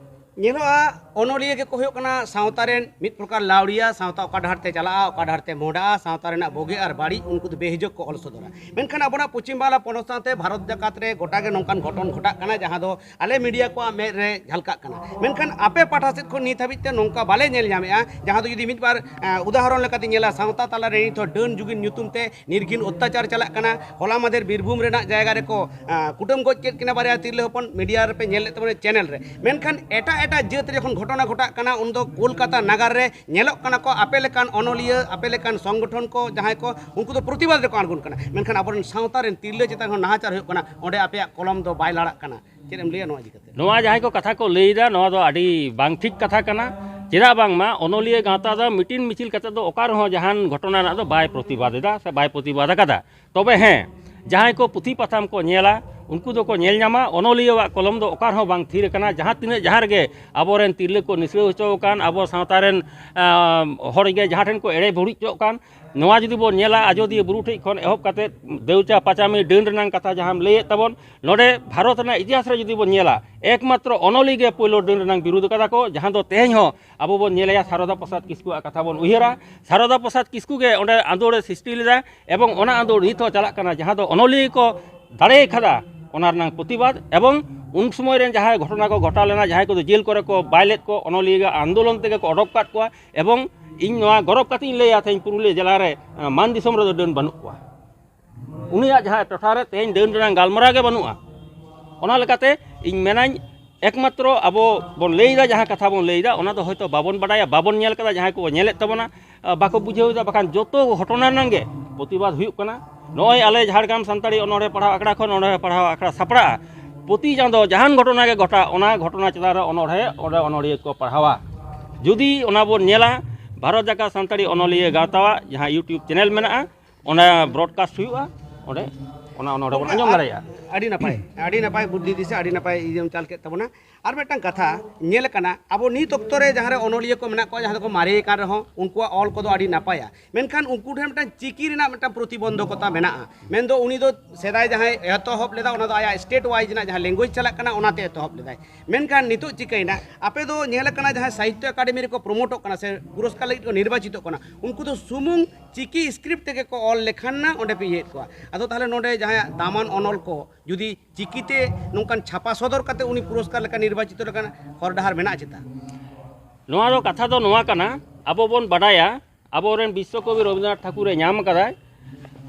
ᱧᱮᱞᱚᱜᱼᱟ, ᱚᱱᱚᱞᱤᱭᱟᱹ ᱜᱮᱠᱚ ᱦᱩᱭᱩᱜ ᱠᱟᱱᱟ ᱥᱟᱶᱛᱟ ᱨᱮᱱ ᱢᱤᱫ ᱯᱨᱚᱠᱟᱨ ᱞᱟᱣᱲᱤᱭᱟ᱾ ᱥᱟᱶᱛᱟ ᱚᱠᱟ ᱰᱟᱦᱟᱨ ᱛᱮ ᱪᱟᱞᱟᱜᱼᱟ, ᱚᱠᱟ ᱰᱟᱦᱟᱨ ᱛᱮ ᱢᱚᱦᱰᱟᱜᱼᱟ, ᱥᱟᱶᱛᱟ ᱨᱮᱱᱟᱜ ᱵᱩᱜᱤ ᱟᱨ ᱵᱟᱹᱲᱤᱡ ᱩᱱᱠᱩ ᱫᱚ ᱵᱮᱦᱤᱡᱳᱜᱽ ᱠᱚ ᱚᱞ ᱥᱚᱫᱚᱨᱟ᱾ ᱢᱮᱱᱠᱷᱟᱱ ᱟᱵᱚᱱᱟᱜ ᱯᱚᱪᱷᱤᱢ ᱵᱟᱝᱞᱟ ᱯᱚᱱᱚᱛ ᱥᱟᱶᱛᱮ ᱵᱷᱟᱨᱚᱛ ᱡᱟᱠᱟᱛ ᱨᱮ ᱜᱚᱴᱟ ᱜᱮ ᱱᱚᱝᱠᱟᱱ ᱜᱷᱚᱴᱚᱱ ᱜᱷᱚᱴᱟᱜ ᱠᱟᱱᱟ, ᱡᱟᱦᱟᱸ ᱫᱚ ᱟᱞᱮ ᱢᱤᱰᱤᱭᱟ ᱠᱚᱣᱟᱜ ᱢᱮᱫ ᱨᱮ ᱡᱷᱟᱞᱠᱟᱜ ᱠᱟᱱᱟ᱾ ᱢᱮᱱᱠᱷᱟᱱ ᱟᱯᱮ ᱯᱟᱦᱴᱟ ᱥᱮᱫ ᱠᱷᱚᱱ ᱱᱤᱛ ᱦᱟᱹᱵᱤᱡ ᱛᱮ ᱱᱚᱝᱠᱟ ᱵᱟᱞᱮ ᱧᱮᱞ ᱧᱟᱢᱮᱫᱼᱟ, ᱡᱟᱦᱟᱸ ᱫᱚ ᱡᱩᱫᱤ ᱢᱤᱫ ᱵᱟᱨ ᱟᱸ, ᱩᱫᱟᱦᱚᱨᱚᱱ ᱞᱮᱠᱟᱛᱮ ᱧᱮᱞᱟ, ᱥᱟᱶᱛᱟ ᱛᱟᱞᱟ ᱨᱮ ᱱᱤᱛ ᱦᱚᱸ ᱰᱟᱹᱱ ᱡᱩᱜᱤᱱ ᱧᱩᱛᱩᱢ ᱛᱮ ᱱᱤᱨᱜᱷᱤᱱ ᱚᱛᱛᱟᱪᱟᱨ ᱪᱟᱞᱟᱜ ᱠᱟᱱᱟ᱾ ᱦᱚᱞᱟ ᱢᱟᱫᱷᱮᱨ ᱵᱤᱨᱵᱷᱩᱢ ᱨᱮᱱᱟᱜ ᱡᱟᱭᱜᱟ ᱨᱮᱠᱚ ᱟᱸ, ᱠᱩᱴᱟᱹᱢ ᱜᱚᱡ ᱠᱮᱫ ᱠᱤᱱᱟ ᱵᱟᱨᱭᱟ ᱛᱤᱨᱞᱟᱹ ᱦᱚᱯᱚᱱ, ᱢᱤᱰᱤᱭᱟ ᱨᱮᱯᱮ ᱧᱮᱞ ᱞᱮᱫ ᱛᱟᱵᱚᱱᱟ ᱪᱮᱱᱮᱞ ᱨᱮ᱾ ᱢᱮᱱᱠᱷᱟᱱ ᱮᱴᱟᱜ ᱮᱴᱟᱜ ᱡᱟᱹᱛ ᱨᱮ ᱡᱚᱠᱷᱚᱱ ᱜᱷᱚᱴᱚᱱᱟ ᱜᱷᱚᱴᱟᱜ ᱠᱟᱱᱟ, ᱩᱱᱫᱚ ᱠᱳᱞᱠᱟᱛᱟ ᱱᱟᱜᱟᱨ ᱨᱮ ᱧᱮᱞᱚᱜ ᱠᱟᱱᱟ ᱠᱚ ᱟᱯᱮ ᱞᱮᱠᱟᱱ ᱚᱱᱚᱞᱤᱭᱟᱹ, ᱟᱯᱮ ᱞᱮᱠᱟᱱ ᱥᱚᱝᱜᱚᱴᱷᱚᱱ ᱠᱚ, ᱡᱟᱦᱟᱸᱭ ᱠᱚ, ᱩᱱᱠᱩ ᱫᱚ ᱯᱨᱚᱛᱤᱵᱟᱫ ᱨᱮᱠᱚ ᱟᱬᱜᱚᱱ ᱠᱟᱱᱟ᱾ ᱢᱮᱱᱠᱷᱟᱱ ᱟᱵᱚᱨᱮᱱ ᱥᱟᱶᱛᱟ ᱨᱮᱱ ᱛᱤᱨᱞᱟᱹ ᱪᱮᱛᱟᱱ ᱦᱚᱸ ᱱᱟᱦᱟᱪᱟᱨ ᱦᱩᱭᱩᱜ ᱠᱟᱱᱟ, ᱚᱸᱰᱮ ᱟᱯᱮᱭᱟᱜ ᱠᱚᱞᱚᱢ ᱫᱚ ᱵᱟᱭ ᱞᱟᱲᱟᱜ ᱠᱟᱱᱟ᱾ ᱪᱮᱫ ᱮᱢ ᱞᱟᱹᱭᱟ ᱱᱚᱣᱟ ᱤᱫᱤ ᱠᱟᱛᱮ? ᱱᱚᱣᱟ ᱡᱟᱦᱟᱸᱭ ᱠᱚ ᱠᱟᱛᱷᱟ ᱠᱚ ᱞᱟᱹᱭ ᱮᱫᱟ, ᱱᱚᱣᱟ ᱫᱚ ᱟᱹᱰᱤ ᱵᱟᱝ ᱴᱷᱤᱠ ᱠᱟᱛᱷᱟ ᱠᱟᱱᱟ᱾ ᱪᱮᱫᱟᱜ ᱵᱟᱝᱢᱟ ᱚᱱᱚᱞᱤᱭᱟᱹ ᱜᱟᱶᱛᱟ ᱫᱚ ᱢᱤᱴᱤᱝ ᱢᱤᱪᱷᱤᱞ ᱠᱟᱛᱮ ᱫᱚ ᱚᱠᱟ ᱨᱮᱦᱚᱸ ᱡᱟᱦᱟᱱ ᱜᱷᱚᱴᱚᱱᱟ ᱨᱮᱱᱟᱜ ᱫᱚ ᱵᱟᱭ ᱯᱨᱚᱛᱤᱵᱟᱫ ᱮᱫᱟ ᱥᱮ ᱵᱟᱭ ᱯᱨᱚᱛᱤᱵᱟᱫ ᱟᱠᱟᱫᱟ᱾ ᱛᱚᱵᱮ ᱦᱮᱸ, ᱡᱟᱦᱟᱸᱭ ᱠᱚ ᱯᱩᱛᱷᱤ ᱯᱟᱛᱷᱟᱢ ᱠᱚ ᱧᱮᱞᱟ, ᱩᱱᱠᱩ ᱫᱚᱠᱚ ᱧᱮᱞ ᱧᱟᱢᱟ ᱚᱱᱚᱞᱤᱭᱟᱹᱣᱟᱜ ᱠᱚᱞᱚᱢ ᱫᱚ ᱚᱠᱟ ᱨᱮᱦᱚᱸ ᱵᱟᱝ ᱛᱷᱤᱨ ᱟᱠᱟᱱᱟ᱾ ᱡᱟᱦᱟᱸ ᱛᱤᱱᱟᱹᱜ ᱡᱟᱦᱟᱸ ᱨᱮᱜᱮ ᱟᱵᱚᱨᱮᱱ ᱛᱤᱨᱞᱟᱹ ᱠᱚ ᱱᱤᱥᱲᱟᱹᱣ ᱦᱚᱪᱚ ᱟᱠᱟᱱ, ᱟᱵᱚ ᱥᱟᱶᱛᱟ ᱨᱮᱱ, ᱟᱸ, ᱦᱚᱲ ᱜᱮ ᱡᱟᱦᱟᱸ ᱴᱷᱮᱱ ᱠᱚ ᱮᱲᱮ ᱵᱷᱩᱲᱤ ᱦᱚᱪᱚᱜ ᱠᱟᱱ, ᱱᱚᱣᱟ ᱡᱩᱫᱤ ᱵᱚᱱ ᱧᱮᱞᱟ, ᱟᱡᱚᱫᱤᱭᱟᱹ ᱵᱩᱨᱩ ᱴᱷᱮᱡ ᱠᱷᱚᱱ ᱮᱦᱚᱵ ᱠᱟᱛᱮ ᱫᱮᱣᱪᱟ ᱯᱟᱪᱟᱢᱤ ᱰᱟᱹᱱ ᱨᱮᱱᱟᱜ ᱠᱟᱛᱷᱟ ᱡᱟᱦᱟᱸᱢ ᱞᱟᱹᱭᱮᱫ ᱛᱟᱵᱚᱱ, ᱱᱚᱰᱮ ᱵᱷᱟᱨᱚᱛ ᱨᱮᱱᱟᱜ ᱤᱛᱤᱦᱟᱥ ᱨᱮ ᱡᱩᱫᱤ ᱵᱚᱱ ᱧᱮᱞᱟ, ᱮᱠᱢᱟᱛᱨᱚ ᱚᱱᱚᱞᱤ ᱜᱮ ᱯᱳᱭᱞᱳ ᱰᱟᱹᱱ ᱨᱮᱱᱟᱜ ᱵᱤᱨᱩᱫᱷ ᱠᱟᱫᱟ ᱠᱚ, ᱡᱟᱦᱟᱸ ᱫᱚ ᱛᱮᱦᱮᱧ ᱦᱚᱸ ᱟᱵᱚ ᱵᱚᱱ ᱧᱮᱞᱮᱭᱟ, ᱥᱟᱨᱚᱫᱟ ᱯᱨᱚᱥᱟᱫᱽ ᱠᱤᱥᱠᱩᱣᱟᱜ ᱠᱟᱛᱷᱟ ᱵᱚᱱ ᱩᱭᱦᱟᱹᱨᱟ᱾ ᱥᱟᱨᱚᱫᱟ ᱯᱨᱚᱥᱟᱫᱽ ᱠᱤᱥᱠᱩ ᱜᱮ ᱚᱸᱰᱮ ᱟᱸᱫᱳᱲ ᱮ ᱥᱨᱤᱥᱴᱤ ᱞᱮᱫᱟ ᱮᱵᱚᱝ ᱚᱱᱟ ᱟᱸᱫᱳᱲ ᱱᱤᱛ ᱦᱚᱸ ᱪᱟᱞᱟᱜ ᱠᱟᱱᱟ, ᱡᱟᱦᱟᱸ ᱫᱚ ᱚᱱᱚᱞᱤᱭᱟᱹ ᱠᱚ ᱫᱟᱲᱮ ᱠᱟᱫᱟ ᱚᱱᱟ ᱨᱮᱱᱟᱜ ᱯᱨᱚᱛᱤᱵᱟᱫ᱾ ᱮᱵᱚᱝ ᱩᱱ ᱥᱚᱢᱚᱭ ᱨᱮᱱ ᱡᱟᱦᱟᱸᱭ ᱜᱷᱚᱴᱚᱱᱟ ᱠᱚ ᱜᱷᱚᱴᱟᱣ ᱞᱮᱱᱟ, ᱡᱟᱦᱟᱸᱭ ᱠᱚᱫᱚ ᱡᱮᱞ ᱠᱚᱨᱮ ᱠᱚ ᱵᱟᱭ ᱞᱮᱫ ᱠᱚ, ᱚᱱᱚᱞᱤᱭᱟᱹ ᱟᱱᱫᱳᱞᱚᱱ ᱛᱮᱜᱮ ᱠᱚ ᱚᱰᱚᱠ ᱠᱟᱫ ᱠᱚᱣᱟ᱾ ᱮᱵᱚᱝ ᱤᱧ ᱱᱚᱣᱟ ᱜᱚᱨᱚᱵ ᱠᱟᱛᱮ ᱤᱧ ᱞᱟᱹᱭᱟ, ᱛᱮᱦᱮᱧ ᱯᱩᱨᱩᱞᱤᱭᱟᱹ ᱡᱮᱞᱟ ᱨᱮ, ᱟᱸ, ᱢᱟᱱ ᱫᱤᱥᱚᱢ ᱨᱮᱫᱚ ᱰᱟᱹᱱ ᱵᱟᱹᱱᱩᱜ ᱠᱚᱣᱟ᱾ ᱩᱱᱤᱭᱟᱜ ᱡᱟᱦᱟᱸ ᱴᱚᱴᱷᱟ ᱨᱮ ᱛᱮᱦᱮᱧ ᱰᱟᱹᱱ ᱨᱮᱱᱟᱜ ᱜᱟᱞᱢᱟᱨᱟᱣ ᱜᱮ ᱵᱟᱹᱱᱩᱜᱼᱟ᱾ ᱚᱱᱟ ᱞᱮᱠᱟᱛᱮ ᱤᱧ ᱢᱮᱱᱟᱹᱧ, ᱮᱠᱢᱟᱛᱨᱚ ᱟᱵᱚ ᱵᱚᱱ ᱞᱟᱹᱭᱫᱟ, ᱡᱟᱦᱟᱸ ᱠᱟᱛᱷᱟ ᱵᱚᱱ ᱞᱟᱹᱭᱫᱟ, ᱚᱱᱟ ᱫᱚ ᱦᱚᱭᱛᱳ ᱵᱟᱵᱚᱱ ᱵᱟᱰᱟᱭᱟ, ᱵᱟᱵᱚᱱ ᱧᱮᱞ ᱠᱟᱫᱟ, ᱡᱟᱦᱟᱸᱭ ᱠᱚ ᱧᱮᱞᱮᱫ ᱛᱟᱵᱚᱱᱟ, ᱟᱸ, ᱵᱟᱠᱚ ᱵᱩᱡᱷᱟᱹᱣ ᱮᱫᱟ, ᱵᱟᱠᱷᱟᱱ ᱡᱚᱛᱚ ᱜᱷᱚᱴᱚᱱᱟ ᱨᱮᱱᱟᱜ ᱜᱮ ᱯᱨᱚᱛᱤᱵᱟᱫ ᱦᱩᱭᱩᱜ ᱠᱟᱱᱟ᱾ ᱱᱚᱜᱼᱚᱭ ᱟᱞᱮ ᱡᱷᱟᱲᱜᱨᱟᱢ ᱥᱟᱱᱛᱟᱲᱤ ᱚᱱᱚᱬᱦᱮ ᱯᱟᱲᱦᱟᱣ ᱟᱠᱷᱲᱟ ᱠᱷᱚᱱ ᱚᱱᱚᱬᱦᱮ ᱯᱟᱲᱦᱟᱣ ᱟᱠᱷᱲᱟ ᱥᱟᱯᱲᱟᱜᱼᱟ᱾ ᱯᱨᱚᱛᱤ ᱪᱟᱸᱫᱚ ᱡᱟᱦᱟᱱ ᱜᱷᱚᱴᱚᱱᱟ ᱜᱮ ᱜᱷᱚᱴᱟᱜ, ᱚᱱᱟ ᱜᱷᱚᱴᱚᱱᱟ ᱪᱮᱛᱟᱱ ᱨᱮ ᱚᱱᱚᱬᱦᱮ ᱚᱸᱰᱮ ᱚᱱᱚᱲᱦᱤᱭᱟᱹ ᱠᱚ ᱯᱟᱲᱦᱟᱣᱟ᱾ ᱡᱩᱫᱤ ᱚᱱᱟ ᱵᱚᱱ ᱧᱮᱞᱟ, ᱵᱷᱟᱨᱚᱛ ᱡᱟᱠᱟᱛ ᱥᱟᱱᱛᱟᱲᱤ ᱚᱱᱚᱞᱤᱭᱟᱹ ᱜᱟᱶᱛᱟᱣᱟᱜ ᱡᱟᱦᱟᱸ YouTube ᱪᱮᱱᱮᱞ ᱢᱮᱱᱟᱜᱼᱟ, ᱚᱸᱰᱮ ᱵᱨᱚᱰᱠᱟᱥᱴ ᱦᱩᱭᱩᱜᱼᱟ, ᱚᱸᱰᱮ ᱚᱱᱟ ᱚᱱᱚᱲᱦᱮ ᱵᱚᱱ ᱟᱸᱡᱚᱢ ᱫᱟᱲᱮᱭᱟᱜᱼᱟ᱾ ᱟᱹᱰᱤ ᱱᱟᱯᱟᱭ, ᱟᱹᱰᱤ ᱱᱟᱯᱟᱭ ᱵᱩᱫᱽᱫᱷᱤ ᱫᱤᱥᱟᱹ, ᱟᱹᱰᱤ ᱱᱟᱯᱟᱭ ᱤᱭᱟᱹᱢ ᱪᱟᱞ ᱠᱮᱫ ᱛᱟᱵᱚᱱᱟ᱾ ᱟᱨ ᱢᱤᱫᱴᱟᱝ ᱠᱟᱛᱷᱟ ᱧᱮᱞ ᱟᱠᱟᱱᱟ, ᱟᱵᱚ ᱱᱤᱛ ᱚᱠᱛᱚ ᱨᱮ ᱡᱟᱦᱟᱸ ᱨᱮ ᱚᱱᱚᱞᱤᱭᱟᱹ ᱠᱚ ᱢᱮᱱᱟᱜ ᱠᱚᱣᱟ, ᱡᱟᱦᱟᱸ ᱫᱚᱠᱚ ᱢᱟᱨᱮ ᱟᱠᱟᱱ ᱨᱮᱦᱚᱸ, ᱩᱱᱠᱩᱣᱟᱜ ᱚᱞ ᱠᱚᱫᱚ ᱟᱹᱰᱤ ᱱᱟᱯᱟᱭᱟ, ᱢᱮᱱᱠᱷᱟᱱ ᱩᱱᱠᱩ ᱴᱷᱮᱱ ᱢᱤᱫᱴᱟᱝ ᱪᱤᱠᱤ ᱨᱮᱱᱟᱜ ᱢᱤᱫᱴᱟᱝ ᱯᱨᱚᱛᱤᱵᱚᱱᱫᱷᱚᱠᱚᱛᱟ ᱢᱮᱱᱟᱜᱼᱟ᱾ ᱢᱮᱱᱫᱚ ᱩᱱᱤ ᱫᱚ ᱥᱮᱫᱟᱭ ᱡᱟᱦᱟᱸᱭ ᱮᱛᱚᱦᱚᱵ ᱞᱮᱫᱟ, ᱚᱱᱟ ᱫᱚ ᱟᱭᱟᱜ state wise ᱨᱮᱱᱟᱜ ᱡᱟᱦᱟᱸ language ᱪᱟᱞᱟᱜ ᱠᱟᱱᱟ, ᱚᱱᱟᱛᱮ ᱮᱛᱚᱦᱚᱵ ᱞᱮᱫᱟᱭ᱾ ᱢᱮᱱᱠᱷᱟᱱ ᱱᱤᱛᱚᱜ ᱪᱤᱠᱟᱹᱭᱮᱱᱟ, ᱟᱯᱮ ᱫᱚ ᱧᱮᱞ ᱟᱠᱟᱱᱟ, ᱡᱟᱦᱟᱸᱭ ᱥᱟᱦᱤᱛᱛᱚ ᱮᱠᱟᱰᱮᱢᱤ ᱨᱮᱠᱚ ᱯᱨᱚᱢᱳᱴᱚᱜ ᱠᱟᱱᱟ ᱥᱮ ᱯᱩᱨᱚᱥᱠᱟᱨ ᱞᱟᱹᱜᱤᱫ ᱠᱚ ᱱᱤᱨᱵᱟᱪᱤᱛᱚᱜ ᱠᱟᱱᱟ, ᱩᱱᱠᱩ ᱫᱚ ᱥᱩᱢᱩᱝ ᱪᱤᱠᱤ script ᱛᱮᱜᱮ ᱠᱚ ᱚᱞ ᱞᱮᱠᱷᱟᱱ ᱱᱟ ᱚᱸᱰᱮ ᱯᱮ ᱤᱭᱟᱹᱭᱮᱫ ᱠᱚᱣᱟ᱾ ᱟᱫᱚ ᱛᱟᱦᱚᱞᱮ ᱱᱚᱰᱮ ᱡᱟᱦᱟᱸᱭᱟᱜ ᱫᱟᱢᱟᱱ ᱚᱱᱚᱞ ᱠᱚ ᱡᱩᱫᱤ ᱪᱤᱠᱤᱛᱮ ᱱᱚᱝᱠᱟᱱ ᱪᱷᱟᱯᱟ ᱥᱚᱫᱚᱨ ᱠᱟᱛᱮ ᱩᱱᱤ ᱯᱩᱨᱚᱥᱠᱟᱨ ᱞᱮᱠᱟ ᱱᱤᱨᱵᱟᱪᱤᱛᱚ ᱞᱮᱠᱟᱱ ᱦᱚᱨ ᱰᱟᱦᱟᱨ ᱢᱮᱱᱟᱜᱼᱟ ᱪᱮᱛᱟ? ᱱᱚᱣᱟ ᱫᱚ ᱠᱟᱛᱷᱟ ᱫᱚ ᱱᱚᱣᱟ ᱠᱟᱱᱟ, ᱟᱵᱚ ᱵᱚᱱ ᱵᱟᱰᱟᱭᱟ, ᱟᱵᱚᱨᱮᱱ ᱵᱤᱥᱥᱚᱠᱚᱵᱤ ᱨᱚᱵᱤᱱᱫᱨᱚᱱᱟᱛᱷ ᱴᱷᱟᱠᱩᱨᱮ ᱧᱟᱢ ᱠᱟᱫᱟᱭ,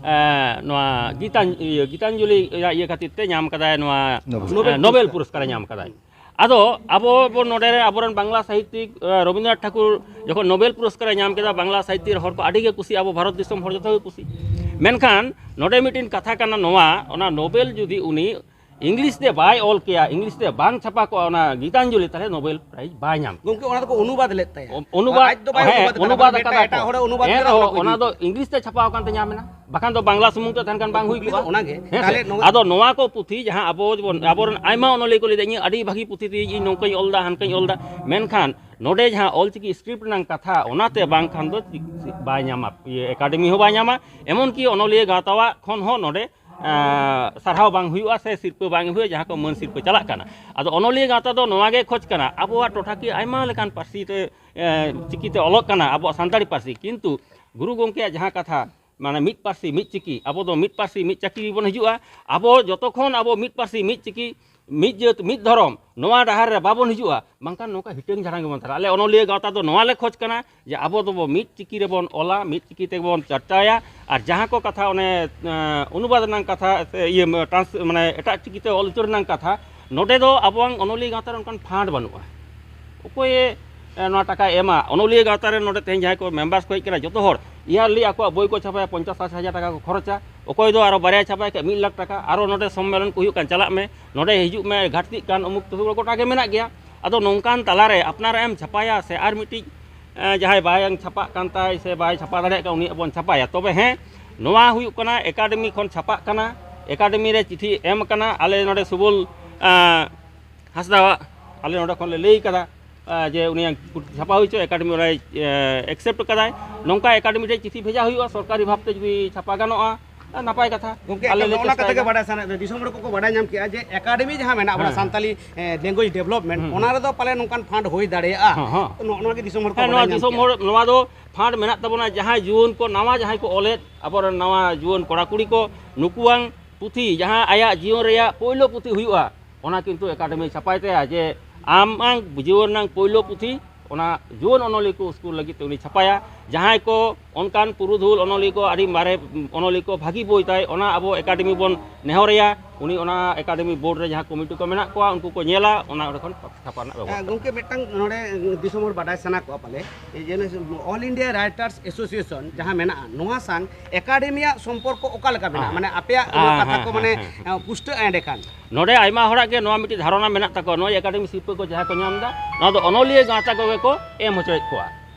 ᱮ, ᱱᱚᱣᱟ ᱜᱤᱛᱟᱧ-, ᱤᱭᱟᱹ, ᱜᱤᱛᱟᱧᱡᱚᱞᱤ ᱨᱮᱭᱟᱜ ᱤᱭᱟᱹ ᱠᱷᱟᱹᱛᱤᱨ ᱛᱮ ᱧᱟᱢ ᱠᱟᱫᱟᱭ ᱱᱚᱣᱟ, ᱱᱳᱵᱮᱞ ᱮ, ᱱᱳᱵᱮᱞ ᱯᱩᱨᱚᱥᱠᱟᱨ᱾ ᱯᱩᱨᱚᱥᱠᱟᱨᱮ ᱧᱟᱢ ᱠᱟᱫᱟᱭ᱾ ᱟᱫᱚ ᱟᱵᱚ ᱵᱚᱱ ᱱᱚᱰᱮ ᱨᱮ ᱟᱵᱚᱨᱮᱱ ᱵᱟᱝᱞᱟ ᱥᱟᱦᱤᱛᱭᱤᱠ, ᱮ, ᱨᱚᱵᱤᱱᱫᱨᱚᱱᱟᱛᱷ ᱴᱷᱟᱠᱩᱨ ᱡᱚᱠᱷᱚᱱ ᱱᱳᱵᱮᱞ ᱯᱩᱨᱚᱥᱠᱟᱨᱮ ᱧᱟᱢ ᱠᱮᱫᱟ, ᱵᱟᱝᱞᱟ ᱥᱟᱦᱤᱛᱭᱚ ᱨᱮ ᱦᱚᱲ ᱠᱚ ᱟᱹᱰᱤ ᱜᱮ ᱠᱩᱥᱤ, ᱟᱵᱚ ᱵᱷᱟᱨᱚᱛ ᱫᱤᱥᱚᱢ ᱦᱚᱲ ᱡᱚᱛᱚ ᱜᱮ ᱠᱩᱥᱤ᱾ ᱢᱮᱱᱠᱷᱟᱱ ᱱᱚᱰᱮ ᱢᱤᱫᱴᱤᱱ ᱠᱟᱛᱷᱟ ᱠᱟᱱᱟ ᱱᱚᱣᱟ, ᱚᱱᱟ ᱱᱳᱵᱮᱞ ᱡᱩᱫᱤ ᱩᱱᱤ ᱤᱝᱞᱤᱥ ᱛᱮ ᱵᱟᱭ ᱚᱞ ᱠᱮᱭᱟ, ᱤᱝᱞᱤᱥ ᱛᱮ ᱵᱟᱝ ᱪᱷᱟᱯᱟ ᱠᱚᱜᱼᱟ ᱚᱱᱟ ᱜᱤᱛᱟᱧᱡᱚᱞᱤ, ᱛᱟᱦᱞᱮ ᱱᱳᱵᱮᱞ ᱯᱨᱟᱭᱤᱡᱽ ᱵᱟᱭ ᱧᱟᱢ ᱠᱮᱭᱟ᱾ ᱜᱚᱢᱠᱮ, ᱚᱱᱟ ᱫᱚᱠᱚ ᱚᱱᱩᱵᱟᱫ ᱞᱮᱫ ᱛᱟᱭᱟ᱾ ᱚ-, ᱚᱱᱩᱵᱟᱫ, ᱟᱡ ᱫᱚ ᱵᱟᱭ ᱦᱮᱸ, ᱚᱱᱩᱵᱟᱫ ᱠᱟᱫᱟ, ᱚᱱᱩᱵᱟᱫ ᱟᱠᱟᱫᱟ ᱮᱴᱟᱜ ᱠᱚ᱾ ᱦᱚᱲᱮ ᱚᱱᱩᱵᱟᱫ ᱮᱱ ᱞᱮᱫᱟ, ᱨᱮᱦᱚᱸ ᱚᱱᱟ ᱠᱚ ᱚᱱᱟ ᱤᱫᱤ ᱫᱚ ᱤᱝᱞᱤᱥ ᱛᱮ ᱪᱷᱟᱯᱟᱣ ᱟᱠᱟᱱ ᱛᱮ ᱧᱟᱢ ᱮᱱᱟ, ᱵᱟᱠᱷᱟᱱ ᱫᱚ ᱵᱟᱝᱞᱟ ᱥᱩᱢᱩᱝ ᱛᱮ ᱛᱟᱦᱮᱱ ᱠᱷᱟᱱ ᱵᱟᱝ ᱦᱩᱭ ᱠᱩᱠᱞᱤ ᱫᱚ ᱠᱚᱜᱼᱟ᱾ ᱚᱱᱟᱜᱮ᱾ ᱦᱮᱸ ᱥᱮ? ᱛᱟᱦᱞᱮ ᱱᱚᱣᱟ ᱟᱫᱚ ᱱᱚᱣᱟ ᱠᱚ ᱯᱩᱛᱷᱤ ᱡᱟᱦᱟᱸ ᱟᱵᱚ ᱵᱚᱱ, ᱟᱵᱚᱨᱮᱱ ᱟᱭᱢᱟ ᱚᱱᱚᱞᱤᱭᱟᱹ ᱠᱚ ᱞᱟᱹᱭᱫᱟ, "ᱤᱧ ᱟᱹᱰᱤ ᱵᱷᱟᱹᱜᱤ ᱯᱩᱛᱷᱤ ᱛᱮ ᱤᱧ ᱱᱚᱝᱠᱟᱧ ᱚᱞ ᱮᱫᱟ, ᱦᱟᱱᱠᱟᱧ ᱚᱞ ᱮᱫᱟ", ᱢᱮᱱᱠᱷᱟᱱ ᱱᱚᱰᱮ ᱡᱟᱦᱟᱸ ᱚᱞᱪᱤᱠᱤ script ᱨᱮᱱᱟᱜ ᱠᱟᱛᱷᱟ, ᱚᱱᱟᱛᱮ ᱵᱟᱝᱠᱷᱟᱱ ᱫᱚ ᱪᱮᱫ, ᱪᱮᱫ ᱵᱟᱭ ᱧᱟᱢᱟ, ᱤᱭᱟᱹ, ᱮᱠᱟᱰᱮᱢᱤ ᱦᱚᱸ ᱵᱟᱭ ᱧᱟᱢᱟ, ᱮᱢᱚᱱᱠᱤ ᱚᱱᱚᱞᱤᱭᱟᱹ ᱜᱟᱶᱛᱟᱣᱟᱜ ᱠᱷᱚᱱ ᱦᱚᱸ ᱱᱚᱰᱮ ᱮᱸ, ᱥᱟᱨᱦᱟᱣ ᱵᱟᱝ ᱦᱩᱭᱩᱜᱼᱟ ᱥᱮ ᱥᱤᱨᱯᱟᱹ ᱵᱟᱝ ᱦᱩᱭᱩᱜᱼᱟ, ᱡᱟᱦᱟᱸ ᱠᱚ ᱢᱟᱹᱱ ᱥᱤᱨᱯᱟᱹ ᱪᱟᱞᱟᱜ ᱠᱟᱱᱟ᱾ ᱟᱫᱚ ᱚᱱᱚᱞᱤᱭᱟᱹ ᱜᱟᱶᱛᱟ ᱫᱚ ᱱᱚᱣᱟ ᱜᱮ ᱠᱷᱚᱡᱽ ᱠᱟᱱᱟ, ᱟᱵᱚᱣᱟᱜ ᱴᱚᱴᱷᱟᱠᱤᱭᱟᱹ ᱟᱭᱢᱟ ᱞᱮᱠᱟᱱ ᱯᱟᱹᱨᱥᱤ ᱛᱮ, ᱮᱸ, ᱪᱤᱠᱤᱛᱮ ᱚᱞᱚᱜ ᱠᱟᱱᱟ ᱟᱵᱚᱣᱟᱜ ᱥᱟᱱᱛᱟᱲᱤ ᱯᱟᱹᱨᱥᱤ, ᱠᱤᱱᱛᱩ ᱜᱩᱨᱩ ᱜᱚᱢᱠᱮᱭᱟᱜ ᱡᱟᱦᱟᱸ ᱠᱟᱛᱷᱟ, ᱢᱟᱱᱮ ᱢᱤᱫ ᱯᱟᱹᱨᱥᱤ ᱢᱤᱫ ᱪᱤᱠᱤ, ᱟᱵᱚ ᱫᱚ ᱢᱤᱫ ᱯᱟᱹᱨᱥᱤ ᱢᱤᱫ ᱪᱤᱠᱤ ᱵᱚᱱ ᱦᱤᱡᱩᱜᱼᱟ᱾ ᱟᱵᱚ ᱡᱚᱛᱚ ᱠᱷᱚᱱ ᱟᱵᱚ ᱢᱤᱫ ᱯᱟᱹᱨᱥᱤ ᱢᱤᱫ ᱪᱤᱠᱤ, ᱢᱤᱫ ᱡᱟᱹᱛ ᱢᱤᱫ ᱫᱷᱚᱨᱚᱢ, ᱱᱚᱣᱟ ᱰᱟᱦᱟᱨ ᱨᱮ ᱵᱟᱵᱚᱱ ᱦᱤᱡᱩᱜᱼᱟ, ᱵᱟᱝᱠᱷᱟᱱ ᱱᱚᱝᱠᱟ ᱦᱤᱴᱟᱹᱝ ᱡᱷᱟᱲᱟᱝ ᱜᱮᱵᱚᱱ ᱛᱟᱦᱮᱱᱟ᱾ ᱟᱞᱮ ᱚᱱᱚᱞᱤᱭᱟᱹ ᱜᱟᱶᱛᱟ ᱫᱚ ᱱᱚᱣᱟ ᱞᱮ ᱠᱷᱚᱡᱽ ᱠᱟᱱᱟ, ᱡᱮ ᱟᱵᱚ ᱫᱚᱵᱚ ᱢᱤᱫ ᱪᱤᱠᱤ ᱨᱮᱵᱚᱱ ᱚᱞᱟ, ᱢᱤᱫ ᱪᱤᱠᱤ ᱛᱮᱵᱚᱱ ᱪᱟᱨᱪᱟᱭᱟ, ᱟᱨ ᱡᱟᱦᱟᱸ ᱠᱚ ᱠᱟᱛᱷᱟ ᱚᱱᱮ, ᱮᱸ, ᱚᱱᱩᱵᱟᱫ ᱨᱮᱱᱟᱜ ᱠᱟᱛᱷᱟ ᱥᱮ ᱤᱭᱟᱹ, ᱴᱨᱟᱱᱥ-, ᱢᱟᱱᱮ ᱮᱴᱟᱜ ᱪᱤᱠᱤ ᱛᱮ ᱚᱞ ᱩᱪᱟᱹᱲ ᱨᱮᱱᱟᱜ ᱠᱟᱛᱷᱟ, ᱱᱚᱰᱮ ᱫᱚ ᱟᱵᱚᱣᱟᱜ ᱚᱱᱚᱞᱤᱭᱟᱹ ᱜᱟᱶᱛᱟ ᱨᱮ ᱚᱱᱠᱟᱱ fund ᱵᱟᱹᱱᱩᱜᱼᱟ᱾ ᱚᱠᱚᱭᱮ, ᱮᱸ, ᱱᱚᱣᱟ ᱴᱟᱠᱟᱭ ᱮᱢᱟ? ᱚᱱᱚᱞᱤᱭᱟᱹ ᱜᱟᱶᱛᱟ ᱨᱮ ᱱᱚᱰᱮ ᱛᱮᱦᱮᱧ ᱡᱟᱦᱟᱸᱭ ᱠᱚ members ᱠᱚ ᱦᱮᱡ ᱠᱟᱱᱟ, ᱡᱚᱛᱚ ᱦᱚᱲ yearly ᱟᱠᱚᱣᱟᱜ ᱵᱳᱭ ᱠᱚ ᱪᱷᱟᱯᱟᱭᱟ, ᱯᱚᱧᱪᱟᱥ ᱥᱟᱴ ᱦᱟᱡᱟᱨ ᱴᱟᱠᱟ ᱠᱚ ᱠᱷᱚᱨᱚᱪᱟ, ᱚᱠᱚᱭ ᱫᱚ ᱟᱨᱚ ᱵᱟᱨᱭᱟ ᱪᱷᱟᱯᱟᱭ ᱠᱷᱟᱡ ᱢᱤᱫ ᱞᱟᱠᱷ ᱴᱟᱠᱟ, ᱟᱨᱚ ᱱᱚᱰᱮ ᱥᱚᱢᱢᱮᱞᱚᱱ ᱠᱚ ᱦᱩᱭᱩᱜ ᱠᱟᱱ ᱪᱟᱞᱟᱜ ᱢᱮ, ᱱᱚᱰᱮ ᱦᱤᱡᱩᱜ ᱢᱮ, ᱜᱷᱟᱴᱛᱤᱜ ᱠᱟᱱ, ᱚᱢᱩᱠ ᱛᱚᱢᱩᱠ ᱜᱚᱴᱟ ᱜᱮ ᱢᱮᱱᱟᱜ ᱜᱮᱭᱟ᱾ ᱟᱫᱚ ᱱᱚᱝᱠᱟᱱ ᱛᱟᱞᱟᱨᱮ ᱟᱯᱱᱟᱨᱟᱜ ᱮᱢ ᱪᱷᱟᱯᱟᱭᱟ ᱥᱮ ᱟᱨ ᱢᱤᱫᱴᱤᱡ, ᱮᱸ, ᱡᱟᱦᱟᱸᱭ ᱵᱟᱭ ᱪᱷᱟᱯᱟᱜ ᱠᱟᱱ ᱛᱟᱭ ᱥᱮ ᱵᱟᱭ ᱪᱷᱟᱯᱟ ᱫᱟᱲᱮᱭᱟᱜ ᱠᱟᱱ, ᱩᱱᱤᱭᱟᱜ ᱵᱚᱱ ᱪᱷᱟᱯᱟᱭᱟ? ᱛᱚᱵᱮ ᱦᱮᱸ, ᱱᱚᱣᱟ ᱦᱩᱭᱩᱜ ᱠᱟᱱᱟ ᱮᱠᱟᱰᱮᱢᱤ ᱠᱷᱚᱱ ᱪᱷᱟᱯᱟᱜ ᱠᱟᱱᱟ, ᱮᱠᱟᱰᱮᱢᱤ ᱨᱮ ᱪᱤᱴᱷᱤ ᱮᱢ ᱟᱠᱟᱱᱟ᱾ ᱟᱞᱮ ᱱᱚᱰᱮ ᱥᱩᱵᱚᱞ, ᱟᱸ, ᱦᱟᱸᱥᱫᱟᱣᱟᱜ, ᱟᱞᱮ ᱱᱚᱰᱮ ᱠᱷᱚᱱ ᱞᱮ ᱞᱟᱹᱭ ᱠᱟᱫᱟ, ᱟᱸ, ᱡᱮ ᱩᱱᱤᱭᱟᱜ ᱪᱷᱟᱯᱟ ᱦᱩᱭ ᱦᱚᱪᱚ, ᱮᱠᱟᱰᱮᱢᱤ ᱚᱱᱟᱭ, ᱮᱸ, ᱮᱠᱥᱮᱯᱴ ᱠᱟᱫᱟᱭ᱾ ᱱᱚᱝᱠᱟ ᱮᱠᱟᱰᱮᱢᱤ ᱴᱷᱮᱱ ᱪᱤᱴᱷᱤ ᱵᱷᱮᱡᱟ ᱦᱩᱭᱩᱜᱼᱟ, ᱥᱚᱨᱠᱟᱨᱤ ᱵᱷᱟᱵᱽᱛᱮ ᱡᱩᱫᱤ ᱪᱷᱟᱯᱟ ᱜᱟᱱᱚᱜᱼᱟ, ᱟᱸ, ᱱᱟᱯᱟᱭ ᱠᱟᱛᱷᱟ᱾ ᱜᱚᱢᱠᱮ, ᱟᱞᱮ ᱞᱮ ᱱᱚᱜᱼᱚ ᱱᱟ ᱠᱟᱛᱷᱟ ᱜᱮ ᱪᱮᱥᱴᱟᱭᱮᱫᱟ᱾ ᱵᱟᱰᱟᱭ ᱥᱟᱱᱟᱭᱮᱫ ᱞᱮ, ᱫᱤᱥᱚᱢ ᱦᱚᱲ ᱠᱚᱠᱚ ᱵᱟᱰᱟᱭ ᱧᱟᱢ ᱠᱮᱜᱼᱟ ᱡᱮ ᱮᱠᱟᱰᱮᱢᱤ ᱡᱟᱦᱟᱸ ᱢᱮᱱᱟᱜᱼᱟ, ᱚᱱᱟ ᱦᱮᱸ, ᱦᱮᱸ᱾ ᱥᱟᱱᱛᱟᱞᱤ, ᱮᱸ, ᱞᱮᱝᱜᱩᱭᱮᱡᱽ ᱰᱮᱵᱷᱞᱚᱯᱢᱮᱱᱴ, ᱦᱩᱸ, ᱦᱩᱸ᱾ ᱚᱱᱟ ᱨᱮᱫᱚ ᱯᱟᱞᱮ ᱱᱚᱝᱠᱟᱱ ᱯᱷᱟᱱᱰ ᱦᱩᱭ ᱫᱟᱲᱮᱭᱟᱜᱼᱟ᱾ ᱦᱚᱸ, ᱦᱚᱸ᱾ ᱱᱚᱜᱼᱚ ᱱᱚᱣᱟ ᱜᱮ ᱫᱤᱥᱚᱢ ᱦᱚᱲ ᱠᱚ ᱦᱮᱸ, ᱵᱟᱰᱟᱭ ᱱᱚᱣᱟ ᱧᱟᱢ ᱫᱤᱥᱚᱢ ᱠᱮᱜᱼᱟ᱾ ᱦᱚᱲ, ᱱᱚᱣᱟ ᱫᱚ ᱯᱷᱟᱱᱰ ᱢᱮᱱᱟᱜ ᱛᱟᱵᱚᱱᱟ, ᱡᱟᱦᱟᱸᱭ ᱡᱩᱣᱟᱹᱱ ᱠᱚ, ᱱᱟᱣᱟ ᱡᱟᱦᱟᱸᱭ ᱠᱚ ᱚᱞᱮᱫ, ᱟᱵᱚᱨᱮᱱ ᱱᱟᱣᱟ ᱡᱩᱣᱟᱹᱱ ᱠᱚᱲᱟ ᱠᱩᱲᱤ ᱠᱚ, ᱱᱩᱠᱩᱣᱟᱝ ᱯᱩᱛᱷᱤ, ᱡᱟᱦᱟᱸ ᱟᱭᱟᱜ ᱡᱤᱭᱚᱱ ᱨᱮᱭᱟᱜ ᱯᱳᱭᱞᱳ ᱯᱩᱛᱷᱤ ᱦᱩᱭᱩᱜᱼᱟ, ᱚᱱᱟ ᱠᱤᱱᱛᱩ ᱮᱠᱟᱰᱮᱢᱤ ᱪᱷᱟᱯᱟᱭ ᱛᱟᱭᱟ, ᱡᱮ ᱟᱢᱟᱝ ᱡᱤᱭᱚᱱ ᱨᱮᱱᱟᱝ ᱯᱳᱭᱞᱳ ᱯᱩᱛᱷᱤ, ᱚᱱᱟ ᱡᱩᱣᱟᱹᱱ ᱚᱱᱚᱞᱤᱭᱟᱹ ᱠᱚ ᱥᱠᱩᱞ ᱞᱟᱹᱜᱤᱫ ᱛᱮ ᱩᱱᱤ ᱪᱷᱟᱯᱟᱭᱟ᱾ ᱡᱟᱦᱟᱸᱭ ᱠᱚ ᱚᱱᱠᱟᱱ ᱯᱩᱨᱩᱫᱷᱩᱞ ᱚᱱᱚᱞᱤᱭᱟᱹ ᱠᱚ, ᱟᱹᱰᱤ ᱢᱟᱨᱮ ᱚᱱᱚᱞᱤᱭᱟᱹ ᱠᱚ, ᱵᱷᱟᱹᱜᱤ ᱵᱳᱭ ᱛᱟᱭ, ᱚᱱᱟ ᱟᱵᱚ ᱮᱠᱟᱰᱮᱢᱤ ᱵᱚᱱ ᱱᱮᱦᱚᱨᱟᱭᱟ, ᱩᱱᱤ ᱚᱱᱟ ᱮᱠᱟᱰᱮᱢᱤ ᱵᱳᱨᱰ ᱨᱮ ᱡᱟᱦᱟᱸ ᱠᱚᱢᱤᱴᱤ ᱠᱚ ᱢᱮᱱᱟᱜ ᱠᱚᱣᱟ, ᱩᱱᱠᱩ ᱠᱚ ᱧᱮᱞᱟ, ᱚᱱᱟ ᱚᱸᱰᱮ ᱠᱷᱚᱱ ᱪᱷᱟᱯᱟ ᱨᱮᱱᱟᱜ ᱵᱮᱵᱚᱥᱛᱷᱟ᱾ ᱜᱚᱢᱠᱮ, ᱢᱤᱫᱴᱟᱝ ᱱᱚᱰᱮ ᱫᱤᱥᱚᱢ ᱦᱚᱲ ᱵᱟᱰᱟᱭ ᱥᱟᱱᱟ ᱠᱚᱣᱟ ᱯᱟᱞᱮ, ᱡᱮ ᱱᱚᱜᱼᱚᱭ All India Writers Association ᱡᱟᱦᱟᱸ ᱢᱮᱱᱟᱜᱼᱟ, ᱱᱚᱣᱟ ᱥᱟᱝ ᱮᱠᱟᱰᱮᱢᱤᱭᱟᱜ ᱥᱚᱢᱯᱚᱨᱠᱚ ᱚᱠᱟ ᱞᱮᱠᱟ ᱢᱮᱱᱟᱜᱼᱟ? ᱦᱮᱸ᱾ ᱢᱟᱱᱮ ᱟᱯᱮᱭᱟᱜ ᱱᱚᱣᱟ ᱦᱮᱸ, ᱠᱟᱛᱷᱟ ᱦᱮᱸ, ᱠᱚ ᱦᱮᱸ, ᱢᱟᱱᱮ, ᱦᱮᱸ, ᱦᱮᱸ᱾ ᱮᱸ, ᱯᱩᱥᱴᱟᱹᱜᱼᱟ ᱮᱸᱰᱮᱠᱷᱟᱱ? ᱱᱚᱰᱮ ᱟᱭᱢᱟ ᱦᱚᱲᱟᱜ ᱜᱮ ᱱᱚᱣᱟ ᱢᱤᱫᱴᱤᱡ ᱫᱷᱟᱨᱚᱱᱟ ᱢᱮᱱᱟᱜ ᱛᱟᱠᱚᱣᱟ, ᱱᱚᱣᱟ ᱮᱠᱟᱰᱮᱢᱤ ᱥᱤᱨᱯᱟᱹ ᱠᱚ ᱡᱟᱦᱟᱸᱭ ᱠᱚ ᱧᱟᱢ ᱮᱫᱟ, ᱱᱚᱣᱟ ᱫᱚ ᱚᱱᱚᱞᱤᱭᱟᱹ ᱜᱟᱶᱛᱟ ᱠᱚᱜᱮ ᱠᱚ ᱮᱢ ᱦᱚᱪᱚᱭᱮᱫ ᱠᱚᱣᱟ᱾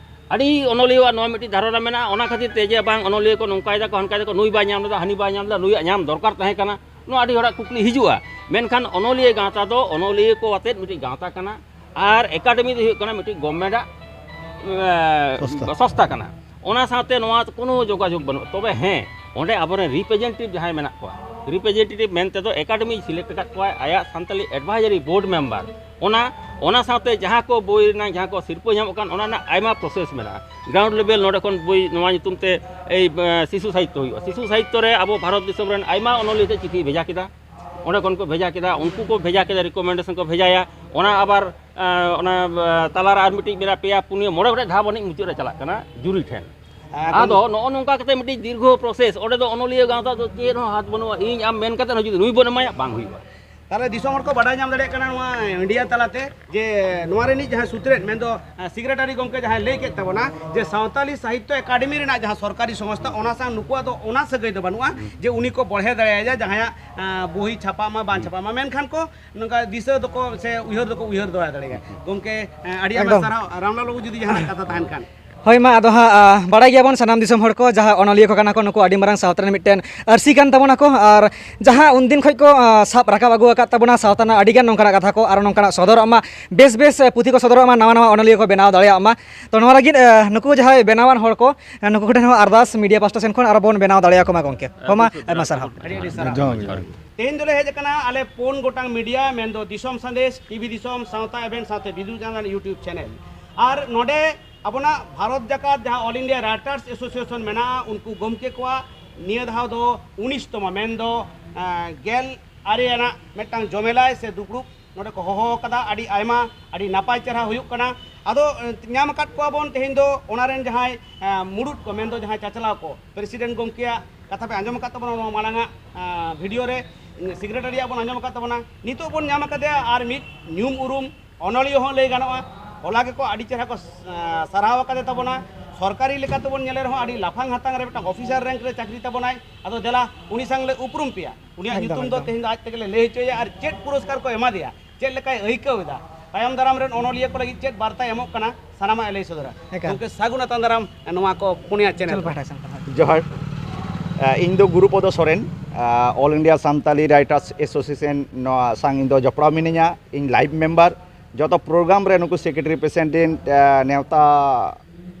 ᱟᱹᱰᱤ ᱚᱱᱚᱞᱤᱭᱟᱹᱣᱟᱜ ᱱᱚᱣᱟ ᱢᱤᱫᱴᱤᱡ ᱫᱷᱟᱨᱚᱱᱟ ᱢᱮᱱᱟᱜᱼᱟ, ᱚᱱᱟ ᱠᱷᱟᱹᱛᱤᱨ ᱛᱮ ᱡᱮ ᱵᱟᱝ ᱚᱱᱚᱞᱤᱭᱟᱹ ᱠᱚ ᱱᱚᱝᱠᱟᱭ ᱫᱟᱠᱚ, ᱦᱟᱱᱠᱟᱭ ᱫᱟᱠᱚ, ᱱᱩᱭ ᱵᱟᱭ ᱧᱟᱢ ᱞᱮᱫᱟ, ᱦᱟᱹᱱᱤ ᱵᱟᱭ ᱧᱟᱢ ᱞᱮᱫᱟ, ᱱᱩᱭᱟᱜ ᱧᱟᱢ ᱫᱚᱨᱠᱟᱨ ᱛᱟᱦᱮᱸ ᱠᱟᱱᱟ, ᱱᱚᱣᱟ ᱟᱹᱰᱤ ᱦᱚᱲᱟᱜ ᱠᱩᱠᱞᱤ ᱦᱤᱡᱩᱜᱼᱟ᱾ ᱢᱮᱱᱠᱷᱟᱱ ᱚᱱᱚᱞᱤᱭᱟᱹ ᱜᱟᱶᱛᱟ ᱫᱚ ᱚᱱᱚᱞᱤᱭᱟᱹ ᱠᱚ ᱟᱛᱮᱫ ᱢᱤᱫᱴᱤᱡ ᱜᱟᱶᱛᱟ ᱠᱟᱱᱟ, ᱟᱨ ᱮᱠᱟᱰᱮᱢᱤ ᱫᱚ ᱦᱩᱭᱩᱜ ᱠᱟᱱᱟ ᱢᱤᱫᱴᱤᱡ ᱜᱚᱵᱷᱢᱮᱱᱴᱟᱜ, ᱮ, ᱥᱚᱥᱛᱷᱟ᱾ ᱥᱚᱥᱛᱷᱟ ᱠᱟᱱᱟ᱾ ᱚᱱᱟ ᱥᱟᱶᱛᱮ ᱱᱚᱣᱟ ᱫᱚ ᱠᱳᱱᱳ ᱡᱳᱜᱟᱡᱳᱜᱽ ᱵᱟᱹᱱᱩᱜ᱾ ᱛᱚᱵᱮ ᱦᱮᱸ, ᱚᱸᱰᱮ ᱟᱵᱚᱨᱮᱱ ᱨᱤᱯᱨᱮᱡᱮᱱᱴᱮᱴᱤᱵᱷ ᱡᱟᱦᱟᱸᱭ ᱢᱮᱱᱟᱜ ᱠᱚᱣᱟ, ᱨᱤᱯᱨᱮᱡᱮᱱᱴᱮᱴᱤᱵᱷ ᱢᱮᱱᱛᱮ ᱫᱚ ᱮᱠᱟᱰᱮᱢᱤᱭ ᱥᱤᱞᱮᱠᱴ ᱟᱠᱟᱫ ᱠᱚᱣᱟ, ᱟᱭᱟᱜ ᱥᱟᱱᱛᱟᱞᱤ ᱮᱰᱵᱷᱟᱭᱡᱟᱨᱤ ᱵᱳᱨᱰ ᱢᱮᱢᱵᱟᱨ᱾ ᱚᱱᱟ, ᱚᱱᱟ ᱥᱟᱶᱛᱮ ᱡᱟᱦᱟᱸ ᱠᱚ ᱵᱳᱭ ᱨᱮᱱᱟᱜ ᱡᱟᱦᱟᱸ ᱠᱚ ᱥᱤᱨᱯᱟᱹ ᱧᱟᱢᱚᱜ ᱠᱟᱱ, ᱚᱱᱟ ᱨᱮᱱᱟᱜ ᱟᱭᱢᱟ ᱯᱨᱚᱥᱮᱥ ᱢᱮᱱᱟᱜᱼᱟ᱾ ᱜᱨᱟᱣᱩᱱᱰ ᱞᱮᱵᱮᱞ ᱱᱚᱰᱮ ᱠᱷᱚᱱ ᱵᱳᱭ ᱱᱚᱣᱟ ᱧᱩᱛᱩᱢ ᱛᱮ ᱮᱭ, ᱮ, ᱥᱤᱥᱩ ᱥᱟᱦᱤᱛᱛᱚ ᱦᱩᱭᱩᱜᱼᱟ᱾ ᱥᱤᱥᱩ ᱥᱟᱦᱤᱛᱛᱚ ᱨᱮ ᱟᱵᱚ ᱵᱷᱟᱨᱚᱛ ᱫᱤᱥᱚᱢ ᱨᱮᱱ ᱟᱭᱢᱟ ᱚᱱᱚᱞᱤᱭᱟᱹ ᱴᱷᱮᱱ ᱪᱤᱴᱷᱤ ᱵᱷᱮᱡᱟ ᱠᱮᱫᱟ᱾ ᱚᱸᱰᱮ ᱠᱷᱚᱱ ᱠᱚ ᱵᱷᱮᱡᱟ ᱠᱮᱫᱟ, ᱩᱱᱠᱩ ᱠᱚ ᱵᱷᱮᱡᱟ ᱠᱮᱫᱟ, ᱨᱤᱠᱚᱢᱮᱱᱰᱮᱥᱚᱱ ᱠᱚ ᱵᱷᱮᱡᱟᱭᱟ᱾ ᱚᱱᱟ ᱟᱵᱟᱨ, ᱮ, ᱚᱱᱟ, ᱮ, ᱛᱟᱞᱟᱨᱮ ᱟᱨ ᱢᱤᱫᱴᱤᱡ ᱢᱮᱱᱟᱜᱼᱟ, ᱯᱮᱭᱟ, ᱯᱩᱱᱭᱟᱹ, ᱢᱚᱬᱮ ᱜᱚᱴᱮᱡ ᱫᱷᱟᱣ ᱟᱹᱱᱤᱡ ᱢᱩᱪᱟᱹᱫ ᱨᱮ ᱪᱟᱞᱟᱜ ᱠᱟᱱᱟ ᱡᱩᱨᱤ ᱴᱷᱮᱱ᱾ ᱦᱮᱸ, ᱟᱫᱚ ᱱᱚᱜᱼᱚ ᱱᱚᱝᱠᱟ ᱠᱟᱛᱮ ᱢᱤᱫᱴᱤᱡ ᱫᱤᱨᱜᱷᱚ ᱯᱨᱚᱥᱮᱥ, ᱚᱸᱰᱮ ᱫᱚ ᱚᱱᱚᱞᱤᱭᱟᱹ ᱜᱟᱶᱛᱟ ᱫᱚ ᱪᱮᱫ ᱦᱚᱸ ᱦᱟᱛ ᱵᱟᱹᱱᱩᱜᱼᱟ, ᱤᱧ ᱟᱢ ᱢᱮᱱ ᱠᱟᱛᱮ ᱦᱚᱸ ᱡᱩᱫᱤ ᱱᱩᱭ ᱵᱚᱱ ᱮᱢᱟᱭᱟ, ᱵᱟᱝ ᱦᱩᱭᱩᱜᱼᱟ᱾ ᱛᱟᱦᱚᱞᱮ ᱫᱤᱥᱚᱢ ᱦᱚᱲ ᱠᱚ ᱵᱟᱰᱟᱭ ᱧᱟᱢ ᱫᱟᱲᱮᱭᱟᱜ ᱠᱟᱱᱟ ᱱᱚᱣᱟ ᱤᱱᱰᱤᱭᱟ ᱛᱟᱞᱟᱛᱮ, ᱡᱮ ᱱᱚᱣᱟ ᱨᱤᱱᱤᱡ ᱡᱟᱦᱟᱸᱭ ᱥᱩᱛᱨᱮᱫ, ᱢᱮᱱᱫᱚ, ᱮ, ᱥᱮᱠᱨᱮᱴᱟᱨᱤ ᱜᱚᱢᱠᱮ ᱡᱟᱦᱟᱸᱭ ᱞᱟᱹᱭ ᱠᱮᱫ ᱛᱟᱵᱚᱱᱟ, ᱡᱮ ᱥᱟᱶᱛᱟᱞᱤ ᱥᱟᱦᱤᱛᱛᱚ ᱮᱠᱟᱰᱮᱢᱤ ᱨᱮᱱᱟᱜ ᱡᱟᱦᱟᱸ ᱥᱚᱨᱠᱟᱨᱤ ᱥᱚᱝᱥᱛᱷᱟ, ᱚᱱᱟ ᱥᱟᱶ ᱱᱩᱠᱩᱣᱟᱜ ᱫᱚ ᱚᱱᱟ ᱥᱟᱹᱜᱟᱹᱭ ᱫᱚ ᱵᱟᱹᱱᱩᱜᱼᱟ ᱡᱮ ᱩᱱᱤ ᱠᱚ ᱵᱚᱲᱦᱮ ᱫᱟᱲᱮᱭᱟᱭᱟ, ᱡᱟᱦᱟᱸᱭᱟᱜ, ᱮ, ᱵᱳᱭ ᱪᱷᱟᱯᱟ ᱢᱟ ᱵᱟᱝ ᱪᱷᱟᱯᱟ ᱢᱟ, ᱢᱮᱱᱠᱷᱟᱱ ᱠᱚ ᱱᱚᱝᱠᱟ ᱫᱤᱥᱟᱹ ᱫᱚᱠᱚ ᱥᱮ ᱩᱭᱦᱟᱹᱨ ᱫᱚᱠᱚ ᱩᱭᱦᱟᱹᱨ ᱫᱚᱦᱚ ᱫᱟᱲᱮᱭᱟᱜᱼᱟ᱾ ᱜᱚᱢᱠᱮ, ᱮ, ᱟᱹᱰᱤ ᱟᱭᱢᱟ ᱮᱠᱫᱚᱢ᱾ ᱥᱟᱨᱦᱟᱣ᱾ ᱨᱟᱢᱞᱟᱞ ᱵᱟᱹᱵᱩ, ᱡᱩᱫᱤ ᱡᱟᱦᱟᱱᱟᱜ ᱠᱟᱛᱷᱟ ᱛᱟᱦᱮᱱ ᱠᱷᱟᱱ᱾ ᱦᱳᱭ ᱢᱟ, ᱟᱫᱚ ᱦᱟᱸᱜ, ᱟ, ᱵᱟᱲᱟᱭ ᱜᱮᱭᱟᱵᱚᱱ ᱥᱟᱱᱟᱢ ᱫᱤᱥᱚᱢ ᱦᱚᱲ ᱠᱚ, ᱡᱟᱦᱟᱸ ᱚᱱᱚᱞᱤᱭᱟᱹ ᱠᱚ ᱠᱟᱱᱟ ᱠᱚ, ᱱᱩᱠᱩ ᱟᱹᱰᱤ ᱢᱟᱨᱟᱝ ᱥᱟᱶᱛᱟ ᱨᱮᱱ ᱢᱤᱫᱴᱮᱱ ᱟᱹᱨᱥᱤ ᱠᱟᱱ ᱛᱟᱵᱚᱱᱟ ᱠᱚ᱾ ᱟᱨ ᱡᱟᱦᱟᱸ ᱩᱱᱫᱤᱱ ᱠᱷᱚᱱ ᱠᱚ, ᱟ, ᱥᱟᱵ ᱨᱟᱠᱟᱵ ᱟᱹᱜᱩ ᱟᱠᱟᱫ ᱛᱟᱵᱚᱱᱟ ᱥᱟᱶᱛᱟ ᱨᱮᱱᱟᱜ ᱟᱹᱰᱤ ᱜᱟᱱ ᱱᱚᱝᱠᱟᱱᱟᱜ ᱠᱟᱛᱷᱟ ᱠᱚ, ᱟᱨᱚ ᱱᱚᱝᱠᱟᱱᱟᱜ ᱥᱚᱫᱚᱨᱚᱜ ᱢᱟ, ᱵᱮᱥ ᱵᱮᱥ, ᱟ, ᱯᱩᱛᱷᱤ ᱠᱚ ᱥᱚᱫᱚᱨᱚᱜ ᱢᱟ, ᱱᱟᱣᱟ ᱱᱟᱣᱟ ᱚᱱᱚᱞᱤᱭᱟᱹ ᱠᱚ ᱵᱮᱱᱟᱣ ᱫᱟᱲᱮᱭᱟᱜ ᱢᱟ᱾ ᱛᱚ ᱱᱚᱣᱟ ᱞᱟᱹᱜᱤᱫ, ᱟ, ᱱᱩᱠᱩ ᱡᱟᱦᱟᱸᱭ ᱵᱮᱱᱟᱣᱟᱱ ᱦᱚᱲ ᱠᱚ, ᱟ, ᱱᱩᱠᱩ ᱠᱚᱴᱷᱮᱱ ᱦᱚᱸ ᱟᱨᱫᱟᱥ, ᱢᱤᱰᱤᱭᱟ ᱯᱟᱥᱴᱟ ᱥᱮᱱ ᱠᱷᱚᱱ ᱟᱨᱚ ᱵᱚᱱ ᱵᱮᱱᱟᱣ ᱫᱟᱲᱮᱭᱟᱠᱚ ᱢᱟ ᱜᱚᱢᱠᱮ᱾ ᱦᱚᱸ ᱢᱟ, ᱟᱹᱰᱤ ᱟᱭᱢᱟ ᱥᱟᱨᱦᱟᱣ᱾ ᱟᱹᱰᱤ ᱟᱹᱰᱤ ᱥᱟᱨᱦᱟᱣ᱾ ᱡᱚᱦᱟᱨ ᱜᱮ, ᱡᱚᱦᱟᱨ ᱜᱮ᱾ ᱛᱮᱦᱮᱧ ᱫᱚᱞᱮ ᱦᱮᱡ ᱟᱠᱟᱱᱟ ᱟᱞᱮ ᱯᱩᱱ ᱜᱚᱴᱟᱝ ᱢᱤᱰᱤᱭᱟ, ᱢᱮᱱᱫᱚ ᱫᱤᱥᱚᱢ ᱥᱟᱸᱫᱮᱥ, ᱴᱤᱵᱷᱤ ᱫᱤᱥᱚᱢ, ᱥᱟᱶᱛᱟ ᱮᱵᱷᱮᱱ ᱥᱟᱶᱛᱮ ᱵᱤᱫᱩ ᱪᱟᱸᱫᱟᱱ YouTube ᱪᱮᱱᱮᱞ᱾ ᱟᱨ ᱱᱚᱰᱮ ᱟᱵᱚᱱᱟᱜ ᱵᱷᱟᱨᱚᱛ ᱡᱟᱠᱟᱛ ᱡᱟᱦᱟᱸ All India Writers Association ᱢᱮᱱᱟᱜᱼᱟ, ᱩᱱᱠᱩ ᱜᱚᱢᱠᱮ ᱠᱚᱣᱟᱜ ᱱᱤᱭᱟᱹ ᱫᱷᱟᱣ ᱫᱚ ᱩᱱᱤᱥ ᱛᱚᱢᱚ, ᱢᱮᱱᱫᱚ, ᱮᱸ, ᱜᱮᱞ ᱟᱨᱮ ᱟᱱᱟᱜ ᱢᱤᱫᱴᱟᱝ ᱡᱚᱢᱮᱞᱟᱭ ᱥᱮ ᱫᱩᱯᱲᱩᱵ ᱱᱚᱰᱮ ᱠᱚ ᱦᱚᱦᱚ ᱟᱠᱟᱫᱟ᱾ ᱟᱹᱰᱤ ᱟᱭᱢᱟ, ᱟᱹᱰᱤ ᱱᱟᱯᱟᱭ ᱪᱮᱦᱨᱟ ᱦᱩᱭᱩᱜ ᱠᱟᱱᱟ᱾ ᱟᱫᱚ, ᱮᱸ, ᱧᱟᱢ ᱟᱠᱟᱫ ᱠᱚᱣᱟ ᱵᱚᱱ ᱛᱮᱦᱮᱧ ᱫᱚ ᱚᱱᱟ ᱨᱮᱱ ᱡᱟᱦᱟᱸᱭ, ᱮᱸ, ᱢᱩᱲᱩᱫ ᱠᱚ, ᱢᱮᱱᱫᱚ ᱡᱟᱦᱟᱸᱭ ᱪᱟᱪᱞᱟᱣ ᱠᱚ, ᱯᱨᱮᱥᱤᱰᱮᱱᱴ ᱜᱚᱢᱠᱮᱭᱟᱜ ᱠᱟᱛᱷᱟ ᱯᱮ ᱟᱸᱡᱚᱢ ᱟᱠᱟᱫ ᱛᱟᱵᱚᱱᱟ ᱱᱚᱣᱟ ᱢᱟᱲᱟᱝᱟᱜ, ᱟᱸ, ᱵᱷᱤᱰᱤᱭᱳ ᱨᱮ, ᱥᱮᱠᱨᱮᱴᱟᱨᱤᱭᱟᱜ ᱵᱚᱱ ᱟᱸᱡᱚᱢ ᱟᱠᱟᱫ ᱛᱟᱵᱚᱱᱟ᱾ ᱱᱤᱛᱚᱜ ᱵᱚᱱ ᱧᱟᱢ ᱟᱠᱟᱫᱮᱭᱟ ᱟᱨ ᱢᱤᱫ ᱧᱩᱢ ᱩᱨᱩᱢ ᱚᱱᱚᱞᱤᱭᱟᱹ ᱦᱚᱸ ᱞᱟᱹᱭ ᱜᱟᱱᱚᱜᱼᱟ᱾ ᱦᱚᱞᱟ ᱜᱮᱠᱚ ᱟᱹᱰᱤ ᱪᱮᱦᱨᱟ ᱠᱚ, ᱟᱸ, ᱥᱟᱨᱦᱟᱣ ᱟᱠᱟᱫᱮ ᱛᱟᱵᱚᱱᱟ᱾ ᱥᱚᱨᱠᱟᱨᱤ ᱞᱮᱠᱟ ᱛᱮᱵᱚᱱ ᱧᱮᱞᱮ ᱨᱮᱦᱚᱸ ᱟᱹᱰᱤ ᱞᱟᱯᱷᱟᱝ ᱦᱟᱛᱟᱝ ᱨᱮ ᱢᱤᱫᱴᱟᱝ ᱚᱯᱷᱤᱥᱟᱨ ᱨᱮᱝᱠ ᱨᱮ ᱪᱟᱹᱠᱨᱤ ᱛᱟᱵᱚᱱᱟᱭ᱾ ᱟᱫᱚ ᱫᱮᱞᱟ ᱩᱱᱤ ᱥᱟᱝ ᱞᱮ ᱩᱯᱨᱩᱢ ᱯᱮᱭᱟ᱾ ᱩᱱᱤᱭᱟᱜ ᱮᱠᱫᱚᱢ, ᱧᱩᱛᱩᱢ ᱫᱚ ᱮᱠᱫᱚᱢ᱾ ᱛᱮᱦᱮᱧ ᱫᱚ ᱟᱡ ᱛᱮᱜᱮ ᱞᱮ ᱞᱟᱹᱭ ᱦᱚᱪᱚᱭᱟ ᱟᱨ ᱪᱮᱫ ᱯᱩᱨᱚᱥᱠᱟᱨ ᱠᱚ ᱮᱢᱟ ᱫᱮᱭᱟ, ᱪᱮᱫ ᱞᱮᱠᱟᱭ ᱟᱹᱭᱠᱟᱹᱣ ᱮᱫᱟ, ᱛᱟᱭᱚᱢ ᱫᱟᱨᱟᱢ ᱨᱮᱱ ᱚᱱᱚᱞᱤᱭᱟᱹ ᱠᱚ ᱞᱟᱹᱜᱤᱫ ᱪᱮᱫ ᱵᱟᱨᱛᱟᱭ ᱮᱢᱚᱜ ᱠᱟᱱᱟ, ᱥᱟᱱᱟᱢᱟᱜ ᱮ ᱞᱟᱹᱭ ᱥᱚᱫᱚᱨᱟ᱾ ᱮᱠᱟᱞ᱾ ᱜᱚᱢᱠᱮ, ᱥᱟᱹᱜᱩᱱ ᱟᱛᱟᱝ ᱫᱟᱨᱟᱢ ᱱᱚᱣᱟ ᱠᱚ ᱯᱩᱱᱭᱟ ᱪᱮᱱᱮᱞ ᱪᱮᱱᱮᱞ ᱨᱮ᱾ ᱯᱟᱦᱴᱟ ᱥᱮᱱ ᱠᱷᱚᱱ᱾ ᱡᱚᱦᱟᱨ᱾ ᱮ, ᱤᱧ ᱫᱚ ᱜᱩᱨᱩᱯᱚᱫᱚ ᱥᱚᱨᱮᱱ, ᱮ, All India Santali Writers Association ᱱᱚᱣᱟ ᱥᱟᱝ ᱤᱧ ᱫᱚ ᱡᱚᱯᱲᱟᱣ ᱢᱤᱱᱟᱹᱧᱟ᱾ ᱤᱧ ᱞᱟᱭᱤᱵᱷ ᱢᱮᱢᱵᱟᱨ᱾ ᱡᱚᱛᱚ ᱯᱨᱳᱜᱨᱟᱢ ᱨᱮ ᱱᱩᱠᱩ ᱥᱮᱠᱨᱮᱴᱟᱨᱤ ᱯᱨᱮᱥᱤᱰᱮᱱᱴ, ᱮ, ᱱᱮᱣᱛᱟ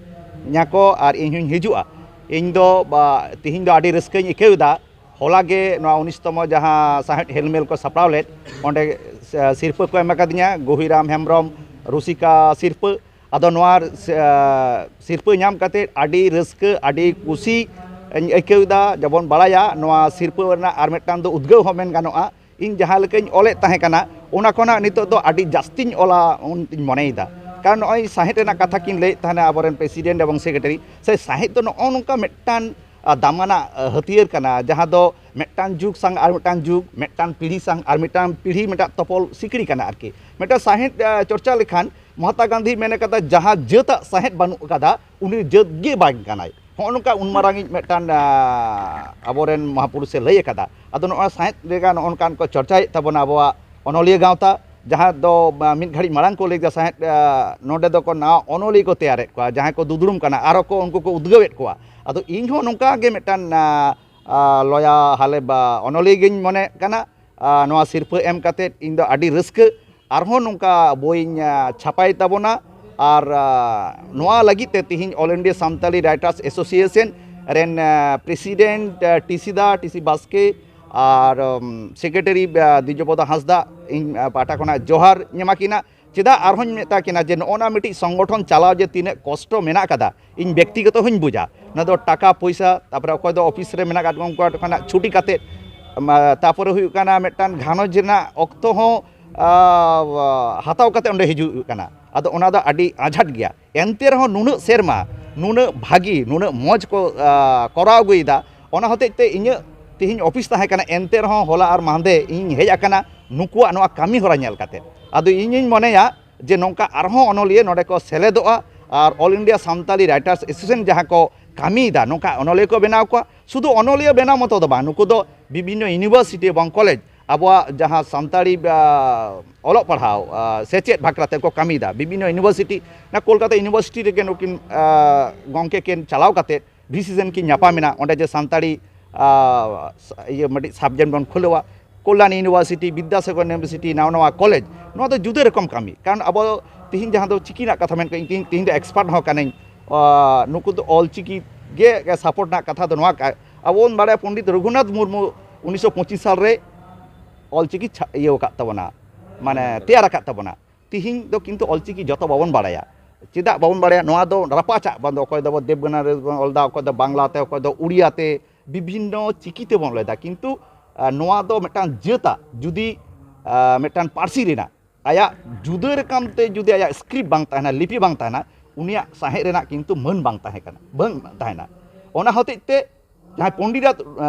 ᱧᱟᱠᱚ ᱟᱨ ᱤᱧ ᱦᱚᱸᱧ ᱦᱤᱡᱩᱜᱼᱟ᱾ ᱤᱧ ᱫᱚ, ᱵᱟ, ᱛᱤᱦᱤᱧ ᱫᱚ ᱟᱹᱰᱤ ᱨᱟᱹᱥᱠᱟᱹᱧ ᱟᱹᱭᱠᱟᱹᱣ ᱮᱫᱟ᱾ ᱦᱚᱞᱟ ᱜᱮ ᱱᱚᱣᱟ ᱩᱱᱤᱥ ᱛᱚᱢᱚ ᱡᱟᱦᱟᱸ ᱥᱟᱶᱦᱮᱫ ᱦᱮᱞᱢᱮᱞ ᱠᱚ ᱥᱟᱯᱲᱟᱣ ᱞᱮᱫ, ᱚᱸᱰᱮ, ᱮ, ᱥᱤᱨᱯᱟᱹ ᱠᱚ ᱮᱢ ᱟᱠᱟᱫᱤᱧᱟ, ᱜᱩᱦᱤᱨᱟᱢ ᱦᱮᱢᱵᱨᱚᱢ ᱨᱩᱥᱤᱠᱟ ᱥᱤᱨᱯᱟᱹ᱾ ᱟᱫᱚ ᱱᱚᱣᱟ, ᱮ, ᱥᱤᱨᱯᱟᱹ ᱧᱟᱢ ᱠᱟᱛᱮ ᱟᱹᱰᱤ ᱨᱟᱹᱥᱠᱟᱹ, ᱟᱹᱰᱤ ᱠᱩᱥᱤ ᱤᱧ ᱟᱹᱭᱠᱟᱹᱣ ᱮᱫᱟ᱾ ᱡᱮᱢᱚᱱ ᱵᱟᱲᱟᱭᱟ, ᱱᱚᱣᱟ ᱥᱤᱨᱯᱟᱹ ᱨᱮᱱᱟᱜ ᱟᱨ ᱢᱤᱫᱴᱟᱝ ᱫᱚ ᱩᱫᱽᱜᱟᱹᱣ ᱦᱚᱸ ᱢᱮᱱ ᱜᱟᱱᱚᱜᱼᱟ᱾ ᱤᱧ ᱡᱟᱦᱟᱸ ᱞᱮᱠᱟᱧ ᱚᱞᱮᱫ ᱛᱟᱦᱮᱸ ᱠᱟᱱᱟ, ᱚᱱᱟ ᱠᱷᱚᱱᱟᱜ ᱱᱤᱛᱚᱜ ᱫᱚ ᱟᱹᱰᱤ ᱡᱟᱹᱥᱛᱤᱧ ᱚᱞᱟ, ᱚᱱᱟᱧ ᱢᱚᱱᱮᱭᱮᱫᱟ᱾ ᱠᱟᱨᱚᱱ ᱱᱚᱜᱼᱚᱭ ᱥᱟᱶᱦᱮᱫ ᱨᱮᱱᱟᱜ ᱠᱟᱛᱷᱟ ᱠᱤᱱ ᱞᱟᱹᱭᱮᱫ ᱛᱟᱦᱮᱱᱟ ᱟᱵᱚᱨᱮᱱ ᱯᱨᱮᱥᱤᱰᱮᱱᱴ ᱮᱵᱚᱝ ᱥᱮᱠᱨᱮᱴᱟᱨᱤ, ᱥᱮ ᱥᱟᱶᱦᱮᱫ ᱫᱚ ᱱᱚᱜᱼᱚ ᱱᱚᱝᱠᱟ ᱢᱤᱫᱴᱟᱝ, ᱟ, ᱫᱟᱢᱟᱱᱟᱜ, ᱟ, ᱦᱟᱹᱛᱭᱟᱹᱨ ᱠᱟᱱᱟ, ᱡᱟᱦᱟᱸ ᱫᱚ ᱢᱤᱫᱴᱟᱝ ᱡᱩᱜᱽ ᱥᱟᱝ ᱟᱨ ᱢᱤᱫᱴᱟᱝ ᱡᱩᱜᱽ, ᱢᱤᱫᱴᱟᱝ ᱯᱤᱲᱦᱤ ᱥᱟᱝ ᱟᱨ ᱢᱤᱫᱴᱟᱝ ᱯᱤᱲᱦᱤ ᱢᱤᱫᱴᱟᱝ ᱛᱚᱯᱚᱞ ᱥᱤᱠᱲᱤ ᱠᱟᱱᱟ ᱟᱨᱠᱤ᱾ ᱢᱤᱫᱴᱟᱝ ᱥᱟᱶᱦᱮᱫ, ᱟ, ᱪᱚᱨᱪᱟ ᱞᱮᱠᱷᱟᱱ ᱢᱚᱦᱟᱛᱢᱟ ᱜᱟᱱᱫᱷᱤ ᱢᱮᱱ ᱠᱟᱫᱟ, ᱡᱟᱦᱟᱸ ᱡᱟᱹᱛᱟᱜ ᱥᱟᱶᱦᱮᱫ ᱵᱟᱹᱱᱩᱜ ᱠᱟᱫᱟ, ᱩᱱᱤ ᱡᱟᱹᱛ ᱜᱮ ᱵᱟᱝ ᱠᱟᱱᱟᱭ᱾ ᱦᱚᱸᱜᱼᱚ ᱱᱚᱝᱠᱟ ᱩᱱ ᱢᱟᱨᱟᱝᱤᱡ ᱢᱤᱫᱴᱟᱝ, ᱟ, ᱟᱵᱚᱨᱮᱱ ᱢᱚᱦᱟᱯᱩᱨᱩᱥᱮ ᱞᱟᱹᱭ ᱟᱠᱟᱫᱟ᱾ ᱟᱫᱚ ᱱᱚᱜᱼᱚᱭ ᱥᱟᱶᱦᱮᱫ ᱨᱮᱜᱟ ᱱᱚᱜᱼᱚ ᱱᱚᱝᱠᱟᱱ ᱠᱚ ᱪᱚᱨᱪᱟᱭᱮᱫ ᱛᱟᱵᱚᱱᱟ ᱟᱵᱚᱣᱟᱜ ᱚᱱᱚᱞᱤᱭᱟᱹ ᱜᱟᱶᱛᱟ᱾ ᱡᱟᱦᱟᱸ ᱫᱚ, ᱟ, ᱢᱤᱫ ᱜᱷᱟᱹᱲᱤᱡ ᱢᱟᱲᱟᱝ ᱠᱚ ᱞᱟᱹᱭ ᱠᱮᱫᱟ ᱥᱟᱦᱮᱸᱫ, ᱟ, ᱱᱚᱰᱮ ᱫᱚᱠᱚ ᱱᱟᱣᱟ ᱚᱱᱚᱞᱤᱭᱟᱹ ᱠᱚ ᱛᱮᱭᱟᱨᱮᱫ ᱠᱚᱣᱟ, ᱡᱟᱦᱟᱸᱭ ᱠᱚ ᱫᱩᱫᱽᱲᱩᱢ ᱠᱟᱱᱟ, ᱟᱨᱚ ᱠᱚ ᱩᱱᱠᱩ ᱠᱚ ᱩᱫᱽᱜᱟᱹᱣᱮᱫ ᱠᱚᱣᱟ᱾ ᱟᱫᱚ ᱤᱧ ᱦᱚᱸ ᱱᱚᱝᱠᱟ ᱜᱮ ᱢᱤᱫᱴᱟᱝ, ᱟ, ᱟ, ᱞᱚᱭᱟ ᱦᱟᱞᱮ ᱵᱟ ᱚᱱᱚᱞᱤᱭᱟᱹ ᱜᱤᱧ ᱢᱚᱱᱮᱜ ᱠᱟᱱᱟ᱾ ᱟ, ᱱᱚᱣᱟ ᱥᱤᱨᱯᱟᱹ ᱮᱢ ᱠᱟᱛᱮᱫ ᱤᱧ ᱫᱚ ᱟᱹᱰᱤ ᱨᱟᱹᱥᱠᱟᱹ᱾ ᱟᱨᱦᱚᱸ ᱱᱚᱝᱠᱟ ᱵᱳᱭᱤᱧ, ᱟ, ᱪᱷᱟᱯᱟᱭ ᱛᱟᱵᱚᱱᱟ᱾ ᱟᱨ, ᱟ, ᱱᱚᱣᱟ ᱞᱟᱹᱜᱤᱫ ᱛᱮ ᱛᱤᱦᱤᱧ All India Santali Writers Association ᱨᱮᱱ, ᱟ, president, ᱟ, ᱴᱤ ᱥᱤ ᱫᱟ, ᱴᱤ ᱥᱤ ᱵᱟᱥᱠᱮ, ᱟᱨ, ᱩᱢ, secretary, ᱟ, ᱫᱤᱡᱚᱯᱚᱫᱟ ᱦᱟᱸᱥᱫᱟ, ᱤᱧ, ᱟ, ᱯᱟᱦᱴᱟ ᱠᱷᱚᱱᱟᱜ ᱡᱚᱦᱟᱨ ᱧᱟᱢᱟ ᱠᱤᱱᱟ᱾ ᱪᱮᱫᱟᱜ ᱟᱨᱦᱚᱸᱧ ᱢᱮᱛᱟ ᱠᱤᱱᱟ ᱡᱮ ᱱᱚᱜᱼᱚ ᱱᱟ ᱢᱤᱫᱴᱤᱡ ᱥᱚᱝᱜᱚᱴᱷᱚᱱ ᱪᱟᱞᱟᱣ ᱡᱮ ᱛᱤᱱᱟᱹᱜ ᱠᱚᱥᱴᱚ ᱢᱮᱱᱟᱜ ᱠᱟᱫᱟ, ᱤᱧ ᱵᱮᱠᱛᱤᱜᱚᱛᱚ ᱦᱚᱸᱧ ᱵᱩᱡᱟ᱾ ᱚᱱᱟ ᱫᱚ ᱴᱟᱠᱟ ᱯᱚᱭᱥᱟ, ᱛᱟᱨᱯᱚᱨᱮ ᱚᱠᱚᱭ ᱫᱚ ᱚᱯᱷᱤᱥ ᱨᱮ ᱢᱮᱱᱟᱜ ᱟᱠᱟᱫ ᱠᱚᱣᱟ, ᱩᱱᱠᱩ ᱴᱷᱮᱱ ᱠᱷᱚᱱᱟᱜ ᱪᱷᱩᱴᱤ ᱠᱟᱛᱮᱫ, ᱢᱟ, ᱛᱟᱨᱯᱚᱨᱮ ᱦᱩᱭᱩᱜ ᱠᱟᱱᱟ ᱢᱤᱫᱴᱟᱝ ᱜᱷᱟᱨᱚᱸᱡᱽ ᱨᱮᱱᱟᱜ ᱚᱠᱛᱚ ᱦᱚᱸ, ᱟ, ᱦᱟᱛᱟᱣ ᱠᱟᱛᱮᱫ ᱚᱸᱰᱮ ᱦᱤᱡᱩᱜ ᱦᱩᱭᱩᱜ ᱠᱟᱱᱟ᱾ ᱟᱫᱚ ᱚᱱᱟ ᱫᱚ ᱟᱹᱰᱤ ᱟᱸᱡᱷᱟᱴ ᱜᱮᱭᱟ᱾ ᱮᱱᱛᱮ ᱨᱮᱦᱚᱸ ᱱᱩᱱᱟᱹᱜ ᱥᱮᱨᱢᱟ ᱱᱩᱱᱟᱹᱜ ᱵᱷᱟᱹᱜᱤ, ᱱᱩᱱᱟᱹᱜ ᱢᱚᱡᱽ ᱠᱚ, ᱟ, ᱠᱚᱨᱟᱣ ᱟᱹᱜᱩᱭᱮᱫᱟ᱾ ᱚᱱᱟ ᱦᱚᱛᱮᱡ ᱛᱮ ᱤᱧᱟᱹᱜ ᱛᱤᱦᱤᱧ ᱚᱯᱷᱤᱥ ᱛᱟᱦᱮᱸ ᱠᱟᱱᱟ, ᱮᱱᱛᱮ ᱨᱮᱦᱚᱸ ᱦᱚᱞᱟ ᱟᱨ ᱢᱟᱦᱫᱮ ᱤᱧ ᱦᱮᱡ ᱟᱠᱟᱱᱟ ᱱᱩᱠᱩᱣᱟᱜ ᱱᱚᱣᱟ ᱠᱟᱹᱢᱤ ᱦᱚᱨᱟ ᱧᱮᱞ ᱠᱟᱛᱮ᱾ ᱟᱫᱚ ᱤᱧᱤᱧ ᱢᱚᱱᱮᱭᱟ ᱡᱮ ᱱᱚᱝᱠᱟ ᱟᱨᱦᱚᱸ ᱚᱱᱚᱞᱤᱭᱟᱹ ᱱᱚᱰᱮ ᱠᱚ ᱥᱮᱞᱮᱫᱚᱜᱼᱟ ᱟᱨ All India Santali Writers Association ᱡᱟᱦᱟᱸ ᱠᱚ ᱠᱟᱹᱢᱤᱭᱮᱫᱟ, ᱱᱚᱝᱠᱟ ᱚᱱᱚᱞᱤᱭᱟᱹ ᱠᱚ ᱵᱮᱱᱟᱣ ᱠᱚᱣᱟ᱾ ᱥᱩᱫᱷᱩ ᱚᱱᱚᱞᱤᱭᱟᱹ ᱵᱮᱱᱟᱣ ᱢᱚᱛᱚ ᱫᱚ ᱵᱟᱝ, ᱱᱩᱠᱩ ᱫᱚ ᱵᱤᱵᱷᱤᱱᱱᱚ university ᱮᱵᱚᱝ ᱠᱚᱞᱮᱡᱽ, ᱟᱵᱚᱣᱟᱜ ᱡᱟᱦᱟᱸ ᱥᱟᱱᱛᱟᱲᱤ, ᱟ, ᱚᱞᱚᱜ ᱯᱟᱲᱦᱟᱣ, ᱟ, ᱥᱮᱪᱮᱫ ᱵᱟᱠᱷᱨᱟ ᱛᱮ ᱠᱚ ᱠᱟᱹᱢᱤᱭᱮᱫᱟ᱾ ᱵᱤᱵᱷᱤᱱᱱᱚ university, ᱚᱱᱟ ᱠᱳᱞᱠᱟᱛᱟ university ᱨᱮᱜᱮ ᱱᱩᱠᱤᱱ, ᱟ, ᱜᱚᱢᱠᱮ ᱠᱤᱱ ᱪᱟᱞᱟᱣ ᱠᱟᱛᱮᱫ ᱵᱷᱤ ᱥᱤ ᱥᱤ ᱮᱱ ᱠᱤᱱ ᱧᱟᱯᱟᱢᱮᱱᱟ, ᱚᱸᱰᱮ ᱡᱮ ᱥᱟᱱᱛᱟᱲᱤ, ᱟ, ᱤᱭᱟᱹ ᱢᱤᱫᱴᱤᱡ subject ᱵᱚᱱ ᱠᱷᱩᱞᱟᱹᱣᱟ, ᱠᱚᱞᱞᱟᱱᱤ university, ᱵᱤᱫᱽᱫᱟᱥᱟᱜᱚᱨ university, ᱱᱟᱣᱟ ᱱᱟᱣᱟ ᱠᱚᱞᱮᱡᱽ, ᱱᱚᱣᱟ ᱫᱚ ᱡᱩᱫᱟᱹ ᱨᱚᱠᱚᱢ ᱠᱟᱹᱢᱤ᱾ ᱠᱟᱨᱚᱱ ᱟᱵᱚ ᱛᱤᱦᱤᱧ ᱡᱟᱦᱟᱸ ᱫᱚ ᱪᱤᱠᱤ ᱨᱮᱱᱟᱜ ᱠᱟᱛᱷᱟ ᱢᱮᱱ ᱠᱟᱜ, ᱤᱧ ᱛᱤᱦᱤᱧ, ᱛᱤᱦᱤᱧ ᱫᱚ expert ᱦᱚᱸ ᱠᱟᱹᱱᱟᱹᱧ, ᱟ, ᱱᱩᱠᱩ ᱫᱚ ᱚᱞ ᱪᱤᱠᱤ ᱜᱮ support ᱨᱮᱱᱟᱜ ᱠᱟᱛᱷᱟ ᱫᱚ ᱱᱚᱣᱟ ᱠᱟ-, ᱟᱵᱚ ᱵᱚᱱ ᱵᱟᱲᱟᱭᱟ ᱯᱚᱱᱰᱤᱛ ᱨᱚᱜᱷᱩᱱᱟᱛᱷ ᱢᱩᱨᱢᱩ ᱩᱱᱤᱥᱥᱚ ᱯᱚᱸᱪᱤᱥ ᱥᱟᱞ ᱨᱮ ᱚᱞ ᱪᱤᱠᱤ ᱪᱷᱟ-, ᱤᱭᱟᱹ ᱟᱠᱟᱫ ᱛᱟᱵᱚᱱᱟ, ᱢᱟᱱᱮ ᱛᱮᱭᱟᱨ ᱟᱠᱟᱫ ᱛᱟᱵᱚᱱᱟ᱾ ᱛᱤᱦᱤᱧ ᱫᱚ ᱠᱤᱱᱛᱩ ᱚᱞ ᱪᱤᱠᱤ ᱡᱚᱛᱚ ᱵᱟᱵᱚᱱ ᱵᱟᱲᱟᱭᱟ᱾ ᱪᱮᱫᱟᱜ ᱵᱟᱵᱚᱱ ᱵᱟᱲᱟᱭᱟ? ᱱᱚᱣᱟ ᱫᱚ ᱨᱟᱯᱟᱪᱟᱜ ᱵᱟᱝ ᱫᱚ, ᱚᱠᱚᱭ ᱫᱚ ᱫᱮᱵᱽᱱᱟᱜᱚᱨᱤ ᱵᱚᱱ ᱚᱞ ᱮᱫᱟ, ᱚᱠᱚᱭ ᱫᱚ ᱵᱟᱝᱞᱟ ᱛᱮ, ᱚᱠᱚᱭ ᱫᱚ ᱩᱲᱤᱭᱟ ᱛᱮ, ᱵᱤᱵᱷᱤᱱᱱᱚ ᱪᱤᱠᱤ ᱛᱮᱵᱚᱱ ᱚᱞ ᱮᱫᱟ᱾ ᱠᱤᱱᱛᱩ, ᱟ, ᱱᱚᱣᱟ ᱫᱚ ᱢᱤᱫᱴᱟᱝ ᱡᱟᱹᱛᱟᱜ ᱡᱩᱫᱤ, ᱟ, ᱢᱤᱫᱴᱟᱝ ᱯᱟᱹᱨᱥᱤ ᱨᱮᱱᱟᱜ ᱟᱭᱟᱜ ᱡᱩᱫᱟᱹ ᱨᱚᱠᱚᱢ ᱛᱮ ᱡᱩᱫᱤ ᱟᱭᱟᱜ script ᱵᱟᱝ ᱛᱟᱦᱮᱱᱟ, ᱞᱤᱯᱤ ᱵᱟᱝ ᱛᱟᱦᱮᱱᱟ, ᱩᱱᱤᱭᱟᱜ ᱥᱟᱶᱦᱮᱫ ᱨᱮᱱᱟᱜ ᱠᱤᱱᱛᱩ ᱢᱟᱹᱱ ᱵᱟᱝ ᱛᱟᱦᱮᱸ ᱠᱟᱱᱟ, ᱵᱟᱝ ᱛᱟᱦᱮᱱᱟ᱾ ᱚᱱᱟ ᱦᱚᱛᱮᱡ ᱛᱮ ᱡᱟᱦᱟᱸᱭ ᱯᱚᱱᱰᱤᱛ,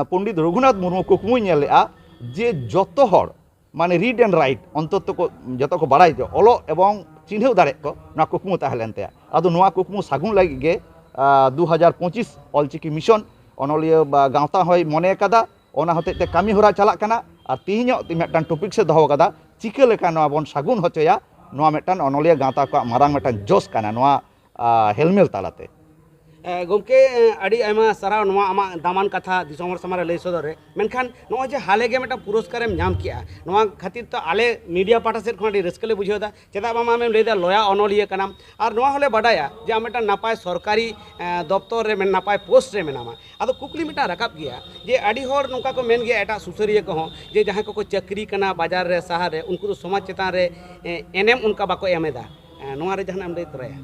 ᱯᱚᱱᱰᱤᱛ ᱨᱚᱜᱷᱩᱱᱟᱛᱷ ᱢᱩᱨᱢᱩ ᱠᱩᱠᱢᱩᱭ ᱧᱮᱞ ᱞᱮᱫᱼᱟ ᱡᱮ ᱡᱚᱛᱚ ᱦᱚᱲ, ᱢᱟᱱᱮ read and write ᱚᱱᱛᱚᱛᱚ ᱠᱚ ᱡᱚᱛᱚ ᱠᱚ ᱵᱟᱲᱟᱭ ᱪᱚ, ᱚᱞᱚᱜ ᱮᱵᱚᱝ ᱪᱤᱱᱦᱟᱹᱣ ᱫᱟᱲᱮᱜ ᱠᱚ, ᱱᱚᱣᱟ ᱠᱩᱠᱢᱩ ᱛᱟᱦᱮᱸ ᱞᱮᱱ ᱛᱟᱭᱟ᱾ ᱟᱫᱚ ᱱᱚᱣᱟ ᱠᱩᱠᱢᱩ ᱥᱟᱹᱜᱩᱱ ᱞᱟᱹᱜᱤᱫ ᱜᱮ, ᱟ, ᱫᱩ ᱦᱟᱡᱟᱨ ᱯᱚᱸᱪᱤᱥ ᱚᱞᱪᱤᱠᱤ ᱢᱤᱥᱚᱱ ᱚᱱᱚᱞᱤᱭᱟᱹ ᱵᱟ ᱜᱟᱶᱛᱟ ᱦᱚᱸᱭ ᱢᱚᱱᱮ ᱟᱠᱟᱫᱟ᱾ ᱚᱱᱟ ᱦᱚᱛᱮᱡ ᱛᱮ ᱠᱟᱹᱢᱤ ᱦᱚᱨᱟ ᱪᱟᱞᱟᱜ ᱠᱟᱱᱟ᱾ ᱟᱨ ᱛᱮᱦᱮᱧᱚᱜ ᱢᱤᱫᱴᱟᱝ topic ᱮ ᱫᱚᱦᱚ ᱠᱟᱫᱟ, ᱪᱤᱠᱟᱹ ᱞᱮᱠᱟ ᱱᱚᱣᱟ ᱵᱚᱱ ᱥᱟᱹᱜᱩᱱ ᱦᱚᱪᱚᱭᱟ, ᱱᱚᱣᱟ ᱢᱤᱫᱴᱟᱝ ᱚᱱᱚᱞᱤᱭᱟᱹ ᱜᱟᱶᱛᱟ ᱠᱚᱣᱟᱜ ᱢᱟᱨᱟᱝ ᱢᱤᱫᱴᱟᱝ ᱡᱚᱥ ᱠᱟᱱᱟ ᱱᱚᱣᱟ, ᱟ, ᱦᱮᱞᱢᱮᱞ ᱛᱟᱞᱟᱛᱮ᱾ ᱮ, ᱜᱚᱢᱠᱮ, ᱮ, ᱟᱹᱰᱤ ᱟᱭᱢᱟ ᱥᱟᱨᱦᱟᱣ ᱱᱚᱣᱟ ᱟᱢᱟᱜ ᱫᱟᱢᱟᱱ ᱠᱟᱛᱷᱟ ᱫᱤᱥᱚᱢ ᱦᱚᱲ ᱥᱟᱢᱟᱝ ᱨᱮ ᱞᱟᱹᱭ ᱥᱚᱫᱚᱨ ᱨᱮ᱾ ᱢᱮᱱᱠᱷᱟᱱ ᱱᱚᱜᱼᱚᱭ ᱡᱮ ᱦᱟᱞᱮ ᱜᱮ ᱢᱤᱫᱴᱟᱝ ᱯᱩᱨᱚᱥᱠᱟᱨᱮᱢ ᱧᱟᱢ ᱠᱮᱜᱼᱟ, ᱱᱚᱣᱟ ᱠᱷᱟᱹᱛᱤᱨ ᱛᱮ ᱟᱞᱮ ᱢᱤᱰᱤᱭᱟ ᱯᱟᱦᱴᱟ ᱥᱮᱫ ᱠᱷᱚᱱ ᱟᱹᱰᱤ ᱨᱟᱹᱥᱠᱟᱹ ᱞᱮ ᱵᱩᱡᱷᱟᱹᱣ ᱮᱫᱟ᱾ ᱪᱮᱫᱟᱜ ᱵᱟᱝᱢᱟ ᱟᱢᱮᱢ ᱞᱟᱹᱭᱫᱟ ᱞᱚᱭᱟ ᱚᱱᱚᱞᱤᱭᱟᱹ ᱠᱟᱱᱟᱢ, ᱟᱨ ᱱᱚᱣᱟ ᱦᱚᱸᱞᱮ ᱵᱟᱰᱟᱭᱟ ᱡᱮ ᱟᱢ ᱢᱤᱫᱴᱟᱝ ᱱᱟᱯᱟᱭ ᱥᱚᱨᱠᱟᱨᱤ, ᱮ, ᱫᱚᱯᱛᱚᱨ ᱨᱮ ᱢᱮᱱ-, ᱱᱟᱯᱟᱭ ᱯᱳᱥᱴ ᱨᱮ ᱢᱮᱱᱟᱢᱟ᱾ ᱟᱫᱚ ᱠᱩᱠᱞᱤ ᱢᱤᱫᱴᱟᱝ ᱨᱟᱠᱟᱵ ᱜᱮᱭᱟ ᱡᱮ ᱟᱹᱰᱤ ᱦᱚᱲ ᱱᱚᱝᱠᱟ ᱠᱚ ᱢᱮᱱ ᱜᱮᱭᱟ, ᱮᱴᱟᱜ ᱥᱩᱥᱟᱹᱨᱤᱭᱟᱹ ᱠᱚᱦᱚᱸ, ᱡᱮ ᱡᱟᱦᱟᱸᱭ ᱠᱚᱠᱚ ᱪᱟᱹᱠᱨᱤ ᱠᱟᱱᱟ ᱵᱟᱡᱟᱨ ᱨᱮ, ᱥᱟᱦᱟᱨ ᱨᱮ, ᱩᱱᱠᱩ ᱫᱚ ᱥᱚᱢᱟᱡᱽ ᱪᱮᱛᱟᱱ ᱨᱮ, ᱮ, ᱮᱱᱮᱢ ᱚᱱᱠᱟ ᱵᱟᱠᱚ ᱮᱢ ᱮᱫᱟ᱾ ᱮ, ᱱᱚᱣᱟ ᱨᱮ ᱡᱟᱦᱟᱱᱟᱜ ᱮᱢ ᱞᱟᱹᱭ ᱛᱚᱨᱟᱭᱟ?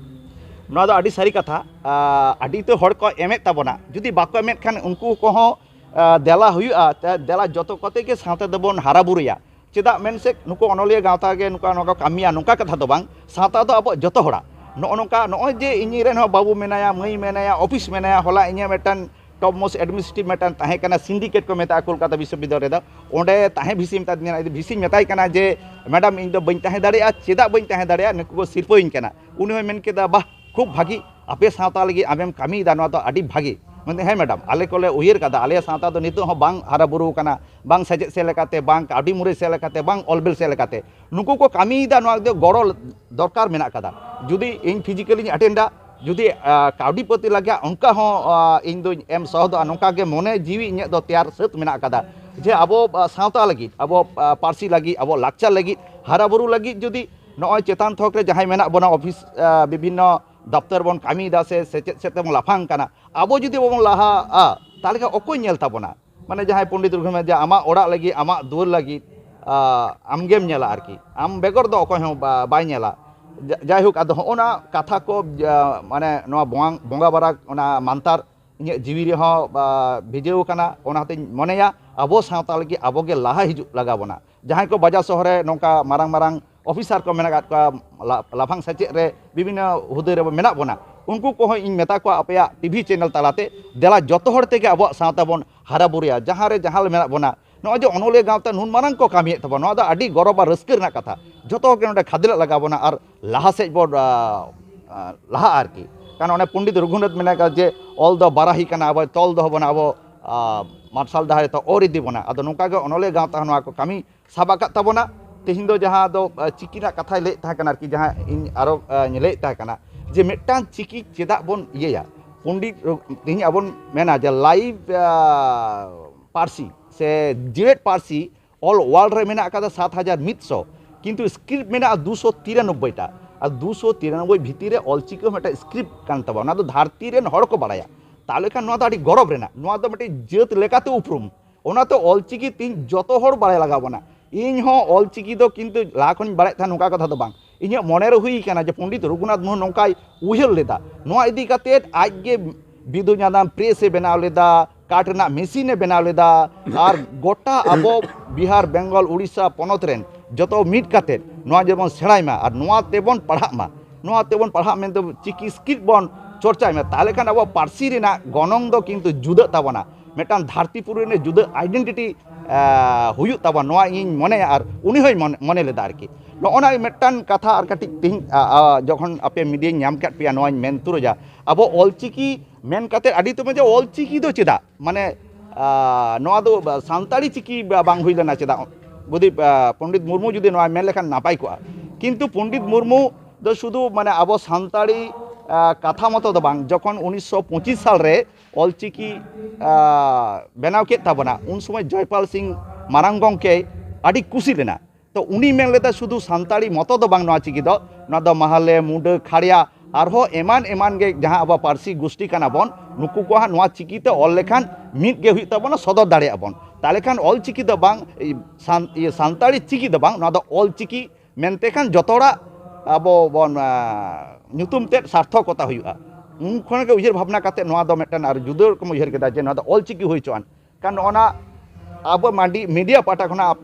ᱱᱚᱣᱟ ᱫᱚ ᱟᱹᱰᱤ ᱥᱟᱹᱨᱤ ᱠᱟᱛᱷᱟ᱾ ᱟ, ᱟᱹᱰᱤ ᱩᱛᱟᱹᱨ ᱦᱚᱲ ᱠᱚ ᱮᱢᱮᱫ ᱛᱟᱵᱚᱱᱟ, ᱡᱩᱫᱤ ᱵᱟᱠᱚ ᱮᱢᱮᱫ ᱠᱷᱟᱱ ᱩᱱᱠᱩ ᱠᱚᱦᱚᱸ, ᱟ, ᱫᱮᱞᱟ ᱦᱩᱭᱩᱜᱼᱟ, ᱛᱮ ᱫᱮᱞᱟ ᱡᱚᱛᱚ ᱠᱚᱛᱮ ᱜᱮ ᱥᱟᱶᱛᱟ ᱫᱚᱵᱚᱱ ᱦᱟᱨᱟ ᱵᱩᱨᱩᱭᱟ᱾ ᱪᱮᱫᱟᱜ ᱢᱮᱱ ᱥᱮ ᱱᱩᱠᱩ ᱚᱱᱚᱞᱤᱭᱟᱹ ᱜᱟᱶᱛᱟ ᱜᱮ ᱱᱚᱝᱠᱟ, ᱱᱚᱝᱠᱟ ᱠᱟᱹᱢᱤᱭᱟ, ᱱᱚᱝᱠᱟ ᱠᱟᱛᱷᱟ ᱫᱚ ᱵᱟᱝ, ᱥᱟᱶᱛᱟ ᱫᱚ ᱟᱵᱚ ᱡᱚᱛᱚ ᱦᱚᱲᱟᱜ᱾ ᱱᱚᱜᱼᱚ ᱱᱚᱝᱠᱟ, ᱱᱚᱜᱼᱚᱭ ᱡᱮ ᱤᱧ ᱨᱮᱱ ᱦᱚᱸ ᱵᱟᱹᱵᱩ ᱢᱮᱱᱟᱭᱟ, ᱢᱟᱹᱭ ᱢᱮᱱᱟᱭᱟ, ᱚᱯᱷᱤᱥ ᱢᱮᱱᱟᱭᱟ, ᱦᱚᱞᱟ ᱤᱧᱟᱹᱜ ᱢᱤᱫᱴᱟᱝ ᱴᱚᱯ ᱢᱳᱥᱴ ᱮᱰᱢᱤᱱᱤᱥᱴᱨᱮᱴᱤᱵᱷ ᱢᱤᱫᱴᱟᱝ ᱛᱟᱦᱮᱸ ᱠᱟᱱᱟ, ᱥᱤᱱᱰᱤᱠᱮᱴ ᱠᱚ ᱢᱮᱛᱟᱜᱼᱟ ᱠᱳᱞᱠᱟᱛᱟ ᱵᱤᱥᱥᱚᱵᱤᱫᱽᱫᱟᱞᱚᱭ ᱨᱮᱫᱚ, ᱚᱸᱰᱮ ᱛᱟᱦᱮᱸ ᱵᱷᱤᱥᱤ ᱢᱮᱛᱟ ᱫᱤᱧᱟ, ᱵᱷᱤᱥᱤᱧ ᱢᱮᱛᱟᱭ ᱠᱟᱱᱟ ᱡᱮ, "ᱢᱮᱰᱟᱢ, ᱤᱧ ᱫᱚ ᱵᱟᱹᱧ ᱛᱟᱦᱮᱸ ᱫᱟᱲᱮᱭᱟᱜᱼᱟ, ᱪᱮᱫᱟᱜ ᱵᱟᱹᱧ ᱛᱟᱦᱮᱸ ᱫᱟᱲᱮᱭᱟᱜᱼᱟ?" ᱱᱩᱠᱩ ᱠᱚ ᱥᱤᱨᱯᱟᱹᱧ ᱠᱟᱱᱟ᱾ ᱩᱱᱤ ᱦᱚᱸᱭ ᱢᱮᱱ ᱠᱮᱫᱟ, "ᱵᱟᱦ, ᱠᱷᱩᱵ ᱵᱷᱟᱹᱜᱤ, ᱟᱯᱮ ᱥᱟᱶᱛᱟ ᱞᱟᱹᱜᱤᱫ ᱟᱢᱮᱢ ᱠᱟᱹᱢᱤᱭᱮᱫᱟ, ᱱᱚᱣᱟ ᱫᱚ ᱟᱹᱰᱤ ᱵᱷᱟᱹᱜᱤ᱾" ᱢᱮᱱᱫᱟ, "ᱦᱮᱸ ᱢᱮᱰᱟᱢ, ᱟᱞᱮ ᱠᱚᱞᱮ ᱩᱭᱦᱟᱹᱨ ᱠᱟᱫᱟ, ᱟᱞᱮᱭᱟᱜ ᱥᱟᱶᱛᱟ ᱫᱚ ᱱᱤᱛᱚᱜ ᱦᱚᱸ ᱵᱟᱝ ᱦᱟᱨᱟ ᱵᱩᱨᱩ ᱟᱠᱟᱱᱟ, ᱵᱟᱝ ᱥᱮᱪᱮᱫ ᱥᱮᱫ ᱞᱮᱠᱟᱛᱮ, ᱵᱟᱝ ᱠᱟᱹᱣᱰᱤ ᱢᱩᱨᱟᱹᱭ ᱥᱮᱫ ᱞᱮᱠᱟᱛᱮ, ᱵᱟᱝ ᱚᱞ ᱵᱮᱞ ᱥᱮᱫ ᱞᱮᱠᱟᱛᱮ, ᱱᱩᱠᱩ ᱠᱚ ᱠᱟᱹᱢᱤᱭᱮᱫᱟ, ᱱᱚᱣᱟ ᱫᱚ ᱜᱚᱲᱚ ᱫᱚᱨᱠᱟᱨ ᱢᱮᱱᱟᱜ ᱠᱟᱫᱟ᱾ ᱡᱩᱫᱤ ᱤᱧ ᱯᱷᱤᱡᱤᱠᱮᱞᱤᱧ ᱮᱴᱮᱱᱰᱟ, ᱡᱩᱫᱤ, ᱟ, ᱠᱟᱹᱣᱰᱤ ᱯᱟᱹᱛᱤ ᱞᱟᱹᱜᱤᱫ ᱚᱱᱠᱟ ᱦᱚᱸ, ᱟ, ᱤᱧ ᱫᱚᱧ ᱮᱢ ᱥᱚᱦᱚᱫᱚᱜᱼᱟ, ᱱᱚᱝᱠᱟ ᱜᱮ ᱢᱚᱱᱮ ᱡᱤᱣᱤ ᱤᱧᱟᱹᱜ ᱫᱚ ᱛᱮᱭᱟᱨ ᱥᱟᱹᱛ ᱢᱮᱱᱟᱜ ᱠᱟᱫᱟ ᱡᱮ ᱟᱵᱚ, ᱟ, ᱥᱟᱶᱛᱟ ᱞᱟᱹᱜᱤᱫ, ᱟᱵᱚ, ᱟ, ᱯᱟᱹᱨᱥᱤ ᱞᱟᱹᱜᱤᱫ, ᱟᱵᱚ ᱞᱟᱠᱪᱟᱨ ᱞᱟᱹᱜᱤᱫ, ᱦᱟᱨᱟ ᱵᱩᱨᱩ ᱞᱟᱹᱜᱤᱫ ᱡᱩᱫᱤ ᱱᱚᱜᱼᱚᱭ ᱪᱮᱛᱟᱱ ᱛᱷᱚᱠ ᱨᱮ ᱡᱟᱦᱟᱸᱭ ᱢᱮᱱᱟᱜ ᱵᱚᱱᱟ, ᱚᱯᱷᱤᱥ, ᱟ, ᱵᱤᱵᱷᱤᱱᱱᱚ ᱫᱟᱯᱛᱚᱨ ᱵᱚᱱ ᱠᱟᱹᱢᱤᱭᱮᱫᱟ ᱥᱮ ᱥᱮᱪᱮᱫ ᱥᱮᱫ ᱛᱮᱵᱚᱱ ᱞᱟᱯᱷᱟᱝ ᱠᱟᱱᱟ, ᱟᱵᱚ ᱡᱩᱫᱤ ᱵᱟᱵᱚᱱ ᱞᱟᱦᱟᱜᱼᱟ, ᱛᱟᱦᱚᱞᱮ ᱠᱷᱟᱱ ᱚᱠᱚᱭ ᱧᱮᱞ ᱛᱟᱵᱚᱱᱟ? ᱢᱟᱱᱮ ᱡᱟᱦᱟᱸᱭ ᱯᱚᱱᱰᱤᱛ ᱨᱚᱜᱷᱩᱱᱟᱛᱷ ᱡᱮ ᱟᱢᱟᱜ ᱚᱲᱟᱜ ᱞᱟᱹᱜᱤᱫ, ᱟᱢᱟᱜ ᱫᱩᱣᱟᱹᱨ ᱞᱟᱹᱜᱤᱫ, ᱟ, ᱟᱢᱜᱮᱢ ᱧᱮᱞᱟ ᱟᱨᱠᱤ, ᱟᱢ ᱵᱮᱜᱚᱨ ᱫᱚ ᱚᱠᱚᱭ ᱦᱚᱸ ᱵᱟ-, ᱵᱟᱭ ᱧᱮᱞᱟ᱾ ᱡᱟ-, ᱡᱟᱭᱦᱳᱠ, ᱟᱫᱚ ᱦᱚᱸᱜᱼᱚ ᱱᱟ ᱠᱟᱛᱷᱟ ᱠᱚ, ᱡᱟ-, ᱢᱟᱱᱮ ᱱᱚᱣᱟ ᱵᱚᱝ-, ᱵᱚᱸᱜᱟ ᱵᱟᱨᱟ ᱚᱱᱟ ᱢᱟᱱᱛᱟᱨ ᱤᱧᱟᱹᱜ ᱡᱤᱣᱤ ᱨᱮᱦᱚᱸ, ᱟ, ᱵᱷᱤᱡᱟᱹᱣ ᱠᱟᱱᱟ᱾ ᱚᱱᱟ ᱦᱚᱛᱮᱧ ᱢᱚᱱᱮᱭᱟ ᱟᱵᱚ ᱥᱟᱶᱛᱟ ᱞᱟᱹᱜᱤᱫ ᱟᱵᱚ ᱜᱮ ᱞᱟᱦᱟ ᱦᱤᱡᱩᱜ ᱞᱟᱜᱟᱣ ᱵᱚᱱᱟ᱾ ᱡᱟᱦᱟᱸᱭ ᱠᱚ ᱵᱟᱡᱟᱨ ᱥᱚᱦᱚᱨ ᱨᱮ ᱱᱚᱝᱠᱟ ᱢᱟᱨᱟᱝ ᱢᱟᱨᱟᱝ ᱚᱯᱷᱤᱥᱟᱨ ᱠᱚ ᱢᱮᱱᱟᱜ ᱟᱠᱟᱫ ᱠᱚᱣᱟ, ᱞᱟ-, ᱞᱟᱯᱷᱟᱝ ᱥᱮᱪᱮᱫ ᱨᱮ ᱵᱤᱵᱷᱤᱱᱱᱚ ᱦᱩᱫᱟᱹ ᱨᱮ ᱢᱮᱱᱟᱜ ᱵᱚᱱᱟ, ᱩᱱᱠᱩ ᱠᱚᱦᱚᱸ ᱤᱧ ᱢᱮᱛᱟ ᱠᱚᱣᱟ, ᱟᱯᱮᱭᱟᱜ ᱴᱤᱵᱷᱤ ᱪᱮᱱᱮᱞ ᱛᱟᱞᱟᱛᱮ ᱫᱮᱞᱟ ᱡᱚᱛᱚ ᱦᱚᱲ ᱛᱮᱜᱮ ᱟᱵᱚᱣᱟᱜ ᱥᱟᱶᱛᱟ ᱵᱚᱱ ᱦᱟᱨᱟ ᱵᱩᱨᱩᱭᱟ᱾ ᱡᱟᱦᱟᱸ ᱨᱮ ᱡᱟᱦᱟᱸ ᱨᱮ ᱢᱮᱱᱟᱜ ᱵᱚᱱᱟ, ᱱᱚᱜᱼᱚᱭ ᱡᱮ ᱚᱱᱚᱞᱤᱭᱟᱹ ᱜᱟᱶᱛᱟ ᱱᱩᱱ ᱢᱟᱨᱟᱝ ᱠᱚ ᱠᱟᱹᱢᱤᱭᱮᱫ ᱛᱟᱵᱚᱱᱟ, ᱱᱚᱣᱟ ᱫᱚ ᱟᱹᱰᱤ ᱜᱚᱨᱚᱵᱽ ᱟᱨ ᱨᱟᱹᱥᱠᱟᱹ ᱨᱮᱱᱟᱜ ᱠᱟᱛᱷᱟ᱾ ᱡᱚᱛᱚ ᱦᱚᱲ ᱜᱮ ᱱᱚᱰᱮ ᱠᱷᱟᱫᱽᱞᱟᱜ ᱞᱟᱜᱟᱣ ᱵᱚᱱᱟ ᱟᱨ ᱞᱟᱦᱟ ᱥᱮᱫ ᱵᱚᱱ, ᱟ, ᱟ, ᱞᱟᱦᱟᱜᱼᱟ ᱟᱨᱠᱤ᱾ ᱠᱟᱨᱚᱱ ᱚᱱᱮ ᱯᱚᱱᱰᱤᱛ ᱨᱚᱜᱷᱩᱱᱟᱛᱷ ᱢᱮᱱᱟᱜ ᱠᱟᱫᱟ ᱡᱮ, "ᱚᱞ ᱫᱚ ᱵᱟᱨᱟᱦᱤ ᱠᱟᱱᱟ, ᱟᱵᱚᱭ ᱛᱚᱞ ᱫᱚᱦᱚ ᱵᱚᱱᱟ, ᱟᱵᱚ, ᱟ, ᱢᱟᱨᱥᱟᱞ ᱰᱟᱦᱟᱨ ᱛᱮ ᱚᱨ ᱤᱫᱤ ᱵᱚᱱᱟ᱾" ᱟᱫᱚ ᱱᱚᱝᱠᱟ ᱜᱮ ᱚᱱᱚᱞᱤᱭᱟᱹ ᱜᱟᱶᱛᱟ ᱦᱚᱸ ᱱᱚᱣᱟ ᱠᱚ ᱠᱟᱹᱢᱤ ᱥᱟᱵ ᱟᱠᱟᱫ ᱛᱟᱵᱚᱱᱟ᱾ ᱛᱮᱦᱮᱧ ᱫᱚ ᱡᱟᱦᱟᱸ ᱫᱚ ᱪᱤᱠᱤ ᱨᱮᱱᱟᱜ ᱠᱟᱛᱷᱟᱭ ᱞᱟᱹᱭᱮᱫ ᱛᱟᱦᱮᱸ ᱠᱟᱱᱟ ᱟᱨᱠᱤ, ᱡᱟᱦᱟᱸ ᱤᱧ ᱟᱨᱚ ᱞᱟᱹᱭᱮᱫ ᱛᱟᱦᱮᱸ ᱠᱟᱱᱟ ᱡᱮ ᱢᱤᱫᱴᱟᱝ ᱪᱤᱠᱤ ᱪᱮᱫᱟᱜ ᱵᱚᱱ ᱤᱭᱟᱹᱭᱟ? ᱯᱚᱱᱰᱤᱛ ᱨᱚ- ᱛᱮᱦᱮᱧ ᱟᱵᱚᱱ ᱢᱮᱱᱟ ᱡᱮ ᱞᱟᱭᱤᱵᱷ ᱯᱟᱹᱨᱥᱤ ᱥᱮ ᱡᱮᱣᱮᱫ ᱯᱟᱹᱨᱥᱤ ᱚᱞ ᱣᱟᱨᱞᱰ ᱨᱮ ᱢᱮᱱᱟᱜ ᱟᱠᱟᱫᱟ ᱥᱟᱛ ᱦᱟᱡᱟᱨ ᱢᱤᱫ ᱥᱚ, ᱠᱤᱱᱛᱩ ᱥᱠᱨᱤᱯᱴ ᱢᱮᱱᱟᱜᱼᱟ ᱫᱩᱥᱚ ᱛᱤᱨᱟᱱᱚᱵᱵᱳᱭ ᱴᱟ᱾ ᱟᱨ ᱫᱩᱥᱚ ᱛᱤᱨᱟᱱᱚᱵᱵᱳᱭ ᱵᱷᱤᱛᱤᱨ ᱨᱮ ᱚᱞᱪᱤᱠᱤ ᱦᱚᱸ ᱢᱤᱫᱴᱟᱝ ᱥᱠᱨᱤᱯᱴ ᱠᱟᱱ ᱛᱟᱵᱚᱱᱟ, ᱚᱱᱟ ᱫᱚ ᱫᱷᱟᱹᱨᱛᱤ ᱨᱮᱱ ᱦᱚᱲ ᱠᱚ ᱵᱟᱲᱟᱭᱟ᱾ ᱛᱟᱦᱚᱞᱮ ᱠᱷᱟᱱ ᱱᱚᱣᱟ ᱫᱚ ᱟᱹᱰᱤ ᱜᱚᱨᱚᱵᱽ ᱨᱮᱱᱟᱜ, ᱱᱚᱣᱟ ᱫᱚ ᱢᱤᱫᱴᱤᱡ ᱡᱟᱹᱛ ᱞᱮᱠᱟᱛᱮ ᱩᱯᱨᱩᱢ᱾ ᱚᱱᱟᱛᱮ ᱚᱞᱪᱤᱠᱤ ᱛᱮᱦᱮᱧ ᱡᱚᱛᱚ ᱦᱚᱲ ᱵᱟᱲᱟᱭ ᱞᱟᱜᱟᱣ ᱵᱚᱱᱟ᱾ ᱤᱧ ᱦᱚᱸ ᱚᱞᱪᱤᱠᱤ ᱫᱚ ᱠᱤᱱᱛᱩ ᱞᱟᱦᱟ ᱠᱷᱚᱱᱤᱧ ᱵᱟᱲᱟᱭᱮᱫ ᱛᱟᱦᱮᱸᱫ, ᱱᱚᱝᱠᱟ ᱠᱟᱛᱷᱟ ᱫᱚ ᱵᱟᱝ᱾ ᱤᱧᱟᱹᱜ ᱢᱚᱱᱮ ᱨᱮ ᱦᱩᱭ ᱠᱟᱱᱟ ᱡᱮ ᱯᱚᱱᱰᱤᱛ ᱨᱚᱜᱷᱩᱱᱟᱛᱷ ᱢᱩᱨᱢᱩ ᱱᱚᱝᱠᱟᱭ ᱩᱭᱦᱟᱹᱨ ᱞᱮᱫᱟ᱾ ᱱᱚᱣᱟ ᱤᱫᱤ ᱠᱟᱛᱮᱫ ᱟᱡ ᱜᱮ ᱵᱤᱫᱩ ᱪᱟᱸᱫᱟᱱ ᱯᱨᱮᱥ ᱮ ᱵᱮᱱᱟᱣ ᱞᱮᱫᱟ, ᱠᱟᱴ ᱨᱮᱱᱟᱜ ᱢᱮᱥᱤᱱ ᱮ ᱵᱮᱱᱟᱣ ᱞᱮᱫᱟ, ᱟᱨ ᱜᱚᱴᱟ ᱟᱵᱚ ᱵᱤᱦᱟᱨ, ᱵᱮᱝᱜᱚᱞ, ᱩᱲᱤᱥᱥᱟ ᱯᱚᱱᱚᱛ ᱨᱮᱱ ᱡᱚᱛᱚ ᱢᱤᱫ ᱠᱟᱛᱮᱫ ᱱᱚᱣᱟ ᱡᱮᱢᱚᱱ ᱥᱮᱬᱟᱭ ᱢᱟ ᱟᱨ ᱱᱚᱣᱟ ᱛᱮᱵᱚᱱ ᱯᱟᱲᱦᱟᱜ ᱢᱟ, ᱱᱚᱣᱟ ᱛᱮᱵᱚᱱ ᱯᱟᱲᱦᱟᱜ ᱢᱮᱱᱛᱮ ᱪᱤᱠᱤ ᱥᱠᱨᱤᱯᱴ ᱵᱚᱱ ᱪᱚᱨᱪᱟᱭ ᱢᱟ, ᱛᱟᱦᱚᱞᱮ ᱠᱷᱟᱱ ᱟᱵᱚᱣᱟᱜ ᱯᱟᱹᱨᱥᱤ ᱨᱮᱱᱟᱜ ᱜᱚᱱᱚᱝ ᱫᱚ ᱠᱤᱱᱛᱩ ᱡᱩᱫᱟᱹᱜ ᱛᱟᱵᱚᱱᱟ, ᱢᱤᱫᱴᱟᱝ ᱫᱷᱟᱹᱨᱛᱤ ᱯᱩᱨᱤ ᱨᱮ ᱡᱩᱫᱟᱹ ᱟᱭᱰᱮᱱᱴᱤᱴᱤ ᱦᱩᱭᱩᱜ ᱛᱟᱵᱚᱱ, ᱱᱚᱣᱟ ᱤᱧᱤᱧ ᱢᱚᱱᱮᱭᱟ ᱟᱨ ᱩᱱᱤ ᱦᱚᱸᱭ ᱢᱚᱱᱮ, ᱢᱚᱱᱮ ᱞᱮᱫᱟ ᱟᱨᱠᱤ᱾ ᱱᱚᱜᱼᱚ ᱱᱟ ᱢᱤᱫᱴᱟᱝ ᱠᱟᱛᱷᱟ ᱟᱨ ᱠᱟᱹᱴᱤᱡ ᱛᱮᱦᱮᱧ, ᱟ, ᱟ, ᱡᱚᱠᱷᱚᱱ ᱟᱯᱮ ᱢᱤᱰᱤᱭᱟᱧ ᱧᱟᱢ ᱠᱮᱫ ᱯᱮᱭᱟ, ᱱᱚᱣᱟᱧ ᱢᱮᱱ ᱛᱩᱨᱩᱡᱟ, ᱟᱵᱚ ᱚᱞᱪᱤᱠᱤ ᱢᱮᱱ ᱠᱟᱛᱮᱫ ᱟᱹᱰᱤ ᱛᱩᱢᱟᱹ ᱡᱮ ᱚᱞᱪᱤᱠᱤ ᱫᱚ ᱪᱮᱫᱟᱜ? ᱢᱟᱱᱮ, ᱟ, ᱱᱚᱣᱟ ᱫᱚ ᱥᱟᱱᱛᱟᱲᱤ ᱪᱤᱠᱤ ᱵᱟᱝ ᱦᱩᱭ ᱞᱮᱱᱟ ᱪᱮᱫᱟᱜ? ᱡᱩᱫᱤ, ᱟ, ᱯᱚᱱᱰᱤᱛ ᱢᱩᱨᱢᱩ ᱡᱩᱫᱤ ᱱᱚᱣᱟ ᱢᱮᱱ ᱞᱮᱠᱷᱟᱱ ᱱᱟᱯᱟᱭ ᱠᱚᱜᱼᱟ᱾ ᱠᱤᱱᱛᱩ ᱯᱚᱱᱰᱤᱛ ᱢᱩᱨᱢᱩ ᱫᱚ ᱥᱩᱫᱷᱩ ᱢᱟᱱᱮ ᱟᱵᱚ ᱥᱟᱱᱛᱟᱲᱤ, ᱟ, ᱠᱟᱛᱷᱟ ᱢᱚᱛᱚ ᱫᱚ ᱵᱟᱝ, ᱡᱚᱠᱷᱚᱱ ᱩᱱᱤᱥᱥᱚ ᱯᱚᱸᱪᱤᱥ ᱥᱟᱞ ᱨᱮ ᱚᱞᱪᱤᱠᱤ, ᱟ, ᱵᱮᱱᱟᱣ ᱠᱮᱫ ᱛᱟᱵᱚᱱᱟ, ᱩᱱ ᱥᱚᱢᱚᱭ ᱡᱚᱭᱯᱟᱞ ᱥᱤᱝ ᱢᱟᱨᱟᱝ ᱜᱚᱢᱠᱮ ᱟᱹᱰᱤ ᱠᱩᱥᱤ ᱞᱮᱱᱟ᱾ ᱛᱚ ᱩᱱᱤ ᱢᱮᱱ ᱞᱮᱫᱟ ᱥᱩᱫᱷᱩ ᱥᱟᱱᱛᱟᱲᱤ ᱢᱚᱛᱚ ᱫᱚ ᱵᱟᱝ ᱱᱚᱣᱟ ᱪᱤᱠᱤ ᱫᱚ, ᱱᱚᱣᱟ ᱫᱚ ᱢᱟᱦᱞᱮ, ᱢᱩᱰᱟᱹ, ᱠᱷᱟᱲᱭᱟ, ᱟᱨᱦᱚᱸ ᱮᱢᱟᱱ ᱮᱢᱟᱱ ᱜᱮ ᱡᱟᱦᱟᱸ ᱟᱵᱚ ᱯᱟᱹᱨᱥᱤ ᱜᱩᱥᱴᱤ ᱠᱟᱱᱟ ᱵᱚᱱ, ᱱᱩᱠᱩ ᱠᱚ ᱦᱟᱸᱜ ᱱᱚᱣᱟ ᱪᱤᱠᱤ ᱛᱮ ᱚᱞ ᱞᱮᱠᱷᱟᱱ ᱢᱤᱫ ᱜᱮ ᱦᱩᱭᱩᱜ ᱛᱟᱵᱚᱱᱟ, ᱥᱚᱫᱚᱨ ᱫᱟᱲᱮᱭᱟᱜᱼᱟ ᱵᱚᱱ᱾ ᱛᱟᱦᱚᱞᱮ ᱠᱷᱟᱱ ᱚᱞ ᱪᱤᱠᱤ ᱫᱚ ᱵᱟᱝ, ᱤ, ᱥᱟᱱ-, ᱤᱭᱟᱹ, ᱥᱟᱱᱛᱟᱲᱤ ᱪᱤᱠᱤ ᱫᱚ ᱵᱟᱝ, ᱱᱚᱣᱟ ᱫᱚ ᱚᱞ ᱪᱤᱠᱤ ᱢᱮᱱᱛᱮ ᱠᱷᱟᱱ ᱡᱚᱛᱚ ᱦᱚᱲᱟᱜ ᱟᱵᱚ ᱵᱚᱱ, ᱟ, ᱧᱩᱛᱩᱢ ᱛᱮᱫ ᱥᱟᱨᱛᱷᱚᱠᱚᱛᱟ ᱦᱩᱭᱩᱜᱼᱟ᱾ ᱩᱱ ᱠᱷᱚᱱ ᱜᱮ ᱩᱭᱦᱟᱹᱨ ᱵᱷᱟᱵᱽᱱᱟ ᱠᱟᱛᱮ ᱱᱚᱣᱟ ᱫᱚ ᱢᱤᱫᱴᱟᱝ ᱟᱨ ᱡᱩᱫᱟᱹ ᱨᱚᱠᱚᱢ ᱩᱭᱦᱟᱹᱨ ᱠᱮᱫᱟ ᱡᱮ ᱱᱚᱣᱟ ᱫᱚ ᱚᱞ ᱪᱤᱠᱤ ᱦᱩᱭ ᱦᱚᱪᱚᱣᱟᱱ᱾ ᱠᱟᱨᱚᱱ ᱱᱚᱜᱼᱚ ᱱᱟ ᱟᱵᱚ ᱢᱟᱹᱰᱤ ᱢᱤᱰᱤᱭᱟ ᱯᱟᱦᱴᱟ ᱠᱷᱚᱱᱟᱜ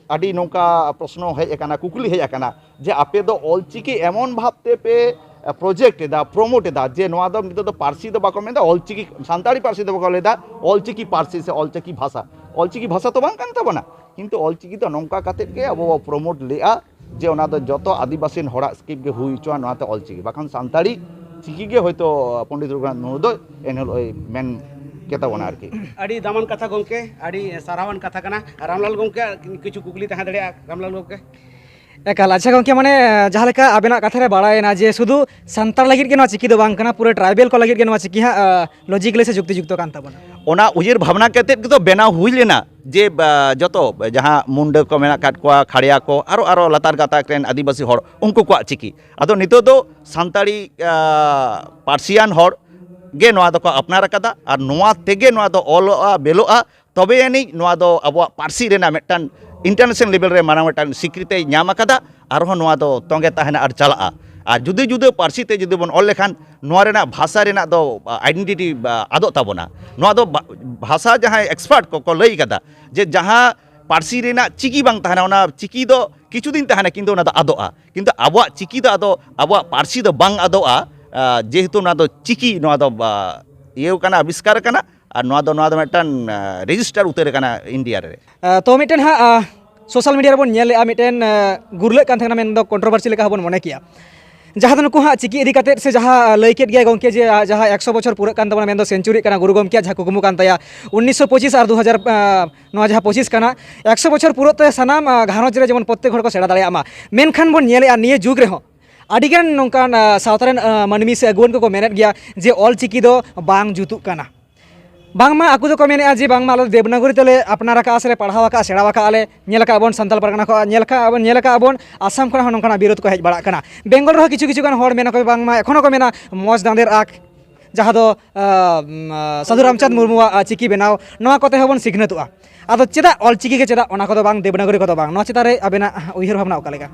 ᱟᱹᱰᱤ ᱱᱚᱝᱠᱟ ᱯᱨᱚᱥᱱᱚ ᱦᱮᱡ ᱟᱠᱟᱱᱟ, ᱠᱩᱠᱞᱤ ᱦᱮᱡ ᱟᱠᱟᱱᱟ ᱡᱮ ᱟᱯᱮ ᱫᱚ ᱚᱞ ᱪᱤᱠᱤ ᱮᱢᱚᱱ ᱵᱷᱟᱵᱽ ᱛᱮᱯᱮ ᱯᱨᱚᱡᱮᱠᱴ ᱮᱫᱟ, ᱯᱨᱚᱢᱳᱴ ᱮᱫᱟ, ᱡᱮ ᱱᱚᱣᱟ ᱫᱚ ᱱᱤᱛᱚᱜ ᱫᱚ ᱯᱟᱹᱨᱥᱤ ᱫᱚ ᱵᱟᱠᱚ ᱢᱮᱱᱫᱟ, ᱚᱞ ᱪᱤᱠᱤ, ᱥᱟᱱᱛᱟᱲᱤ ᱯᱟᱹᱨᱥᱤ ᱫᱚ ᱵᱟᱠᱚ ᱞᱟᱹᱭᱫᱟ, ᱚᱞ ᱪᱤᱠᱤ ᱯᱟᱹᱨᱥᱤ ᱥᱮ ᱚᱞ ᱪᱤᱠᱤ ᱵᱷᱟᱥᱟ᱾ ᱚᱞ ᱪᱤᱠᱤ ᱵᱷᱟᱥᱟ ᱛᱚ ᱵᱟᱝ ᱠᱟᱱ ᱛᱟᱵᱚᱱᱟ, ᱠᱤᱱᱛᱩ ᱚᱞ ᱪᱤᱠᱤ ᱫᱚ ᱱᱚᱝᱠᱟ ᱠᱟᱛᱮᱫ ᱜᱮ ᱟᱵᱚ ᱵᱚ ᱯᱨᱚᱢᱳᱴ ᱞᱮᱜᱼᱟ ᱡᱮ ᱚᱱᱟ ᱫᱚ ᱡᱚᱛᱚ ᱟᱹᱫᱤᱵᱟᱹᱥᱤ ᱦᱚᱲᱟᱜ ᱥᱠᱨᱤᱯᱴ ᱜᱮ ᱦᱩᱭ ᱦᱚᱪᱚᱣᱟᱱ, ᱱᱚᱣᱟᱛᱮ ᱚᱞ ᱪᱤᱠᱤ, ᱵᱟᱠᱷᱟᱱ ᱥᱟᱱᱛᱟᱲᱤ ᱪᱤᱠᱤ ᱜᱮ ᱦᱚᱭᱛᱳ ᱯᱚᱱᱰᱤᱛ ᱨᱚᱜᱷᱩᱱᱟᱛᱷ ᱢᱩᱨᱢᱩ ᱫᱚ ᱮᱱᱦᱤᱞᱳᱜ ᱮ ᱢᱮᱱ ᱜᱮᱛᱟ ᱵᱚᱱᱟ ᱟᱨᱠᱤ᱾ ᱟᱹᱰᱤ ᱫᱟᱢᱟᱱ ᱠᱟᱛᱷᱟ ᱜᱚᱢᱠᱮ, ᱟᱹᱰᱤ ᱥᱟᱨᱦᱟᱣᱟᱱ ᱠᱟᱛᱷᱟ ᱠᱟᱱᱟ᱾ ᱨᱟᱢᱞᱟᱞ ᱜᱚᱢᱠᱮ, ᱠᱤᱪᱷᱩ ᱠᱩᱠᱞᱤ ᱛᱟᱦᱮᱸ ᱫᱟᱲᱮᱭᱟᱜᱼᱟ ᱨᱟᱢᱞᱟᱞ ᱜᱚᱢᱠᱮ? ᱮᱠᱟᱞ᱾ ᱟᱪᱪᱷᱟ ᱜᱚᱢᱠᱮ, ᱢᱟᱱᱮ ᱡᱟᱦᱟᱸ ᱞᱮᱠᱟ ᱟᱵᱮᱱᱟᱜ ᱠᱟᱛᱷᱟ ᱨᱮ ᱵᱟᱲᱟᱭᱮᱱᱟ ᱡᱮ ᱥᱩᱫᱷᱩ ᱥᱟᱱᱛᱟᱲ ᱞᱟᱹᱜᱤᱫ ᱜᱮ ᱱᱚᱣᱟ ᱪᱤᱠᱤ ᱫᱚ ᱵᱟᱝ ᱠᱟᱱᱟ, ᱯᱩᱨᱟᱹ ᱴᱨᱟᱭᱵᱮᱞ ᱠᱚ ᱞᱟᱹᱜᱤᱫ ᱜᱮ ᱱᱚᱣᱟ ᱪᱤᱠᱤ ᱦᱟᱸᱜ ᱞᱚᱡᱤᱠᱮᱞᱤ ᱥᱮ ᱡᱩᱠᱛᱤᱡᱩᱠᱛᱚ ᱠᱟᱱ ᱛᱟᱵᱚᱱᱟ᱾ ᱚᱱᱟ ᱩᱭᱦᱟᱹᱨ ᱵᱷᱟᱵᱽᱱᱟ ᱠᱟᱛᱮᱫ ᱜᱮᱛᱚ ᱵᱮᱱᱟᱣ ᱦᱩᱭ ᱞᱮᱱᱟ ᱡᱮ ᱵᱟ, ᱡᱚᱛᱚ ᱡᱟᱦᱟᱸ ᱢᱩᱱᱰᱟᱹ ᱠᱚ ᱢᱮᱱᱟᱜ ᱟᱠᱟᱫ ᱠᱚᱣᱟ, ᱠᱷᱟᱲᱭᱟ ᱠᱚ, ᱟᱨᱚ ᱟᱨᱚ ᱞᱟᱛᱟᱨ ᱜᱟᱛᱟᱠ ᱨᱮᱱ ᱟᱹᱫᱤᱵᱟᱹᱥᱤ ᱦᱚᱲ, ᱩᱱᱠᱩ ᱠᱚᱣᱟᱜ ᱪᱤᱠᱤ᱾ ᱟᱫᱚ ᱱᱤᱛᱚᱜ ᱫᱚ ᱥᱟᱱᱛᱟᱲᱤ ᱟᱸ, ᱯᱟᱹᱨᱥᱤᱭᱟᱱ ᱦᱚᱲ ᱜᱮ ᱱᱚᱣᱟ ᱫᱚᱠᱚ ᱟᱯᱱᱟᱨ ᱟᱠᱟᱫᱟ, ᱟᱨ ᱱᱚᱣᱟ ᱛᱮᱜᱮ ᱱᱚᱣᱟ ᱫᱚ ᱚᱞᱚᱜᱼᱟ, ᱵᱮᱞᱚᱜᱼᱟ, ᱛᱚᱵᱮ ᱟᱹᱱᱤᱡ ᱱᱚᱣᱟ ᱫᱚ ᱟᱵᱚᱣᱟᱜ ᱯᱟᱹᱨᱥᱤ ᱨᱮᱱᱟᱜ ᱢᱤᱫᱴᱟᱝ ᱤᱱᱴᱟᱨᱱᱮᱥᱱᱟᱞ ᱞᱮᱵᱮᱞ ᱨᱮ ᱢᱟᱨᱟᱝ ᱢᱤᱫᱴᱟᱝ ᱥᱤᱠᱨᱤᱛᱤᱭ ᱧᱟᱢ ᱟᱠᱟᱫᱟ᱾ ᱟᱨᱦᱚᱸ ᱱᱚᱣᱟ ᱫᱚ ᱛᱚᱸᱜᱮ ᱛᱟᱦᱮᱱᱟ ᱟᱨ ᱪᱟᱞᱟᱜᱼᱟ᱾ ᱟᱨ ᱡᱩᱫᱟᱹ ᱡᱩᱫᱟᱹ ᱯᱟᱹᱨᱥᱤ ᱛᱮ ᱡᱩᱫᱤ ᱵᱚᱱ ᱚᱞ ᱞᱮᱠᱷᱟᱱ ᱱᱚᱣᱟ ᱨᱮᱱᱟᱜ ᱵᱷᱟᱥᱟ ᱨᱮᱱᱟᱜ ᱫᱚ ᱟᱭᱰᱮᱱᱴᱤᱴᱤ ᱟᱫᱚᱜ ᱛᱟᱵᱚᱱᱟ᱾ ᱱᱚᱣᱟ ᱫᱚ ᱵᱟ- ᱵᱷᱟᱥᱟ ᱡᱟᱦᱟᱸᱭ ᱮᱠᱥᱯᱟᱨᱴ ᱠᱚᱠᱚ ᱞᱟᱹᱭ ᱠᱟᱫᱟ ᱡᱮ ᱡᱟᱦᱟᱸ ᱯᱟᱹᱨᱥᱤ ᱨᱮᱱᱟᱜ ᱪᱤᱠᱤ ᱵᱟᱝ ᱛᱟᱦᱮᱱᱟ, ᱚᱱᱟ ᱪᱤᱠᱤ ᱫᱚ ᱠᱤᱪᱷᱩ ᱫᱤᱱ ᱛᱟᱦᱮᱱᱟ, ᱠᱤᱱᱛᱩ ᱚᱱᱟ ᱫᱚ ᱟᱫᱚᱜᱼᱟ᱾ ᱠᱤᱱᱛᱩ ᱟᱵᱚᱣᱟᱜ ᱪᱤᱠᱤ ᱫᱚ ᱟᱫᱚ ᱟᱵᱚᱣᱟᱜ ᱯᱟᱹᱨᱥᱤ ᱫᱚ ᱵᱟᱝ ᱟᱫᱚᱜᱼᱟ᱾ ᱟᱸ, ᱡᱮᱦᱮᱛᱩ ᱱᱚᱣᱟ ᱫᱚ ᱪᱤᱠᱤ, ᱱᱚᱣᱟ ᱫᱚ ᱵᱟ- ᱤᱭᱟᱹ ᱠᱟᱱᱟ, ᱟᱵᱤᱥᱠᱟᱨ ᱠᱟᱱᱟ, ᱟᱨ ᱱᱚᱣᱟ ᱫᱚ ᱱᱚᱣᱟ ᱫᱚ ᱢᱤᱫᱴᱟᱝ ᱨᱮᱡᱤᱥᱴᱟᱨ ᱩᱛᱟᱹᱨ ᱠᱟᱱᱟ ᱤᱱᱰᱤᱭᱟ ᱨᱮ᱾ ᱟᱸ, ᱛᱚ ᱢᱤᱫᱴᱮᱱ ᱦᱟᱸᱜ ᱥᱳᱥᱟᱞ ᱢᱤᱰᱤᱭᱟ ᱨᱮᱵᱚᱱ ᱧᱮᱞᱮᱫᱼᱟ, ᱢᱤᱫᱴᱮᱱ ᱟᱸ, ᱜᱩᱨᱞᱟᱹᱜ ᱠᱟᱱ ᱛᱟᱦᱮᱱᱟ, ᱢᱮᱱᱫᱚ ᱠᱚᱱᱴᱨᱳᱵᱷᱟᱨᱥᱤ ᱞᱮᱠᱟ ᱦᱚᱸᱵᱚᱱ ᱢᱚᱱᱮ ᱠᱮᱭᱟ᱾ ᱡᱟᱦᱟᱸ ᱫᱚ ᱱᱩᱠᱩ ᱦᱟᱸᱜ ᱪᱤᱠᱤ ᱤᱫᱤ ᱠᱟᱛᱮᱫ ᱥᱮ ᱡᱟᱦᱟᱸ ᱞᱟᱹᱭ ᱠᱮᱫ ᱜᱮᱭᱟ ᱜᱚᱢᱠᱮ ᱡᱮ ᱟᱸ, ᱡᱟᱦᱟᱸ ᱮᱠᱥᱚ ᱵᱚᱪᱷᱚᱨ ᱯᱩᱨᱟᱹᱜ ᱠᱟᱱ ᱛᱟᱵᱚᱱᱟ, ᱢᱮᱱᱫᱚ ᱥᱮᱧᱪᱩᱨᱤᱜ ᱠᱟᱱᱟ ᱜᱩᱨᱩ ᱜᱚᱢᱠᱮᱭᱟᱜ ᱡᱟᱦᱟᱸ ᱠᱩᱠᱢᱩ ᱠᱟᱱ ᱛᱟᱭᱟ ᱩᱱᱤᱥᱥᱚ ᱯᱚᱸᱪᱤᱥ ᱟᱨ ᱫᱩ ᱦᱟᱡᱟᱨ, ᱟᱸ, ᱱᱚᱣᱟ ᱡᱟᱦᱟᱸ ᱯᱚᱸᱪᱤᱥ ᱠᱟᱱᱟ, ᱮᱠᱥᱚ ᱵᱚᱪᱷᱚᱨ ᱯᱩᱨᱟᱹᱜ ᱛᱮ ᱥᱟᱱᱟᱢ ᱟᱸ, ᱜᱷᱟᱨᱚᱸᱡᱽ ᱨᱮ ᱡᱮᱢᱚᱱ ᱯᱨᱚᱛᱛᱮᱠ ᱦᱚᱲ ᱠᱚ ᱥᱮᱬᱟ ᱫᱟᱲᱮᱭᱟᱜ ᱢᱟ᱾ ᱢᱮᱱᱠᱷᱟᱱ ᱵᱚᱱ ᱧᱮᱞᱮᱫᱼᱟ ᱱᱤᱭᱟᱹ ᱡᱩᱜᱽ ᱨᱮᱦᱚᱸ ᱟᱹᱰᱤᱜᱟᱱ ᱱᱚᱝᱠᱟᱱ ᱟᱸ, ᱥᱟᱶᱛᱟ ᱨᱮᱱ ᱟᱸ, ᱢᱟᱹᱱᱢᱤ ᱥᱮ ᱟᱹᱜᱩᱣᱟᱹᱱ ᱠᱚᱠᱚ ᱢᱮᱱᱮᱫ ᱜᱮᱭᱟ ᱡᱮ ᱚᱞ ᱪᱤᱠᱤ ᱫᱚ ᱵᱟᱝ ᱡᱩᱛᱩᱜ ᱠᱟᱱᱟ᱾ ᱵᱟᱝᱢᱟ ᱟᱠᱚ ᱫᱚᱠᱚ ᱢᱮᱱᱮᱫᱼᱟ ᱡᱮ ᱵᱟᱝᱢᱟ ᱟᱞᱮ ᱫᱚ ᱫᱮᱵᱽᱱᱟᱜᱚᱨᱤ ᱛᱮᱞᱮ ᱟᱯᱱᱟᱨ ᱟᱠᱟᱫᱼᱟ ᱥᱮᱞᱮ ᱯᱟᱲᱦᱟᱣ ᱟᱠᱟᱫᱼᱟ, ᱥᱮᱬᱟ ᱟᱠᱟᱫᱼᱟ ᱞᱮ, ᱧᱮᱞ ᱟᱠᱟᱫ ᱵᱚᱱ ᱥᱟᱱᱛᱟᱲ ᱯᱟᱨᱜᱟᱱᱟ ᱠᱷᱚᱱ, ᱧᱮᱞ ᱟᱠᱟᱫ ᱵᱚᱱ, ᱧᱮᱞ ᱟᱠᱟᱫ ᱵᱚᱱ ᱟᱥᱟᱢ ᱠᱷᱚᱱ ᱦᱚᱸ ᱱᱚᱝᱠᱟᱱᱟᱜ ᱵᱤᱨᱳᱫᱷ ᱠᱚ ᱦᱮᱡ ᱵᱟᱲᱟᱜ ᱠᱟᱱᱟ᱾ ᱵᱮᱝᱜᱚᱞ ᱨᱮᱦᱚᱸ ᱠᱤᱪᱷᱩ ᱠᱤᱪᱷᱩ ᱜᱟᱱ ᱦᱚᱲ ᱢᱮᱱᱟᱠᱚ ᱵᱟᱝᱢᱟ ᱮᱠᱷᱚᱱ ᱦᱚᱸᱠᱚ ᱢᱮᱱᱟ ᱢᱚᱡᱽ ᱫᱟᱸᱫᱮᱨ ᱟᱸᱠ, ᱡᱟᱦᱟᱸ ᱫᱚ ᱟᱸ, ᱥᱟᱹᱫᱷᱩ ᱨᱟᱢᱪᱟᱸᱫᱽ ᱢᱩᱨᱢᱩᱣᱟᱜ ᱟᱸ, ᱪᱤᱠᱤ ᱵᱮᱱᱟᱣ, ᱱᱚᱣᱟ ᱠᱚᱛᱮ ᱦᱚᱸᱵᱚᱱ ᱥᱤᱠᱷᱱᱟᱹᱛᱚᱜᱼᱟ᱾ ᱟᱫᱚ ᱪᱮᱫᱟᱜ ᱚᱞ ᱪᱤᱠᱤ ᱜᱮ, ᱪᱮᱫᱟᱜ ᱚᱱᱟ ᱠᱚᱫᱚ ᱵᱟᱝ, ᱫᱮᱵᱽᱱᱟᱜᱚᱨᱤ ᱠᱚᱫᱚ ᱵᱟᱝ, ᱱᱚᱣᱟ ᱪᱮᱛᱟᱱ ᱨᱮ ᱟᱵᱮᱱᱟᱜ ᱩᱭᱦᱟᱹᱨ ᱵᱷᱟᱵᱽᱱᱟ ᱚᱠᱟ ᱞᱮᱠᱟ?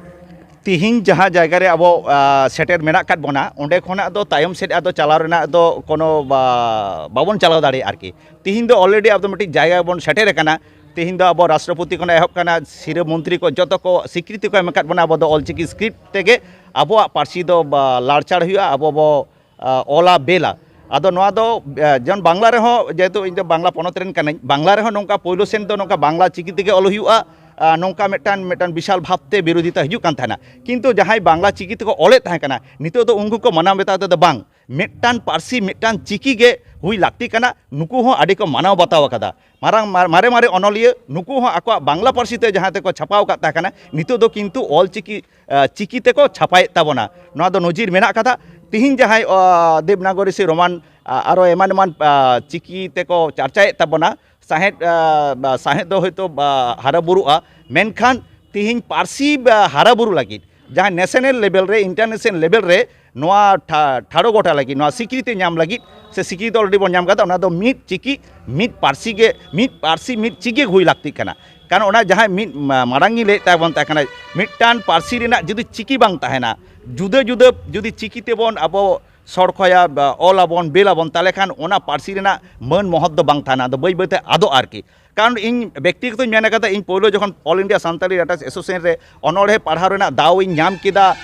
ᱛᱤᱦᱤᱧ ᱡᱟᱦᱟᱸ ᱡᱟᱭᱜᱟ ᱨᱮ ᱟᱵᱚ ᱟᱸ, ᱥᱮᱴᱮᱨ ᱢᱮᱱᱟᱜ ᱟᱠᱟᱫ ᱵᱚᱱᱟ, ᱚᱸᱰᱮ ᱠᱷᱚᱱᱟᱜ ᱫᱚ ᱛᱟᱭᱚᱢ ᱥᱮᱫ ᱟᱫᱚ ᱪᱟᱞᱟᱣ ᱨᱮᱱᱟᱜ ᱫᱚ ᱠᱳᱱᱳ ᱵᱟ- ᱵᱟᱵᱚᱱ ᱪᱟᱞᱟᱣ ᱫᱟᱲᱮᱭᱟᱜᱼᱟ ᱟᱨᱠᱤ᱾ ᱛᱤᱦᱤᱧ ᱫᱚ ᱚᱞᱨᱮᱰᱤ ᱟᱵᱚ ᱫᱚ ᱢᱤᱫᱴᱤᱡ ᱡᱟᱭᱜᱟ ᱵᱚᱱ ᱥᱮᱴᱮᱨ ᱟᱠᱟᱱᱟ᱾ ᱛᱤᱦᱤᱧ ᱫᱚ ᱟᱵᱚ ᱨᱟᱥᱴᱨᱚᱯᱚᱛᱤ ᱠᱷᱚᱱᱟᱜ ᱮᱦᱚᱵ ᱠᱟᱱᱟ, ᱥᱤᱨᱟᱹ ᱢᱚᱱᱛᱨᱤ ᱠᱚ ᱡᱚᱛᱚ ᱠᱚ ᱥᱤᱠᱨᱤᱛᱤ ᱠᱚ ᱮᱢ ᱟᱠᱟᱫ ᱵᱚᱱᱟ, ᱟᱵᱚ ᱫᱚ ᱚᱞᱪᱤᱠᱤ ᱥᱠᱨᱤᱯᱴ ᱛᱮᱜᱮ ᱟᱵᱚᱣᱟᱜ ᱯᱟᱹᱨᱥᱤ ᱫᱚ ᱵᱟ- ᱞᱟᱲᱪᱟᱲ ᱦᱩᱭᱩᱜᱼᱟ, ᱟᱵᱚ ᱵᱚ ᱟᱸ, ᱚᱞᱟ ᱵᱮᱞᱟ᱾ ᱟᱫᱚ ᱱᱚᱣᱟ ᱫᱚ ᱟᱸ, ᱡᱮᱢᱚᱱ ᱵᱟᱝᱞᱟ ᱨᱮᱦᱚᱸ, ᱡᱮᱦᱮᱛᱩ ᱤᱧ ᱫᱚ ᱵᱟᱝᱞᱟ ᱯᱚᱱᱚᱛ ᱨᱮᱱ ᱠᱟᱹᱱᱟᱹᱧ, ᱵᱟᱝᱞᱟ ᱨᱮᱦᱚᱸ ᱱᱚᱝᱠᱟ ᱯᱳᱭᱞᱳ ᱥᱮᱱ ᱫᱚ ᱱᱚᱝᱠᱟ ᱵᱟᱝᱞᱟ ᱪᱤᱠᱤ ᱛᱮᱜᱮ ᱚᱞ ᱦᱩᱭᱩᱜᱼᱟ, ᱟᱸ, ᱱᱚᱝᱠᱟ ᱢᱤᱫᱴᱟᱝ ᱢᱤᱫᱴᱟᱝ ᱵᱤᱥᱟᱞ ᱵᱷᱟᱵᱽᱛᱮ ᱵᱤᱨᱳᱫᱷᱤᱛᱟ ᱦᱤᱡᱩᱜ ᱠᱟᱱ ᱛᱟᱦᱮᱱᱟ᱾ ᱠᱤᱱᱛᱩ ᱡᱟᱦᱟᱸᱭ ᱵᱟᱝᱞᱟ ᱪᱤᱠᱤ ᱛᱮᱠᱚ ᱚᱞᱮᱫ ᱛᱟᱦᱮᱸ ᱠᱟᱱᱟ, ᱱᱤᱛᱚᱜ ᱫᱚ ᱩᱱᱠᱩ ᱠᱚ ᱢᱟᱱᱟᱣ ᱵᱟᱛᱟᱣ ᱛᱮᱫᱚ ᱵᱟᱝ, ᱢᱤᱫᱴᱟᱝ ᱯᱟᱹᱨᱥᱤ, ᱢᱤᱫᱴᱟᱝ ᱪᱤᱠᱤ ᱜᱮ ᱦᱩᱭ ᱞᱟᱹᱠᱛᱤ ᱠᱟᱱᱟ, ᱱᱩᱠᱩ ᱦᱚᱸ ᱟᱹᱰᱤ ᱠᱚ ᱢᱟᱱᱟᱣ ᱵᱟᱛᱟᱣ ᱟᱠᱟᱫᱟ᱾ ᱢᱟᱨᱟᱝ ᱢᱟᱨ- ᱢᱟᱨᱮ ᱢᱟᱨᱮ ᱚᱱᱚᱞᱤᱭᱟᱹ ᱱᱩᱠᱩ ᱦᱚᱸ ᱟᱠᱚᱣᱟᱜ ᱵᱟᱝᱞᱟ ᱯᱟᱹᱨᱥᱤ ᱛᱮ ᱡᱟᱦᱟᱸ ᱛᱮᱠᱚ ᱪᱷᱟᱯᱟᱣ ᱟᱠᱟᱫ ᱛᱟᱦᱮᱸ ᱠᱟᱱᱟ, ᱱᱤᱛᱚᱜ ᱫᱚ ᱠᱤᱱᱛᱩ ᱚᱞ ᱪᱤᱠᱤ, ᱟ, ᱪᱤᱠᱤ ᱛᱮᱠᱚ ᱪᱷᱟᱯᱟᱭᱮᱫ ᱛᱟᱵᱚᱱᱟ᱾ ᱱᱚᱣᱟ ᱫᱚ ᱱᱚᱡᱤᱨ ᱢᱮᱱᱟᱜ ᱟᱠᱟᱫᱟ᱾ ᱛᱤᱦᱤᱧ ᱡᱟᱦᱟᱸᱭ, ᱟ, ᱫᱮᱵᱽᱱᱟᱜᱚᱨᱤ ᱥᱮ ᱨᱳᱢᱟᱱ, ᱟ, ᱟᱨᱚ ᱮᱢᱟᱱ ᱮᱢᱟᱱ, ᱟ, ᱪᱤᱠᱤ ᱛᱮᱠᱚ ᱪᱟᱨᱪᱟᱭᱮᱫ ᱛᱟᱵᱚᱱᱟ, ᱥᱟᱶᱦᱮᱫ, ᱟ, ᱵᱟ, ᱥᱟᱶᱦᱮᱫ ᱫᱚ ᱦᱚᱭᱛᱳ, ᱵᱟ, ᱦᱟᱨᱟ ᱵᱩᱨᱩᱜᱼᱟ, ᱢᱮᱱᱠᱷᱟᱱ ᱛᱤᱦᱤᱧ ᱯᱟᱹᱨᱥᱤ, ᱵᱟ, ᱦᱟᱨᱟ ᱵᱩᱨᱩ ᱞᱟᱹᱜᱤᱫ ᱡᱟᱦᱟᱸ ᱱᱮᱥᱱᱟᱞ ᱞᱮᱵᱮᱞ ᱨᱮ, ᱤᱱᱴᱟᱨᱱᱮᱥᱱᱟᱞ ᱞᱮᱵᱮᱞ ᱨᱮ ᱱᱚᱣᱟ ᱴᱷᱟ- ᱴᱷᱟᱲᱚ ᱜᱚᱴᱟ ᱞᱟᱹᱜᱤᱫ, ᱱᱚᱣᱟ ᱥᱤᱠᱨᱤᱛᱤ ᱧᱟᱢ ᱞᱟᱹᱜᱤᱫ, ᱥᱮ ᱥᱤᱠᱨᱤᱛᱤ already ᱵᱚᱱ ᱧᱟᱢ ᱠᱟᱫᱟ, ᱚᱱᱟ ᱫᱚ ᱢᱤᱫ ᱪᱤᱠᱤ, ᱢᱤᱫ ᱯᱟᱹᱨᱥᱤ ᱜᱮ, ᱢᱤᱫ ᱯᱟᱹᱨᱥᱤ, ᱢᱤᱫ ᱪᱤᱠᱤ ᱦᱩᱭ ᱞᱟᱹᱠᱛᱤᱜ ᱠᱟᱱᱟ᱾ ᱠᱟᱨᱚᱱ ᱚᱱᱟ ᱡᱟᱦᱟᱸᱭ ᱢᱤᱫ ᱢᱟ- ᱢᱟᱲᱟᱝ ᱤᱧ ᱞᱟᱹᱭᱮᱫ ᱛᱟᱵᱚᱱ ᱛᱟᱦᱮᱸ ᱠᱟᱱᱟ, ᱢᱤᱫᱴᱟᱝ ᱯᱟᱹᱨᱥᱤ ᱨᱮᱱᱟᱜ ᱡᱩᱫᱤ ᱪᱤᱠᱤ ᱵᱟᱝ ᱛᱟᱦᱮᱱᱟ, ᱡᱩᱫᱟᱹ ᱡᱩᱫᱟᱹ ᱡᱩᱫᱤ ᱪᱤᱠᱤ ᱛᱮᱵᱚᱱ ᱟᱵᱚ ᱥᱚᱲᱠᱚᱭᱟ, ᱵᱟ, ᱚᱞ ᱟᱵᱚᱱ, ᱵᱮᱞ ᱟᱵᱚᱱ, ᱛᱟᱦᱚᱞᱮ ᱠᱷᱟᱱ ᱚᱱᱟ ᱯᱟᱹᱨᱥᱤ ᱨᱮᱱᱟᱜ ᱢᱟᱹᱱ ᱢᱚᱦᱚᱛ ᱫᱚ ᱵᱟᱝ ᱛᱟᱦᱮᱱᱟ, ᱟᱫᱚ ᱵᱟᱹᱭ ᱵᱟᱹᱭᱛᱮ ᱟᱫᱚᱜᱼᱟ ᱟᱨᱠᱤ᱾ ᱠᱟᱨᱚᱱ ᱤᱧ ᱵᱮᱠᱛᱤᱜᱚᱛᱚᱧ ᱢᱮᱱ ᱟᱠᱟᱫᱟ, ᱤᱧ ᱯᱳᱭᱞᱳ ᱡᱚᱠᱷᱚᱱ All India Santali Writers Association ᱨᱮ ᱚᱱᱚᱬᱦᱮ ᱯᱟᱲᱦᱟᱣ ᱨᱮᱱᱟᱜ ᱫᱟᱣ ᱤᱧ ᱧᱟᱢ ᱠᱮᱫᱟ,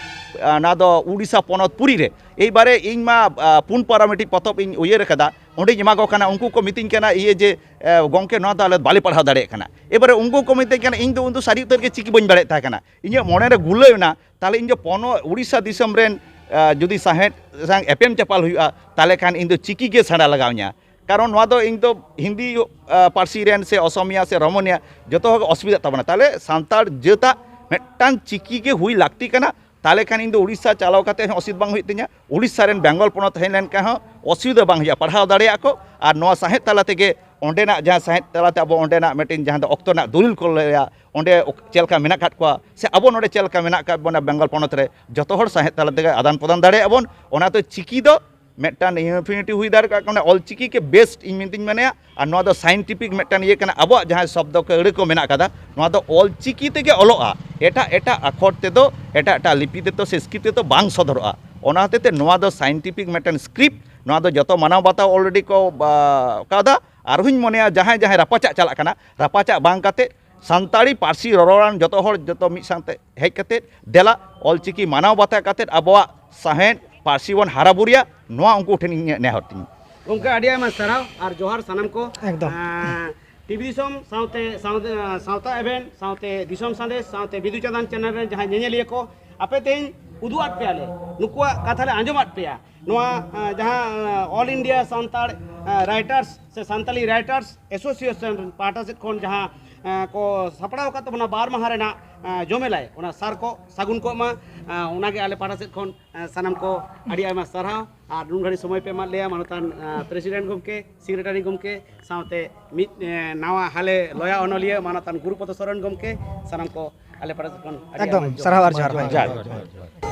ᱚᱱᱟ ᱫᱚ ᱩᱲᱤᱥᱥᱟ ᱯᱚᱱᱚᱛ ᱯᱩᱨᱤ ᱨᱮ᱾ ᱮᱭᱵᱟᱨᱮ ᱤᱧ ᱢᱟ, ᱟ, ᱯᱩᱱ ᱯᱟᱨᱟ ᱢᱤᱫᱴᱤᱡ ᱯᱚᱛᱚᱵ ᱤᱧ ᱩᱭᱦᱟᱹᱨ ᱟᱠᱟᱫᱟ, ᱚᱸᱰᱮᱧ ᱮᱢᱟ ᱠᱚ ᱠᱟᱱᱟ, ᱩᱱᱠᱩ ᱠᱚ ᱢᱤᱛᱟᱹᱧ ᱠᱟᱱᱟ, ᱤᱭᱟᱹ ᱡᱮ, ᱮ, ᱜᱚᱢᱠᱮ, ᱱᱚᱣᱟ ᱫᱚ ᱟᱞᱮ ᱵᱟᱞᱮ ᱯᱟᱲᱦᱟᱣ ᱫᱟᱲᱮᱭᱟᱜ ᱠᱟᱱᱟ᱾ ᱮᱵᱟᱨᱮ ᱩᱱᱠᱩ ᱠᱚ ᱢᱤᱛᱟᱹᱧ ᱠᱟᱱᱟ, ᱤᱧ ᱫᱚ ᱩᱱᱫᱚ ᱥᱟᱹᱨᱤ ᱩᱛᱟᱹᱨ ᱜᱮ ᱪᱤᱠᱤ ᱵᱟᱹᱧ ᱵᱟᱲᱟᱭᱮᱫ ᱛᱟᱦᱮᱸ ᱠᱟᱱᱟ᱾ ᱤᱧᱟᱹᱜ ᱢᱚᱱᱮ ᱨᱮ ᱜᱩᱞᱟᱹᱣ ᱮᱱᱟ, ᱛᱟᱦᱚᱞᱮ ᱤᱧ ᱫᱚ ᱯᱚᱱᱚ-, ᱩᱲᱤᱥᱥᱟ ᱫᱤᱥᱚᱢ ᱨᱮᱱ, ᱟ, ᱡᱩᱫᱤ ᱥᱟᱶᱦᱮᱫ ᱥᱟᱶ ᱮᱯᱮᱢ ᱪᱟᱯᱟᱞ ᱦᱩᱭᱩᱜᱼᱟ, ᱛᱟᱦᱚᱞᱮ ᱠᱷᱟᱱ ᱤᱧ ᱫᱚ ᱪᱤᱠᱤ ᱜᱮ ᱥᱮᱬᱟ ᱞᱟᱜᱟᱣ ᱤᱧᱟ᱾ ᱠᱟᱨᱚᱱ ᱱᱚᱣᱟ ᱫᱚ ᱤᱧ ᱫᱚ ᱦᱤᱱᱫᱤ, ᱟ, ᱯᱟᱹᱨᱥᱤ ᱨᱮᱱ ᱥᱮ ᱚᱥᱚᱢᱤᱭᱟ ᱥᱮ ᱨᱚᱢᱚᱱᱤᱭᱟ ᱡᱚᱛᱚ ᱦᱚᱲ ᱜᱮ ᱚᱥᱩᱵᱤᱫᱷᱟᱜ ᱛᱟᱵᱚᱱᱟ᱾ ᱛᱟᱦᱚᱞᱮ ᱥᱟᱱᱛᱟᱲ ᱡᱟᱹᱛᱟᱜ ᱢᱤᱫᱴᱟᱝ ᱪᱤᱠᱤ ᱜᱮ ᱦᱩᱭ ᱞᱟᱹᱠᱛᱤ ᱠᱟᱱᱟ᱾ ᱛᱟᱦᱚᱞᱮ ᱠᱷᱟᱱ ᱤᱧ ᱫᱚ ᱩᱲᱤᱥᱥᱟ ᱪᱟᱞᱟᱣ ᱠᱟᱛᱮ ᱦᱚᱸ ᱚᱥᱩᱵᱤᱫᱷᱟ ᱵᱟᱝ ᱦᱩᱭᱩᱜ ᱛᱤᱧᱟ, ᱩᱲᱤᱥᱥᱟ ᱨᱮᱱ ᱵᱮᱝᱜᱚᱞ ᱯᱚᱱᱚᱛ ᱦᱮᱡ ᱞᱮᱱᱠᱷᱟᱱ ᱦᱚᱸ ᱚᱥᱩᱵᱤᱫᱷᱟ ᱵᱟᱝ ᱦᱩᱭᱩᱜᱼᱟ, ᱯᱟᱲᱦᱟᱣ ᱫᱟᱲᱮᱭᱟᱜᱼᱟ ᱠᱚ᱾ ᱟᱨ ᱱᱚᱣᱟ ᱥᱟᱶᱦᱮᱫ ᱛᱟᱞᱟ ᱛᱮᱜᱮ ᱚᱸᱰᱮᱱᱟᱜ ᱡᱟᱦᱟᱸ ᱥᱟᱶᱦᱮᱫ ᱛᱟᱞᱟᱛᱮ ᱟᱵᱚ ᱚᱸᱰᱮᱱᱟᱜ ᱢᱤᱫᱴᱮᱱ ᱡᱟᱦᱟᱸ ᱫᱚ ᱚᱠᱛᱚ ᱨᱮᱱᱟᱜ ᱫᱚᱞᱤᱞ ᱠᱚ ᱞᱟᱹᱭᱟ, ᱚᱸᱰᱮ ᱚᱠ-, ᱪᱮᱫ ᱞᱮᱠᱟ ᱢᱮᱱᱟᱜ ᱟᱠᱟᱫ ᱠᱚᱣᱟ ᱥᱮ ᱟᱵᱚ ᱱᱚᱰᱮ ᱪᱮᱫ ᱞᱮᱠᱟ ᱢᱮᱱᱟᱜ ᱟᱠᱟᱫ ᱵᱚᱱᱟ ᱵᱮᱝᱜᱚᱞ ᱯᱚᱱᱚᱛ ᱨᱮ, ᱡᱚᱛᱚ ᱦᱚᱲ ᱥᱟᱶᱦᱮᱫ ᱛᱟᱞᱟ ᱛᱮᱜᱮ ᱟᱫᱟᱱ ᱯᱨᱚᱫᱟᱱ ᱫᱟᱲᱮᱭᱟᱜᱼᱟ ᱵᱚᱱ᱾ ᱚᱱᱟᱛᱮ ᱪᱤᱠᱤ ᱫᱚ ᱢᱤᱫᱴᱟᱝ ᱤᱱᱯᱷᱤᱱᱤᱴᱤ ᱦᱩᱭ ᱫᱟᱲᱮᱭᱟᱜ ᱠᱟᱱᱟ, ᱚᱞ ᱪᱤᱠᱤ ᱜᱮ ᱵᱮᱥᱴ ᱤᱧ ᱢᱮᱱᱛᱤᱧ ᱢᱚᱱᱮᱭᱟ᱾ ᱟᱨ ᱱᱚᱣᱟ ᱫᱚ ᱥᱟᱭᱮᱱᱴᱤᱯᱷᱤᱠ ᱢᱤᱫᱴᱟᱝ ᱤᱭᱟᱹ ᱠᱟᱱᱟ, ᱟᱵᱚᱣᱟᱜ ᱡᱟᱦᱟᱸ ᱥᱚᱵᱫᱚ ᱠᱚ ᱟᱹᱲᱟᱹ ᱠᱚ ᱢᱮᱱᱟᱜ ᱟᱠᱟᱫᱟ, ᱱᱚᱣᱟ ᱫᱚ ᱚᱞ ᱪᱤᱠᱤ ᱛᱮᱜᱮ ᱚᱞᱚᱜᱼᱟ, ᱮᱴᱟᱜ ᱮᱴᱟᱜ ᱟᱠᱷᱚᱨ ᱛᱮᱫᱚ, ᱮᱴᱟᱜ ᱮᱴᱟᱜ ᱞᱤᱯᱤ ᱛᱮᱫᱚ ᱥᱮ ᱥᱠᱨᱤᱯᱴ ᱛᱮᱫᱚ ᱵᱟᱝ ᱥᱚᱫᱚᱨᱚᱜᱼᱟ᱾ ᱚᱱᱟ ᱦᱚᱛᱮᱡ ᱛᱮ ᱱᱚᱣᱟ ᱫᱚ ᱥᱟᱭᱮᱱᱴᱤᱯᱷᱤᱠ ᱢᱤᱫᱴᱮᱱ ᱥᱠᱨᱤᱯᱴ, ᱱᱚᱣᱟ ᱫᱚ ᱡᱚᱛᱚ ᱢᱟᱱᱟᱣ ᱵᱟᱛᱟᱣ ᱚᱞᱨᱮᱰᱤ ᱠᱚ, ᱟ, ᱠᱟᱫᱟ᱾ ᱟᱨᱦᱚᱸᱧ ᱢᱚᱱᱮᱭᱟ ᱡᱟᱦᱟᱸᱭ ᱡᱟᱦᱟᱸᱭ ᱨᱟᱯᱟᱪᱟᱜ ᱪᱟᱞᱟᱜ ᱠᱟᱱᱟ, ᱨᱟᱯᱟᱪᱟᱜ ᱵᱟᱝ ᱠᱟᱛᱮ ᱥᱟᱱᱛᱟᱲᱤ ᱯᱟᱹᱨᱥᱤ ᱨᱚᱨᱚᱲᱟᱱ ᱡᱚᱛᱚ ᱦᱚᱲ ᱡᱚᱛᱚ ᱢᱤᱫ ᱥᱟᱶᱛᱮ ᱦᱮᱡ ᱠᱟᱛᱮ ᱫᱮᱞᱟ ᱚᱞᱪᱤᱠᱤ ᱢᱟᱱᱟᱣ ᱵᱟᱛᱟᱣ ᱠᱟᱛᱮ ᱟᱵᱚᱣᱟᱜ ᱥᱟᱶᱦᱮᱫ ᱯᱟᱹᱨᱥᱤ ᱵᱚᱱ ᱦᱟᱨᱟ ᱵᱩᱨᱩᱭᱟ, ᱱᱚᱣᱟ ᱩᱱᱠᱩ ᱴᱷᱮᱱ ᱤᱧᱟᱹᱜ ᱱᱮᱦᱚᱨ ᱛᱤᱧ᱾ ᱜᱚᱢᱠᱮ, ᱟᱹᱰᱤ ᱟᱭᱢᱟ ᱥᱟᱨᱦᱟᱣ ᱟᱨ ᱡᱚᱦᱟᱨ ᱥᱟᱱᱟᱢ ᱠᱚ᱾ ᱮᱠᱫᱚᱢ᱾ ᱟᱸ, ᱴᱤᱵᱷᱤ ᱫᱤᱥᱚᱢ ᱥᱟᱶᱛᱮ, ᱥᱟᱶᱛᱮ, ᱥᱟᱶᱛᱟ ᱮᱵᱷᱮᱱ ᱥᱟᱶᱛᱮ ᱫᱤᱥᱚᱢ ᱥᱟᱸᱫᱮᱥ ᱥᱟᱶᱛᱮ ᱵᱤᱫᱩ ᱪᱟᱸᱫᱟᱱ ᱪᱮᱱᱮᱞ ᱨᱮᱱ ᱡᱟᱦᱟᱸᱭ ᱧᱮᱧᱮᱞᱤᱭᱟᱹ ᱠᱚ, ᱟᱯᱮ ᱛᱮᱦᱮᱧ ᱩᱫᱩᱜ ᱟᱫ ᱯᱮᱭᱟᱞᱮ, ᱱᱩᱠᱩᱣᱟᱜ ᱠᱟᱛᱷᱟ ᱞᱮ ᱟᱸᱡᱚᱢ ᱟᱫ ᱯᱮᱭᱟ᱾ ᱱᱚᱣᱟ ᱟᱸ, ᱡᱟᱦᱟᱸ ᱟᱸ, All India ᱥᱟᱱᱛᱟᱲ ᱟᱸ, Writers ᱥᱮ Santali Writers Association ᱯᱟᱦᱴᱟ ᱥᱮᱫ ᱠᱷᱚᱱ ᱡᱟᱦᱟᱸ ᱟᱸ, ᱠᱚ ᱥᱟᱯᱲᱟᱣ ᱟᱠᱟᱫ ᱛᱟᱵᱚᱱᱟ ᱵᱟᱨ ᱢᱟᱦᱟ ᱨᱮᱱᱟᱜ ᱟᱸ, ᱡᱚᱢᱮᱞᱟᱭ, ᱚᱱᱟ ᱥᱟᱨ ᱠᱚ ᱥᱟᱹᱜᱩᱱ ᱠᱚᱜ ᱢᱟ᱾ ᱟᱸ, ᱚᱱᱟᱜᱮ ᱟᱞᱮ ᱯᱟᱦᱴᱟ ᱥᱮᱫ ᱠᱷᱚᱱ ᱟᱸ, ᱥᱟᱱᱟᱢ ᱠᱚ ᱟᱹᱰᱤ ᱟᱭᱢᱟ ᱥᱟᱨᱦᱟᱣ᱾ ᱟᱨ ᱱᱩᱱ ᱜᱷᱟᱹᱲᱤᱡ ᱥᱚᱢᱚᱭ ᱯᱮ ᱮᱢᱟᱫ ᱞᱮᱭᱟ ᱢᱟᱱᱚᱛᱟᱱ ᱟᱸ, ᱯᱨᱮᱥᱤᱰᱮᱱᱴ ᱜᱚᱢᱠᱮ, ᱥᱮᱠᱨᱮᱴᱟᱨᱤ ᱜᱚᱢᱠᱮ ᱥᱟᱶᱛᱮ ᱢᱤᱫ ᱟᱸ, ᱱᱟᱣᱟ ᱦᱟᱞᱮ ᱞᱚᱭᱟ ᱚᱱᱚᱞᱤᱭᱟᱹ ᱢᱟᱱᱚᱛᱟᱱ ᱜᱩᱨᱩᱯᱚᱫᱚ ᱥᱚᱨᱮᱱ ᱜᱚᱢᱠᱮ, ᱥᱟᱱᱟᱢ ᱠᱚ ᱟᱞᱮ ᱯᱟᱦᱴᱟ ᱥᱮᱫ ᱠᱷᱚᱱ ᱟᱹᱰᱤ ᱮᱠᱫᱚᱢ ᱟᱭᱢᱟ ᱥᱟᱨᱦᱟᱣ ᱟᱨ ᱡᱚᱦᱟᱨ᱾ ᱡᱚᱦᱟᱨ᱾ ᱡᱚᱦᱟᱨ, ᱡᱚᱦᱟᱨ, ᱡᱚᱦᱟᱨ᱾